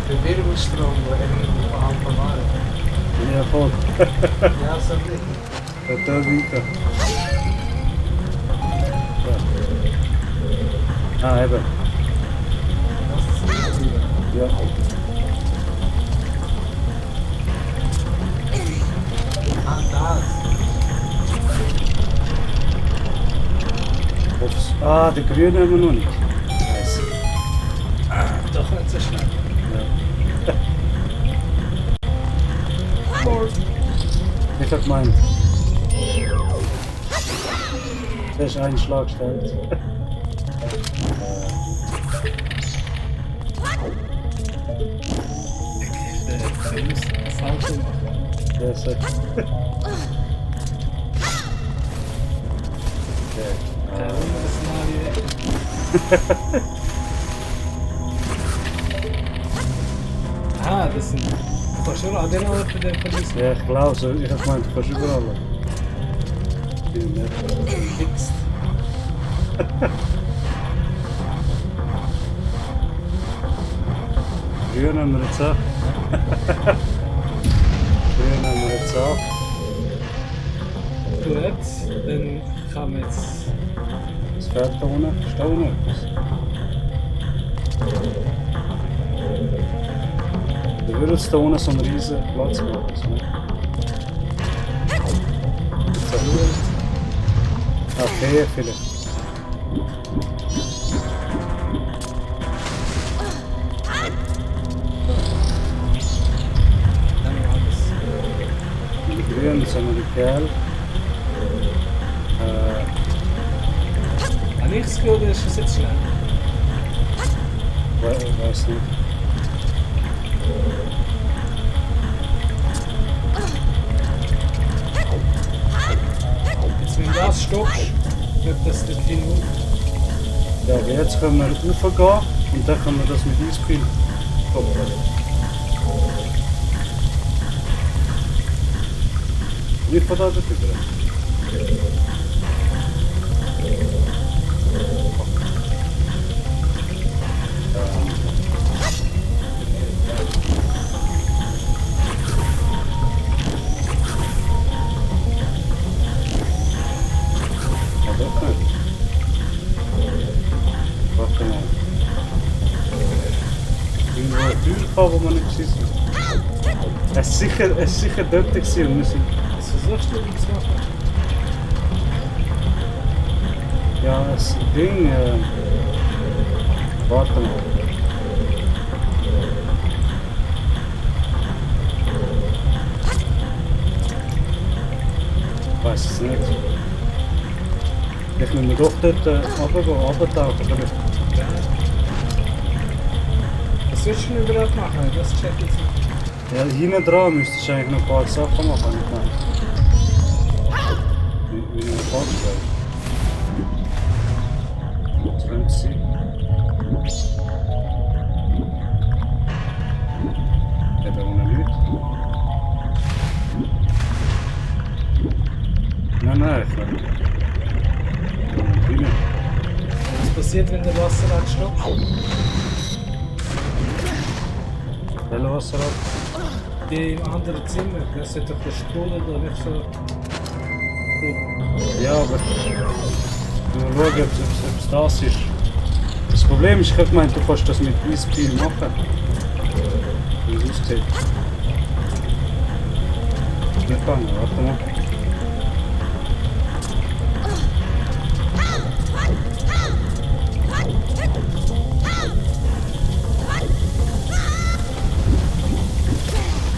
[SPEAKER 2] Der Wirbelstrom, der irgendwo am Verwahren.
[SPEAKER 1] Ja, voll.
[SPEAKER 2] Ja, so nicht.
[SPEAKER 1] Da weiter. Ja. Ah, eben.
[SPEAKER 2] Das ist nicht.
[SPEAKER 1] Ja.
[SPEAKER 2] Ah, das.
[SPEAKER 1] Ups. Ah, der grüne haben wir noch nicht. Scheiße.
[SPEAKER 2] Doch nicht so schnell.
[SPEAKER 1] Ja. Ich hab gemeint. Der ist ein Schlag gestellt.
[SPEAKER 2] Der muss das Auto machen.
[SPEAKER 1] Der ist echt. Okay.
[SPEAKER 2] Der Szenario. Ah, das sind. Du kannst schon an den Orten den verließen.
[SPEAKER 1] Ja, ich glaube so. Ich hab gemeint, du kannst überall. Viel mehr.
[SPEAKER 2] Fixed.
[SPEAKER 1] Grün haben wir jetzt auch. Grün haben wir jetzt auch.
[SPEAKER 2] Gut, dann kann man jetzt.
[SPEAKER 1] Was fährt da unten? Ist da unten etwas? Du würdest da unten so einen riesen Platz machen. So. Okay, vielleicht.
[SPEAKER 2] Dann war das.
[SPEAKER 1] Die Grünen sind wir die Kerl.
[SPEAKER 2] Habe ich das Gefühl, das ist jetzt schnell.
[SPEAKER 1] Weiß nicht.
[SPEAKER 2] Jetzt, wenn du das stoppst, wird das dort hin.
[SPEAKER 1] Ja, aber jetzt können wir raufgehen und dann können wir das mit Eispillen stoppen. Wie von da drüber? Warte mal. Irgendwo eine Tür, wo wir nicht gesehen haben. Es ist sicher dort gewesen und wir sind
[SPEAKER 2] Was versuchst du denn zu machen?
[SPEAKER 1] Ja, das Ding, warte mal. Ich weiß es nicht. Ich muss doch dort runtertauchen vielleicht.
[SPEAKER 2] Ja. Was willst du denn überhaupt machen? Das check ich jetzt nicht.
[SPEAKER 1] Ja, hinten dran müsstest du eigentlich noch ein paar Sachen machen, ich meine. Wie ein Fahrzeug. Das könnte es sein. Ja, da unten nicht. Nein, ich meine.
[SPEAKER 2] Was passiert, wenn der Wasserrad stoppt?
[SPEAKER 1] Welches Wasserrad?
[SPEAKER 2] Die im anderen Zimmer, das hat doch der Sprudel da nicht so.
[SPEAKER 1] Ja, aber wir schauen, ob es das ist. Das Problem ist, ich habe gemeint, du kannst das mit Eispil machen. Wie es aussieht. Nicht fangen, warte mal.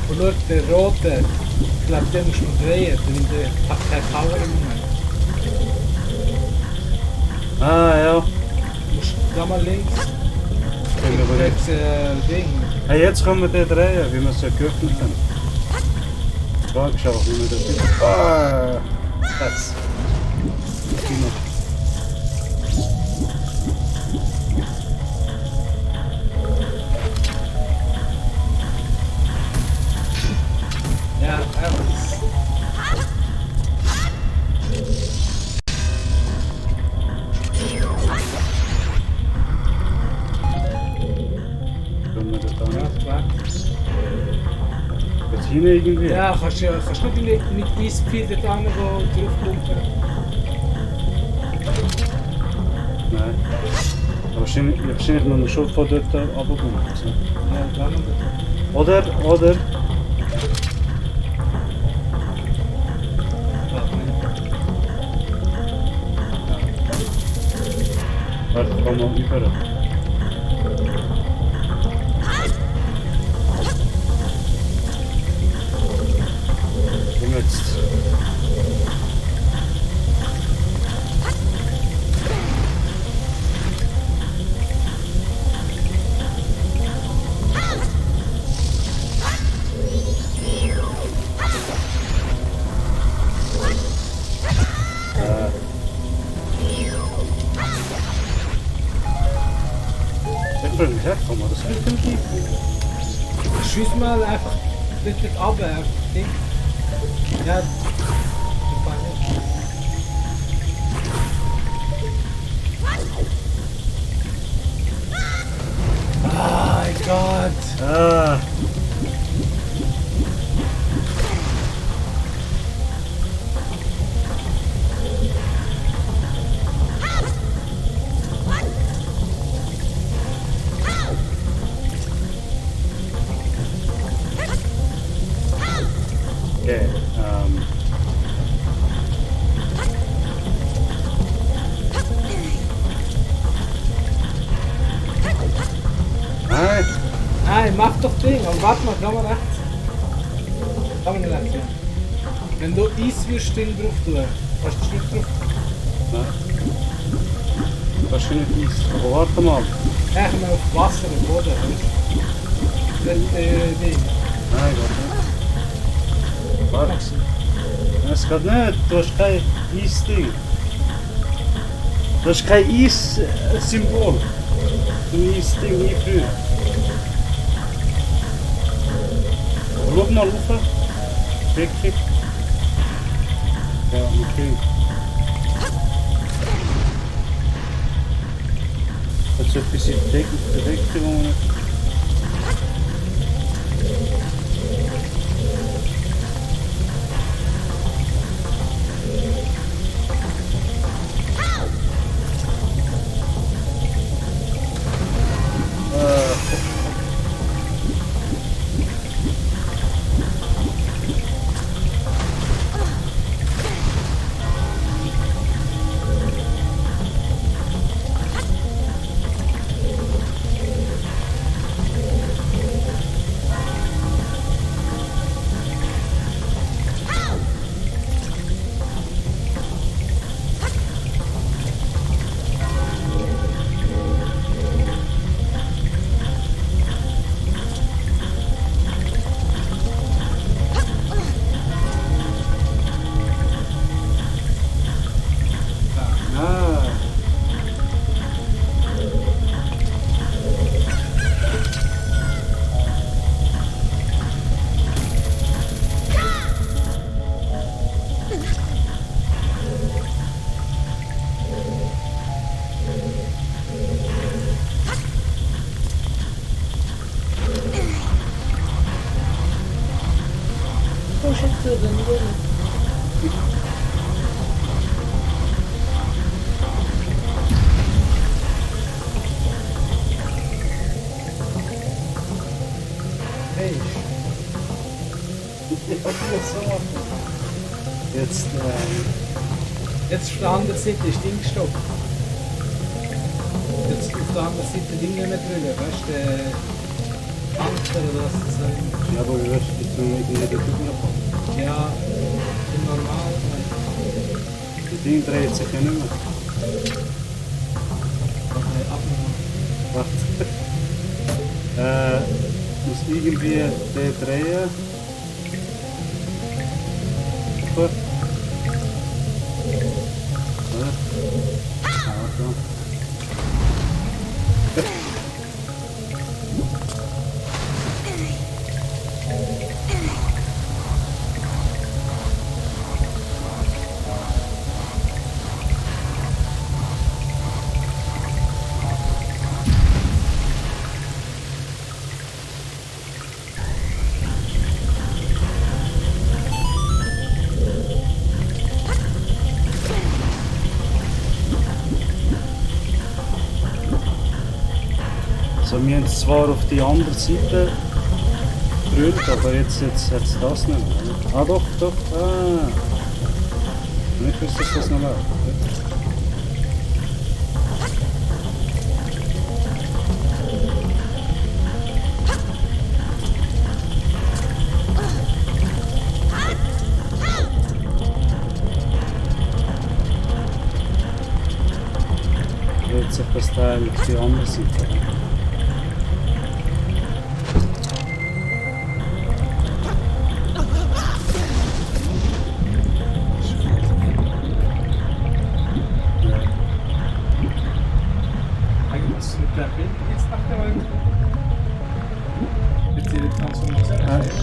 [SPEAKER 2] Und schau, der rote, ich glaube, den musst du drehen, denn der hat keine Power im Moment.
[SPEAKER 1] Ah, ja.
[SPEAKER 2] Du musst da mal links. Das Ding.
[SPEAKER 1] Hey, jetzt können wir den drehen, wie wir es ja geöffnet haben. Die Frage ist auch, wie wir das jetzt... Ah! Jetzt.
[SPEAKER 2] Ja, einfach.
[SPEAKER 1] Können wir das da
[SPEAKER 2] Ja,
[SPEAKER 1] nicht?
[SPEAKER 2] klar.
[SPEAKER 1] Jetzt hin irgendwie?
[SPEAKER 2] Ja, kannst du nicht mit Eispil dort an, wo draufpumpen?
[SPEAKER 1] Nein. Aber wahrscheinlich muss man schon von dort runterkommen.
[SPEAKER 2] Ja, dann nicht.
[SPEAKER 1] Oder? Warte, komm mal über. Komm jetzt. Ich will nicht herkommen, das wird nicht gehen.
[SPEAKER 2] Schieß mal einfach dort runter, einfach Ding. Ja, das war nicht. Oh mein Gott!
[SPEAKER 1] Ah. Okay, Nein!
[SPEAKER 2] Nein, mach doch Ding, aber warte mal, kann man rechts. Kann man nicht rechts, ja. Wenn du Eis wirst, Ding drauf tun, hast du Stück drauf.
[SPEAKER 1] Nein. Das ist nicht Eis. Aber warte mal.
[SPEAKER 2] Ja, ich meine auf Wasser im Boden, weißt du? Nicht Ding.
[SPEAKER 1] Nein, geht nicht. Warte. Es geht nicht. Du hast kein Eis-Ding. Du hast kein Eis-Symbol. Ein Eis-Ding einführen. Schau mal rauf. Klick. Ja, okay. Das ist etwas in der Deckung. Jetzt,
[SPEAKER 2] Jetzt auf der anderen Seite ist Ding gestoppt. Jetzt auf der anderen Seite Ding nicht mehr drüber, weißt du, der Anker oder was das heißt.
[SPEAKER 1] ja, aber wie wirst du jetzt irgendwie nicht rüberkommen?
[SPEAKER 2] Ja, im Normal.
[SPEAKER 1] Das Ding dreht sich ja nicht mehr.
[SPEAKER 2] Okay, abmachen.
[SPEAKER 1] Warte. Muss irgendwie den drehen. Super. Ja. Also. Also wir haben es zwar auf die andere Seite gerührt, aber jetzt hat es das nicht mehr. Ah doch, doch. Ah. Nicht wusste, dass das noch läuft. Jetzt sich das Teil auf die andere Seite.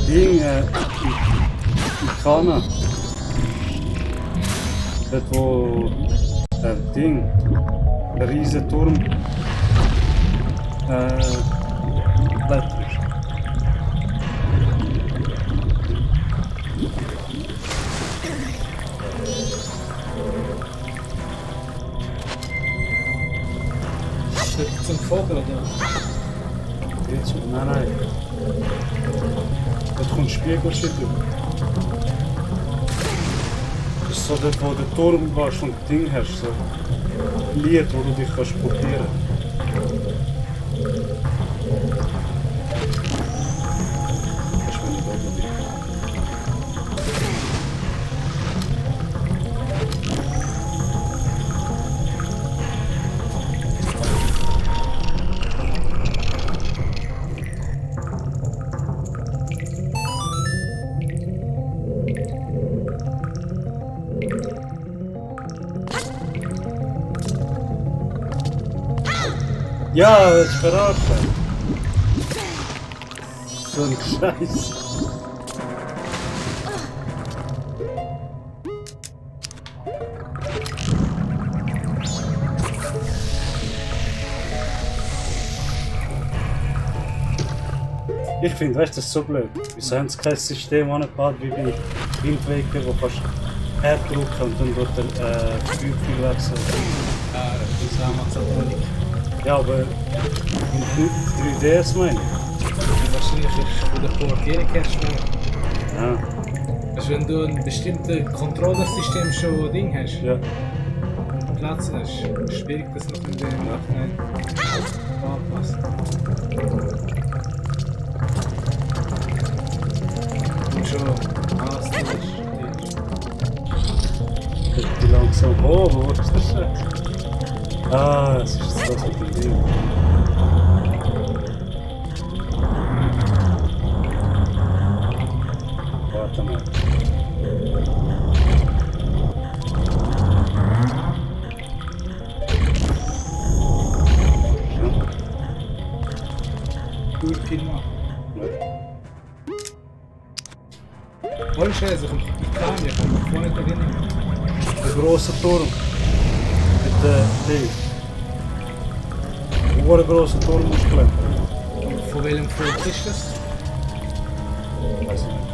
[SPEAKER 1] Ding, in Kana. Dort wo der Ding, der riesige Turm bleibt ist.
[SPEAKER 2] Zum Vogel oder?
[SPEAKER 1] Jetzt? Nein. Dort kommt Spiegelschild über. Das ist so dort, wo der Turm warst und das Ding hast, so ein Lied, wo du dich kannst probieren. Das ist meine Gott. Ja, das ist verraten. So ein Scheiß. Ich finde, weißt du, das ist so blöd. Wieso haben sie kein System angebaut wie bei Wind Waker, wo kannst du R drücken und dann wird der Feuerpfeil wechseln.
[SPEAKER 2] Ja, das haben wir so nicht.
[SPEAKER 1] Ja, aber in 3DS meine ich.
[SPEAKER 2] Wahrscheinlich ist von der Portierung her schwer.
[SPEAKER 1] Ja.
[SPEAKER 2] Also wenn du ein bestimmtes Controller-System schon Ding hast,
[SPEAKER 1] Ja.
[SPEAKER 2] Platz hast, schwierig das noch in dem Nachhinein anpassen. Und schon
[SPEAKER 1] Die langsam. Oh, wo ist das Scheiß? Ah, es ist das mit dem Ding. Warte mal.
[SPEAKER 2] Gut viel machen.
[SPEAKER 1] Ja.
[SPEAKER 2] Ohne Scheiße, ich kann mich nicht erinnern.
[SPEAKER 1] Der grosse Turm. Mit der Ding. Ein grosser Turm muss klettern.
[SPEAKER 2] Von welchem Volk ist das?
[SPEAKER 1] Weiß ich nicht.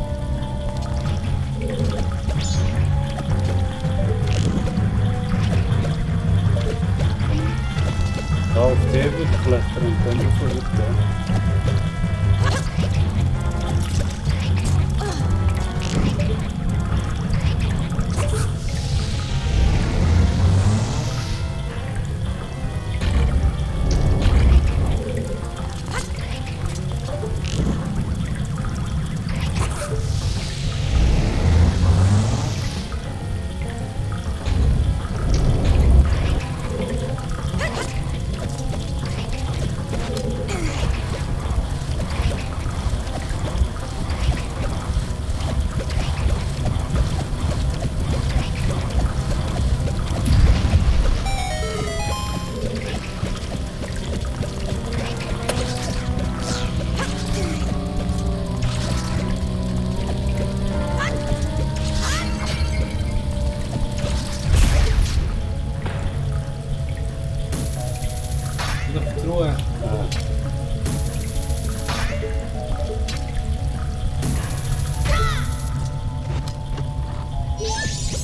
[SPEAKER 1] Da auf den würde ich klettern und dann auf den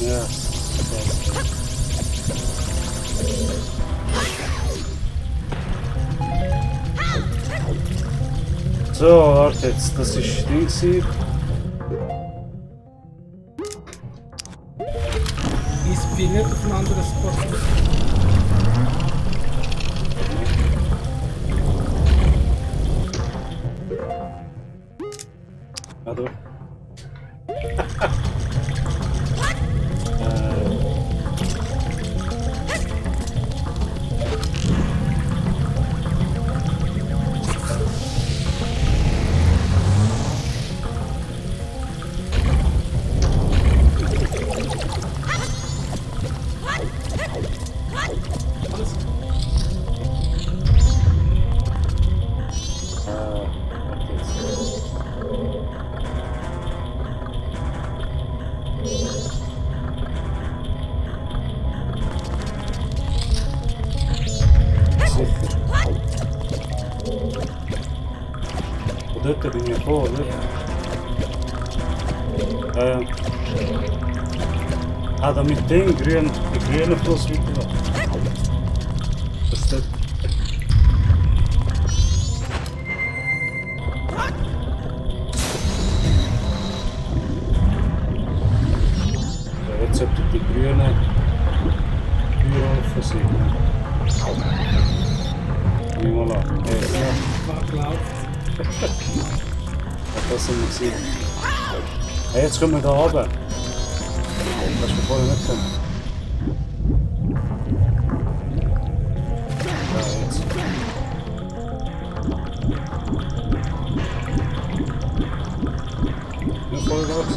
[SPEAKER 1] Ja. So, warte jetzt, das ist Ding gewesen.
[SPEAKER 2] Ist viel nicht auf einem anderen Spot.
[SPEAKER 1] Ja, du. Dort bin ich vor, oder? Ja. Ah, da mit dem grünen Fluss weiter. Das ist dort. Ja, jetzt sollte die grüne Tür offen sein. Nimm mal an.
[SPEAKER 2] Was läuft?
[SPEAKER 1] Das sind wir gesehen. Hey, jetzt kommen wir da runter. Das hast du vorher nicht gesehen. Ja, jetzt. Nicht voll raus.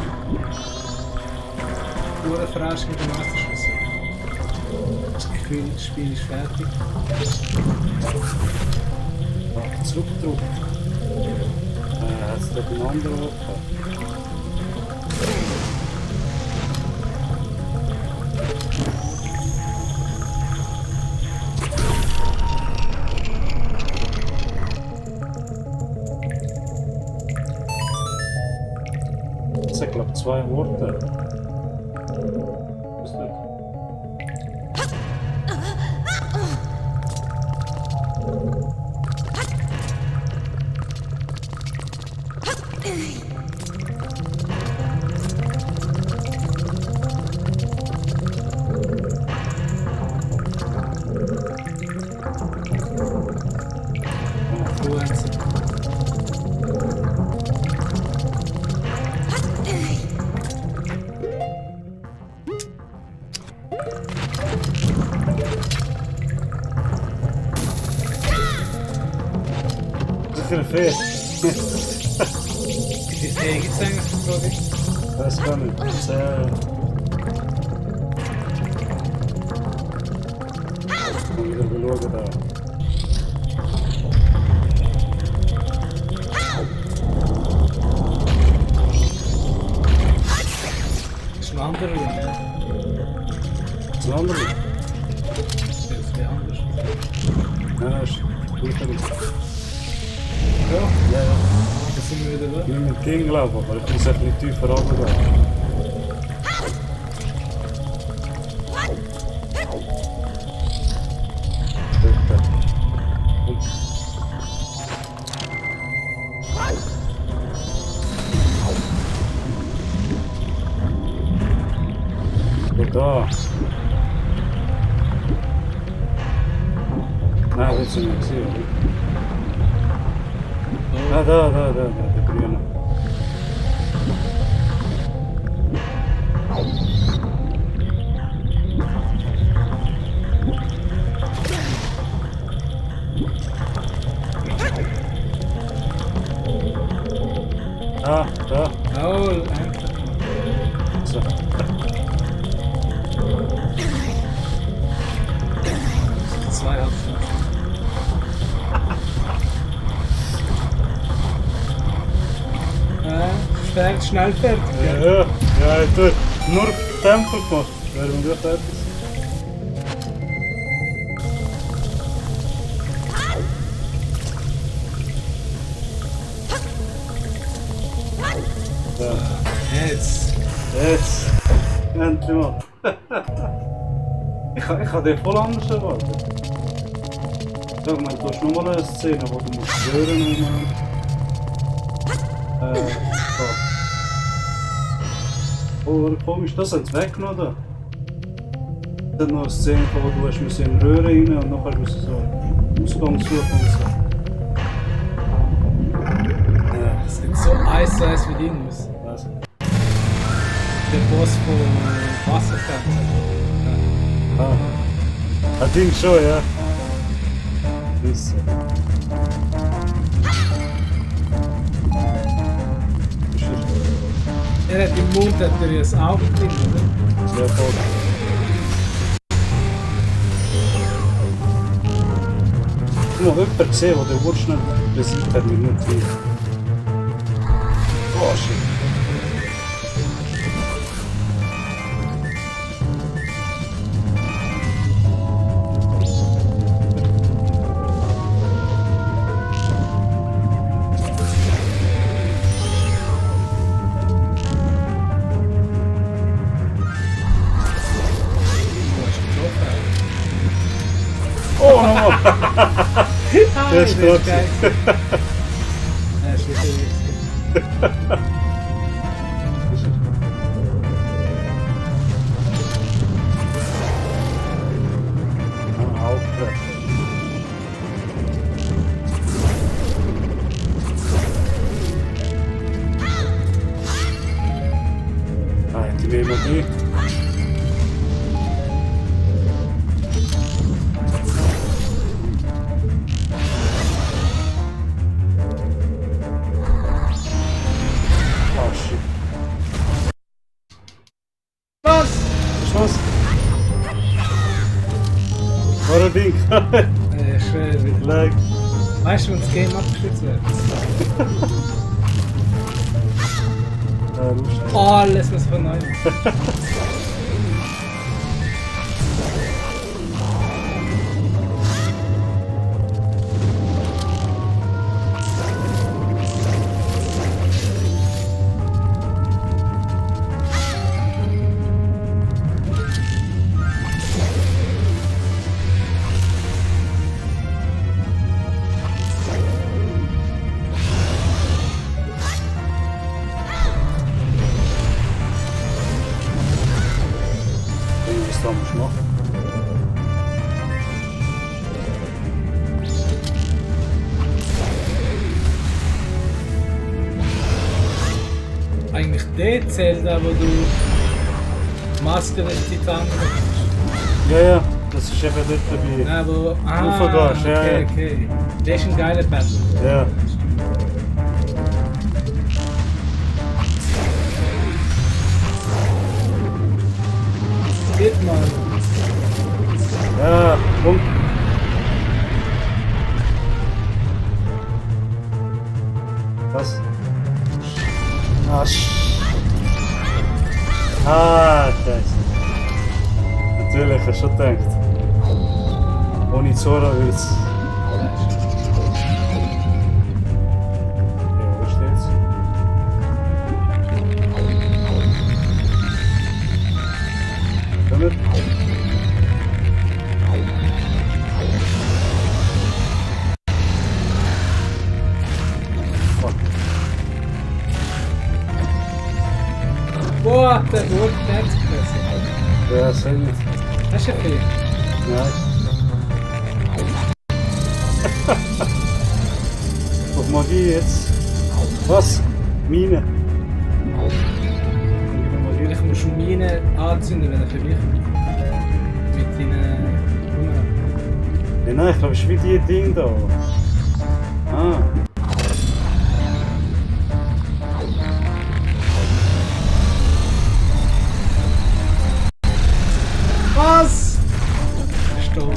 [SPEAKER 2] Nur eine Frage mit dem Meisterschlüssel. Das Gefühl, das Spiel ist fertig.
[SPEAKER 1] Ja, zurückgedrückt. Hat es dort einen anderen Ort gehabt? Das sind, glaube ich, 2 Orte. Was ist das? Für eine Fee.
[SPEAKER 2] Wie viele Fee gibt es eigentlich für Produkt?
[SPEAKER 1] Weiß gar nicht. 10. Und wieder schauen da.
[SPEAKER 2] Das ist ein anderer, ja.
[SPEAKER 1] Das ist ein anderer.
[SPEAKER 2] Das ist der anders.
[SPEAKER 1] Nein, das ist gut.
[SPEAKER 2] Ja,
[SPEAKER 1] Ja, ja.
[SPEAKER 2] da sind wir wieder da.
[SPEAKER 1] Nicht mit Ding, glaube ich, aber ich muss nicht tiefer runtergehen. Da. Nein, das sind wir gesehen, oder? Ah, da, der grüne. Ah, da.
[SPEAKER 2] Oh, endlich.
[SPEAKER 1] So.
[SPEAKER 2] Zwei hat schnell fertig.
[SPEAKER 1] Ja, ich tue nur Tempel gemacht. Wären wir fertig.
[SPEAKER 2] Jetzt.
[SPEAKER 1] Jetzt. Endlich mal. Ich habe den voll anders erwartet. Ja, ich meine, du hast nochmal eine Szene, wo du musst hören so. Oh, komisch, das hat es weggenommen da. Es hat noch eine Szene, wo du hast in den Röhren rein und nachher musst du so Ausgang suchen und so.
[SPEAKER 2] Das sieht so eins wie Ding aus.
[SPEAKER 1] Was?
[SPEAKER 2] Der Boss von Wasserkämpfen.
[SPEAKER 1] Ah. Das Ding schon, ja. Ist so.
[SPEAKER 2] Er hat im Mund ein Auge drin, oder?
[SPEAKER 1] Ja, voll. Guck mal, jemand gesehen, der den Wurst nicht besiegt hat, mit nur Tier. Oh, shit. Oh, nochmal! Der ist
[SPEAKER 2] geil.
[SPEAKER 1] tot.
[SPEAKER 2] Ja, ist wirklich lustig.
[SPEAKER 1] Die nehmen die. Oh shit.
[SPEAKER 2] Was?
[SPEAKER 1] Was? War ein Ding.
[SPEAKER 2] Schön.
[SPEAKER 1] Like.
[SPEAKER 2] Weißt du, wenn das Game abgestürzt wird? Alles was von neu.
[SPEAKER 1] Was da musst du machen?
[SPEAKER 2] Eigentlich der Zelda, wo du Maske des Titanen hast.
[SPEAKER 1] Ja, ja, das ist eben dort dabei.
[SPEAKER 2] Ja, wo.
[SPEAKER 1] Gehst, ja,
[SPEAKER 2] okay,
[SPEAKER 1] ja.
[SPEAKER 2] okay. Der ist ein geiler Battle.
[SPEAKER 1] Ja.
[SPEAKER 2] Geht mal.
[SPEAKER 1] Ja, komm. Was? Scheiße. Natürlich, hast du schon gedacht. Ohne Zora wird's. Ja, wo steht's? Damit? Fuck.
[SPEAKER 2] Boah, der wurde ganz gefressen.
[SPEAKER 1] Ja, sehr gut.
[SPEAKER 2] Das ist ja viel.
[SPEAKER 1] Ja. Guck mal die jetzt. Was? Mine.
[SPEAKER 2] Vielleicht musst du Mine anzünden, wenn er verwirrt. Mit deinen Hunger.
[SPEAKER 1] Ja, nein, ich glaube, es ist wie die Ding da. Ah.
[SPEAKER 2] Was? Stopp.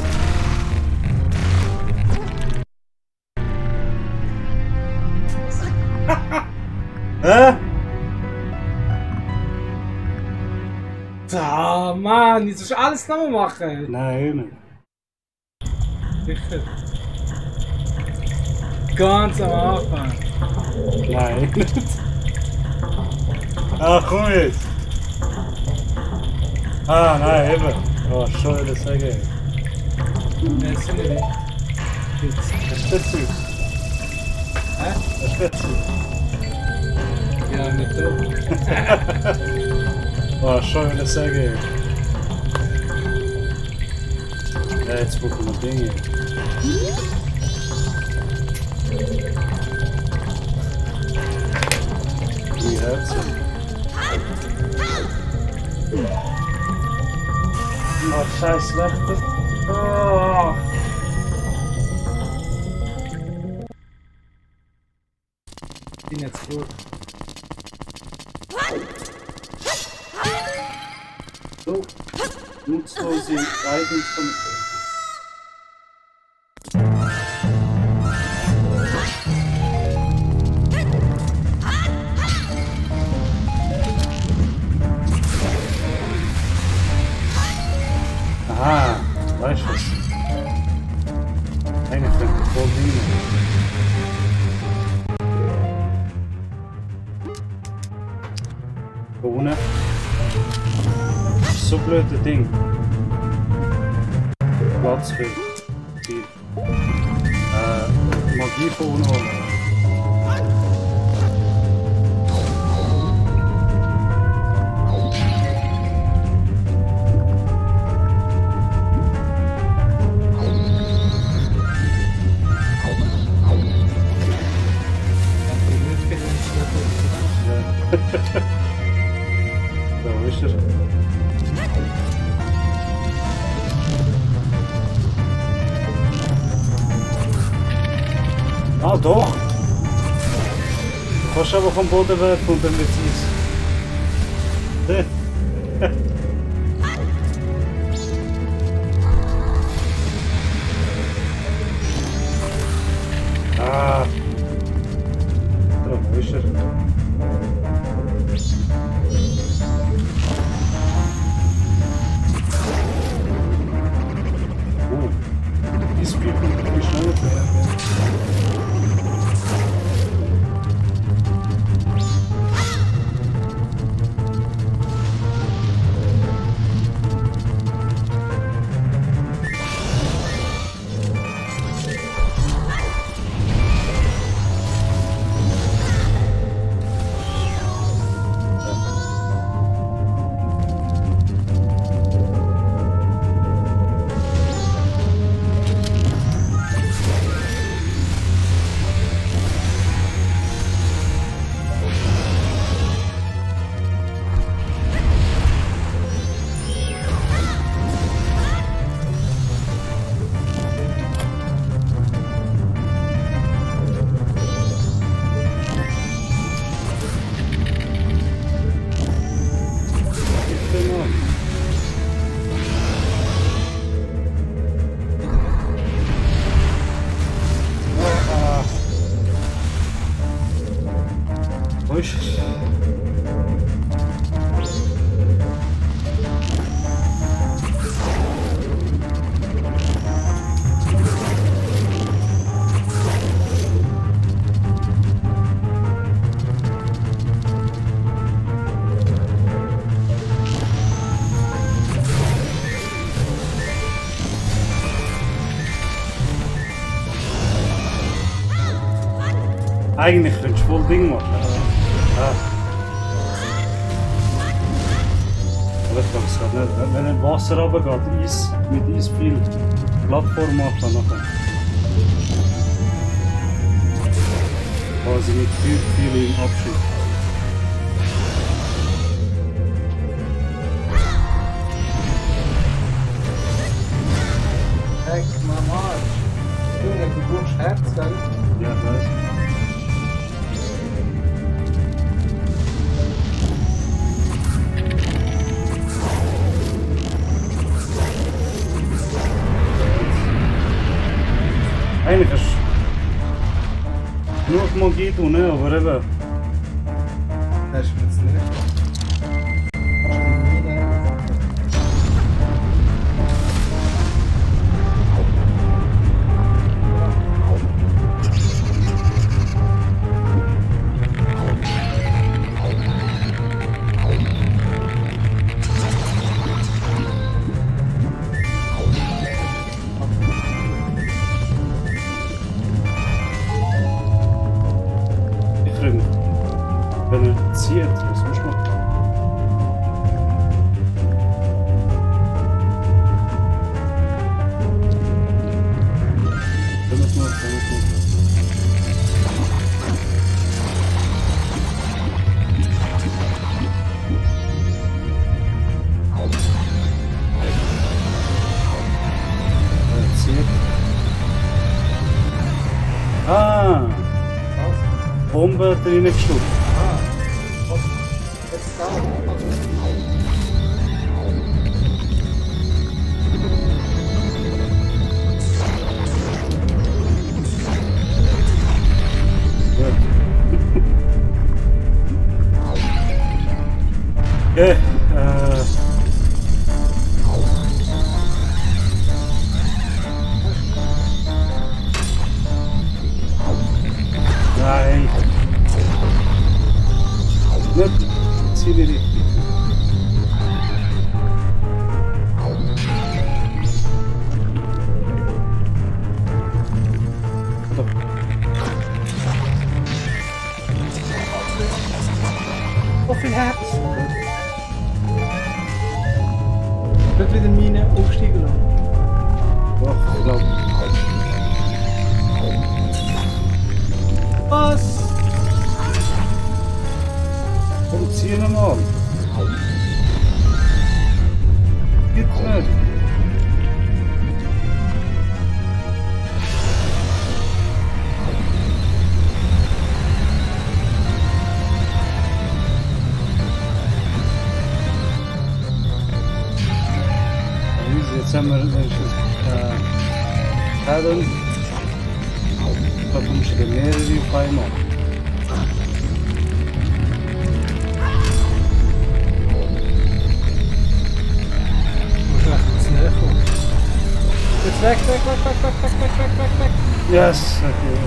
[SPEAKER 1] Hä?
[SPEAKER 2] Da, Mann, jetzt sollst du alles nochmal machen.
[SPEAKER 1] Nein, nicht.
[SPEAKER 2] Sicher. Ganz am Anfang.
[SPEAKER 1] Nein, nicht. Ach, komm jetzt. Ah, nein, eben. Oh, schon das sagen.
[SPEAKER 2] Ne, sind wir nicht. Jetzt.
[SPEAKER 1] Das ist nicht süß.
[SPEAKER 2] Hä?
[SPEAKER 1] Das ist nicht süß.
[SPEAKER 2] Ja, nicht da.
[SPEAKER 1] Oh, schon das sagen. Ja, jetzt brauchen wir Dinge. Die Herzen. Oh, scheiß Wächter. Oh.
[SPEAKER 2] Ich bin jetzt gut.
[SPEAKER 1] So, nutzlose Items von Aha, weißt du was? Eine könnte voll dienen. Ohne. So blöde Ding. Platz für die Magie von unten. So ist er. Ah, doch! Du kannst aber vom Boden werfen und dann wird es Ah! So, wo ist er? These people are schneller. Eigentlich könntest du voll Ding machen. Ja. Aber ich glaube es geht nicht. Wenn ein Wasser runtergeht, Eis, mit Eis viel Plattform macht, dann nachher. Quasi mit viel im Abschied.
[SPEAKER 2] Heck, Mama. Junge, du brauchst Herz, gell?
[SPEAKER 1] Ja, ich weiß. Eigentlich ist nur die Magie tun, ne? Aber eben.
[SPEAKER 2] Das ist mir jetzt nicht.
[SPEAKER 1] Bombe drin geschluckt.
[SPEAKER 3] Jetzt da.
[SPEAKER 1] Okay, nein. Nicht. Zieh dir die. So.
[SPEAKER 2] So viel Herz. Wird wieder Mine aufsteigen lassen.
[SPEAKER 1] Doch, ich glaube.
[SPEAKER 2] Was?
[SPEAKER 1] Komm, zieh ihn mal an. Geht nicht. Jetzt haben wir Herren. Da kommst du mehrere auf einmal.
[SPEAKER 2] Muss ich jetzt näher kommen. Jetzt weg.
[SPEAKER 1] Yes, okay.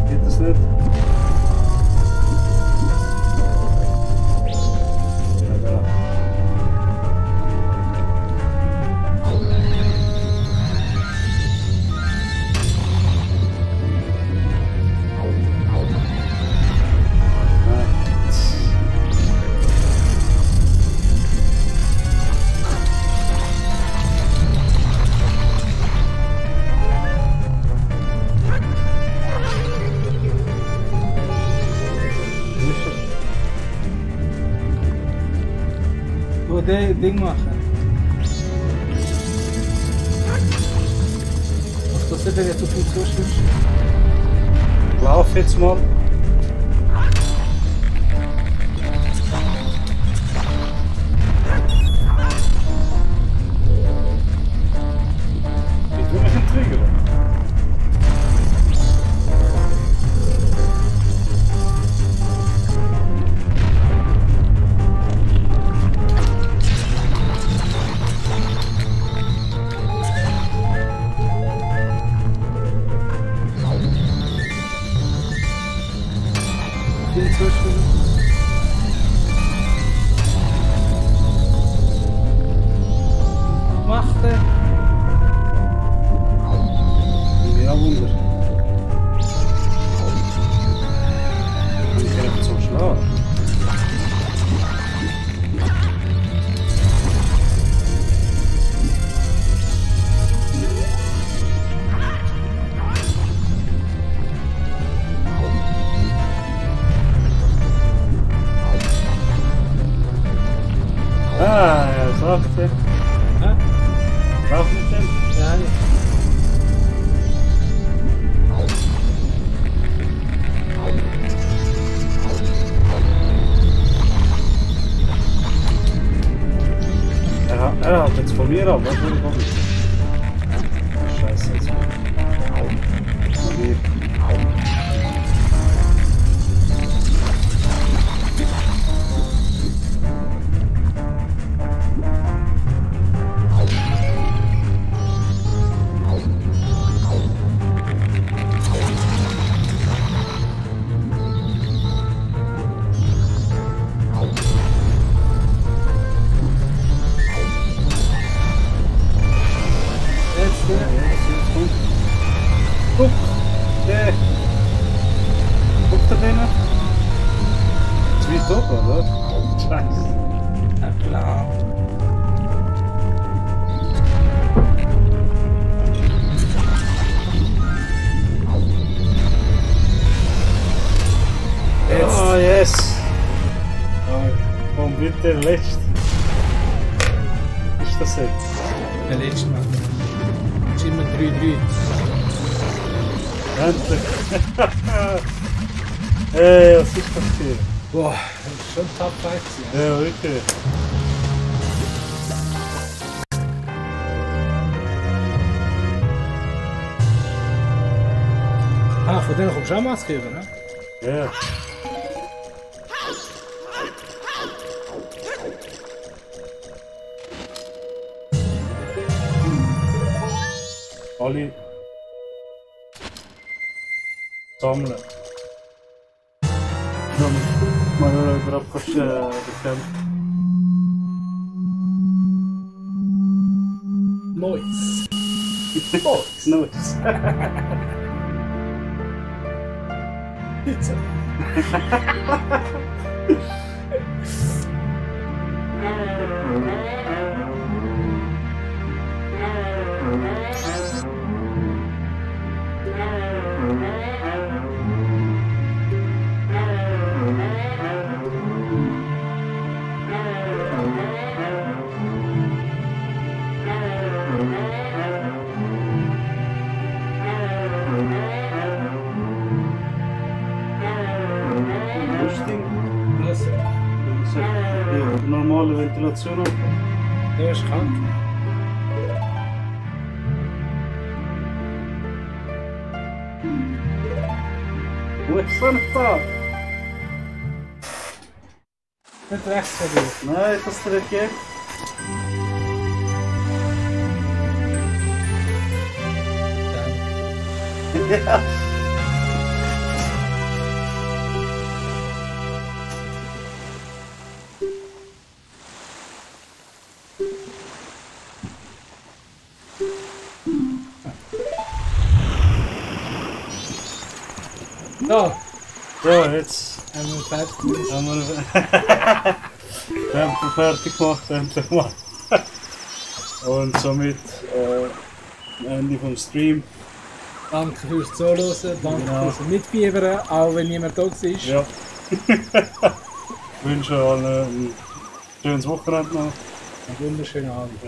[SPEAKER 1] Geht das nicht? Ja, da.
[SPEAKER 2] Nur das Ding machen. Was passiert, wenn ihr zu viel zustimmst?
[SPEAKER 1] Lauf jetzt mal. Ich tue mich nicht triggern.
[SPEAKER 2] Machte.
[SPEAKER 1] Ja, Wunder. Ich bin so schlau. Ah, ja, sagte.
[SPEAKER 2] Ja?
[SPEAKER 1] Lauf mit dem.
[SPEAKER 2] Ja, ja.
[SPEAKER 1] Er hat jetzt von mir ab, was würde kommen? Scheiße, jetzt. Okay.
[SPEAKER 2] Ein Plan. Jetzt.
[SPEAKER 1] Oh, yes! Oh, komm bitte, letzt. Ist das jetzt?
[SPEAKER 2] Der letzte Mal. Es ist immer 3-3.
[SPEAKER 1] Endlich! Hey, was ist passiert?
[SPEAKER 2] Boah, das ist schon Top 5 gewesen.
[SPEAKER 1] Ja, wirklich.
[SPEAKER 2] Ah, von denen kommst du auch Maske über, ne?
[SPEAKER 1] Ja. Alle sammeln. Dann Majora wieder bekämpfen.
[SPEAKER 2] Mois.
[SPEAKER 1] Box, nice.
[SPEAKER 2] Pizza. Was?
[SPEAKER 1] Die normale Ventilation.
[SPEAKER 2] Der ist krank.
[SPEAKER 1] Wo ist so ein Tag?
[SPEAKER 2] Nicht rechts von dir.
[SPEAKER 1] Nein, was dir gegeben? Ja.
[SPEAKER 2] So,
[SPEAKER 1] So, jetzt
[SPEAKER 2] haben wir fertig.
[SPEAKER 1] haben wir Tempel fertig gemacht, endlich mal. Und somit Ende vom Stream.
[SPEAKER 2] Danke fürs Zuhören, danke fürs Mitfiebern, auch wenn niemand da war.
[SPEAKER 1] Ja. Ich wünsche allen ein schönes Wochenende noch.
[SPEAKER 2] Einen wunderschönen Abend.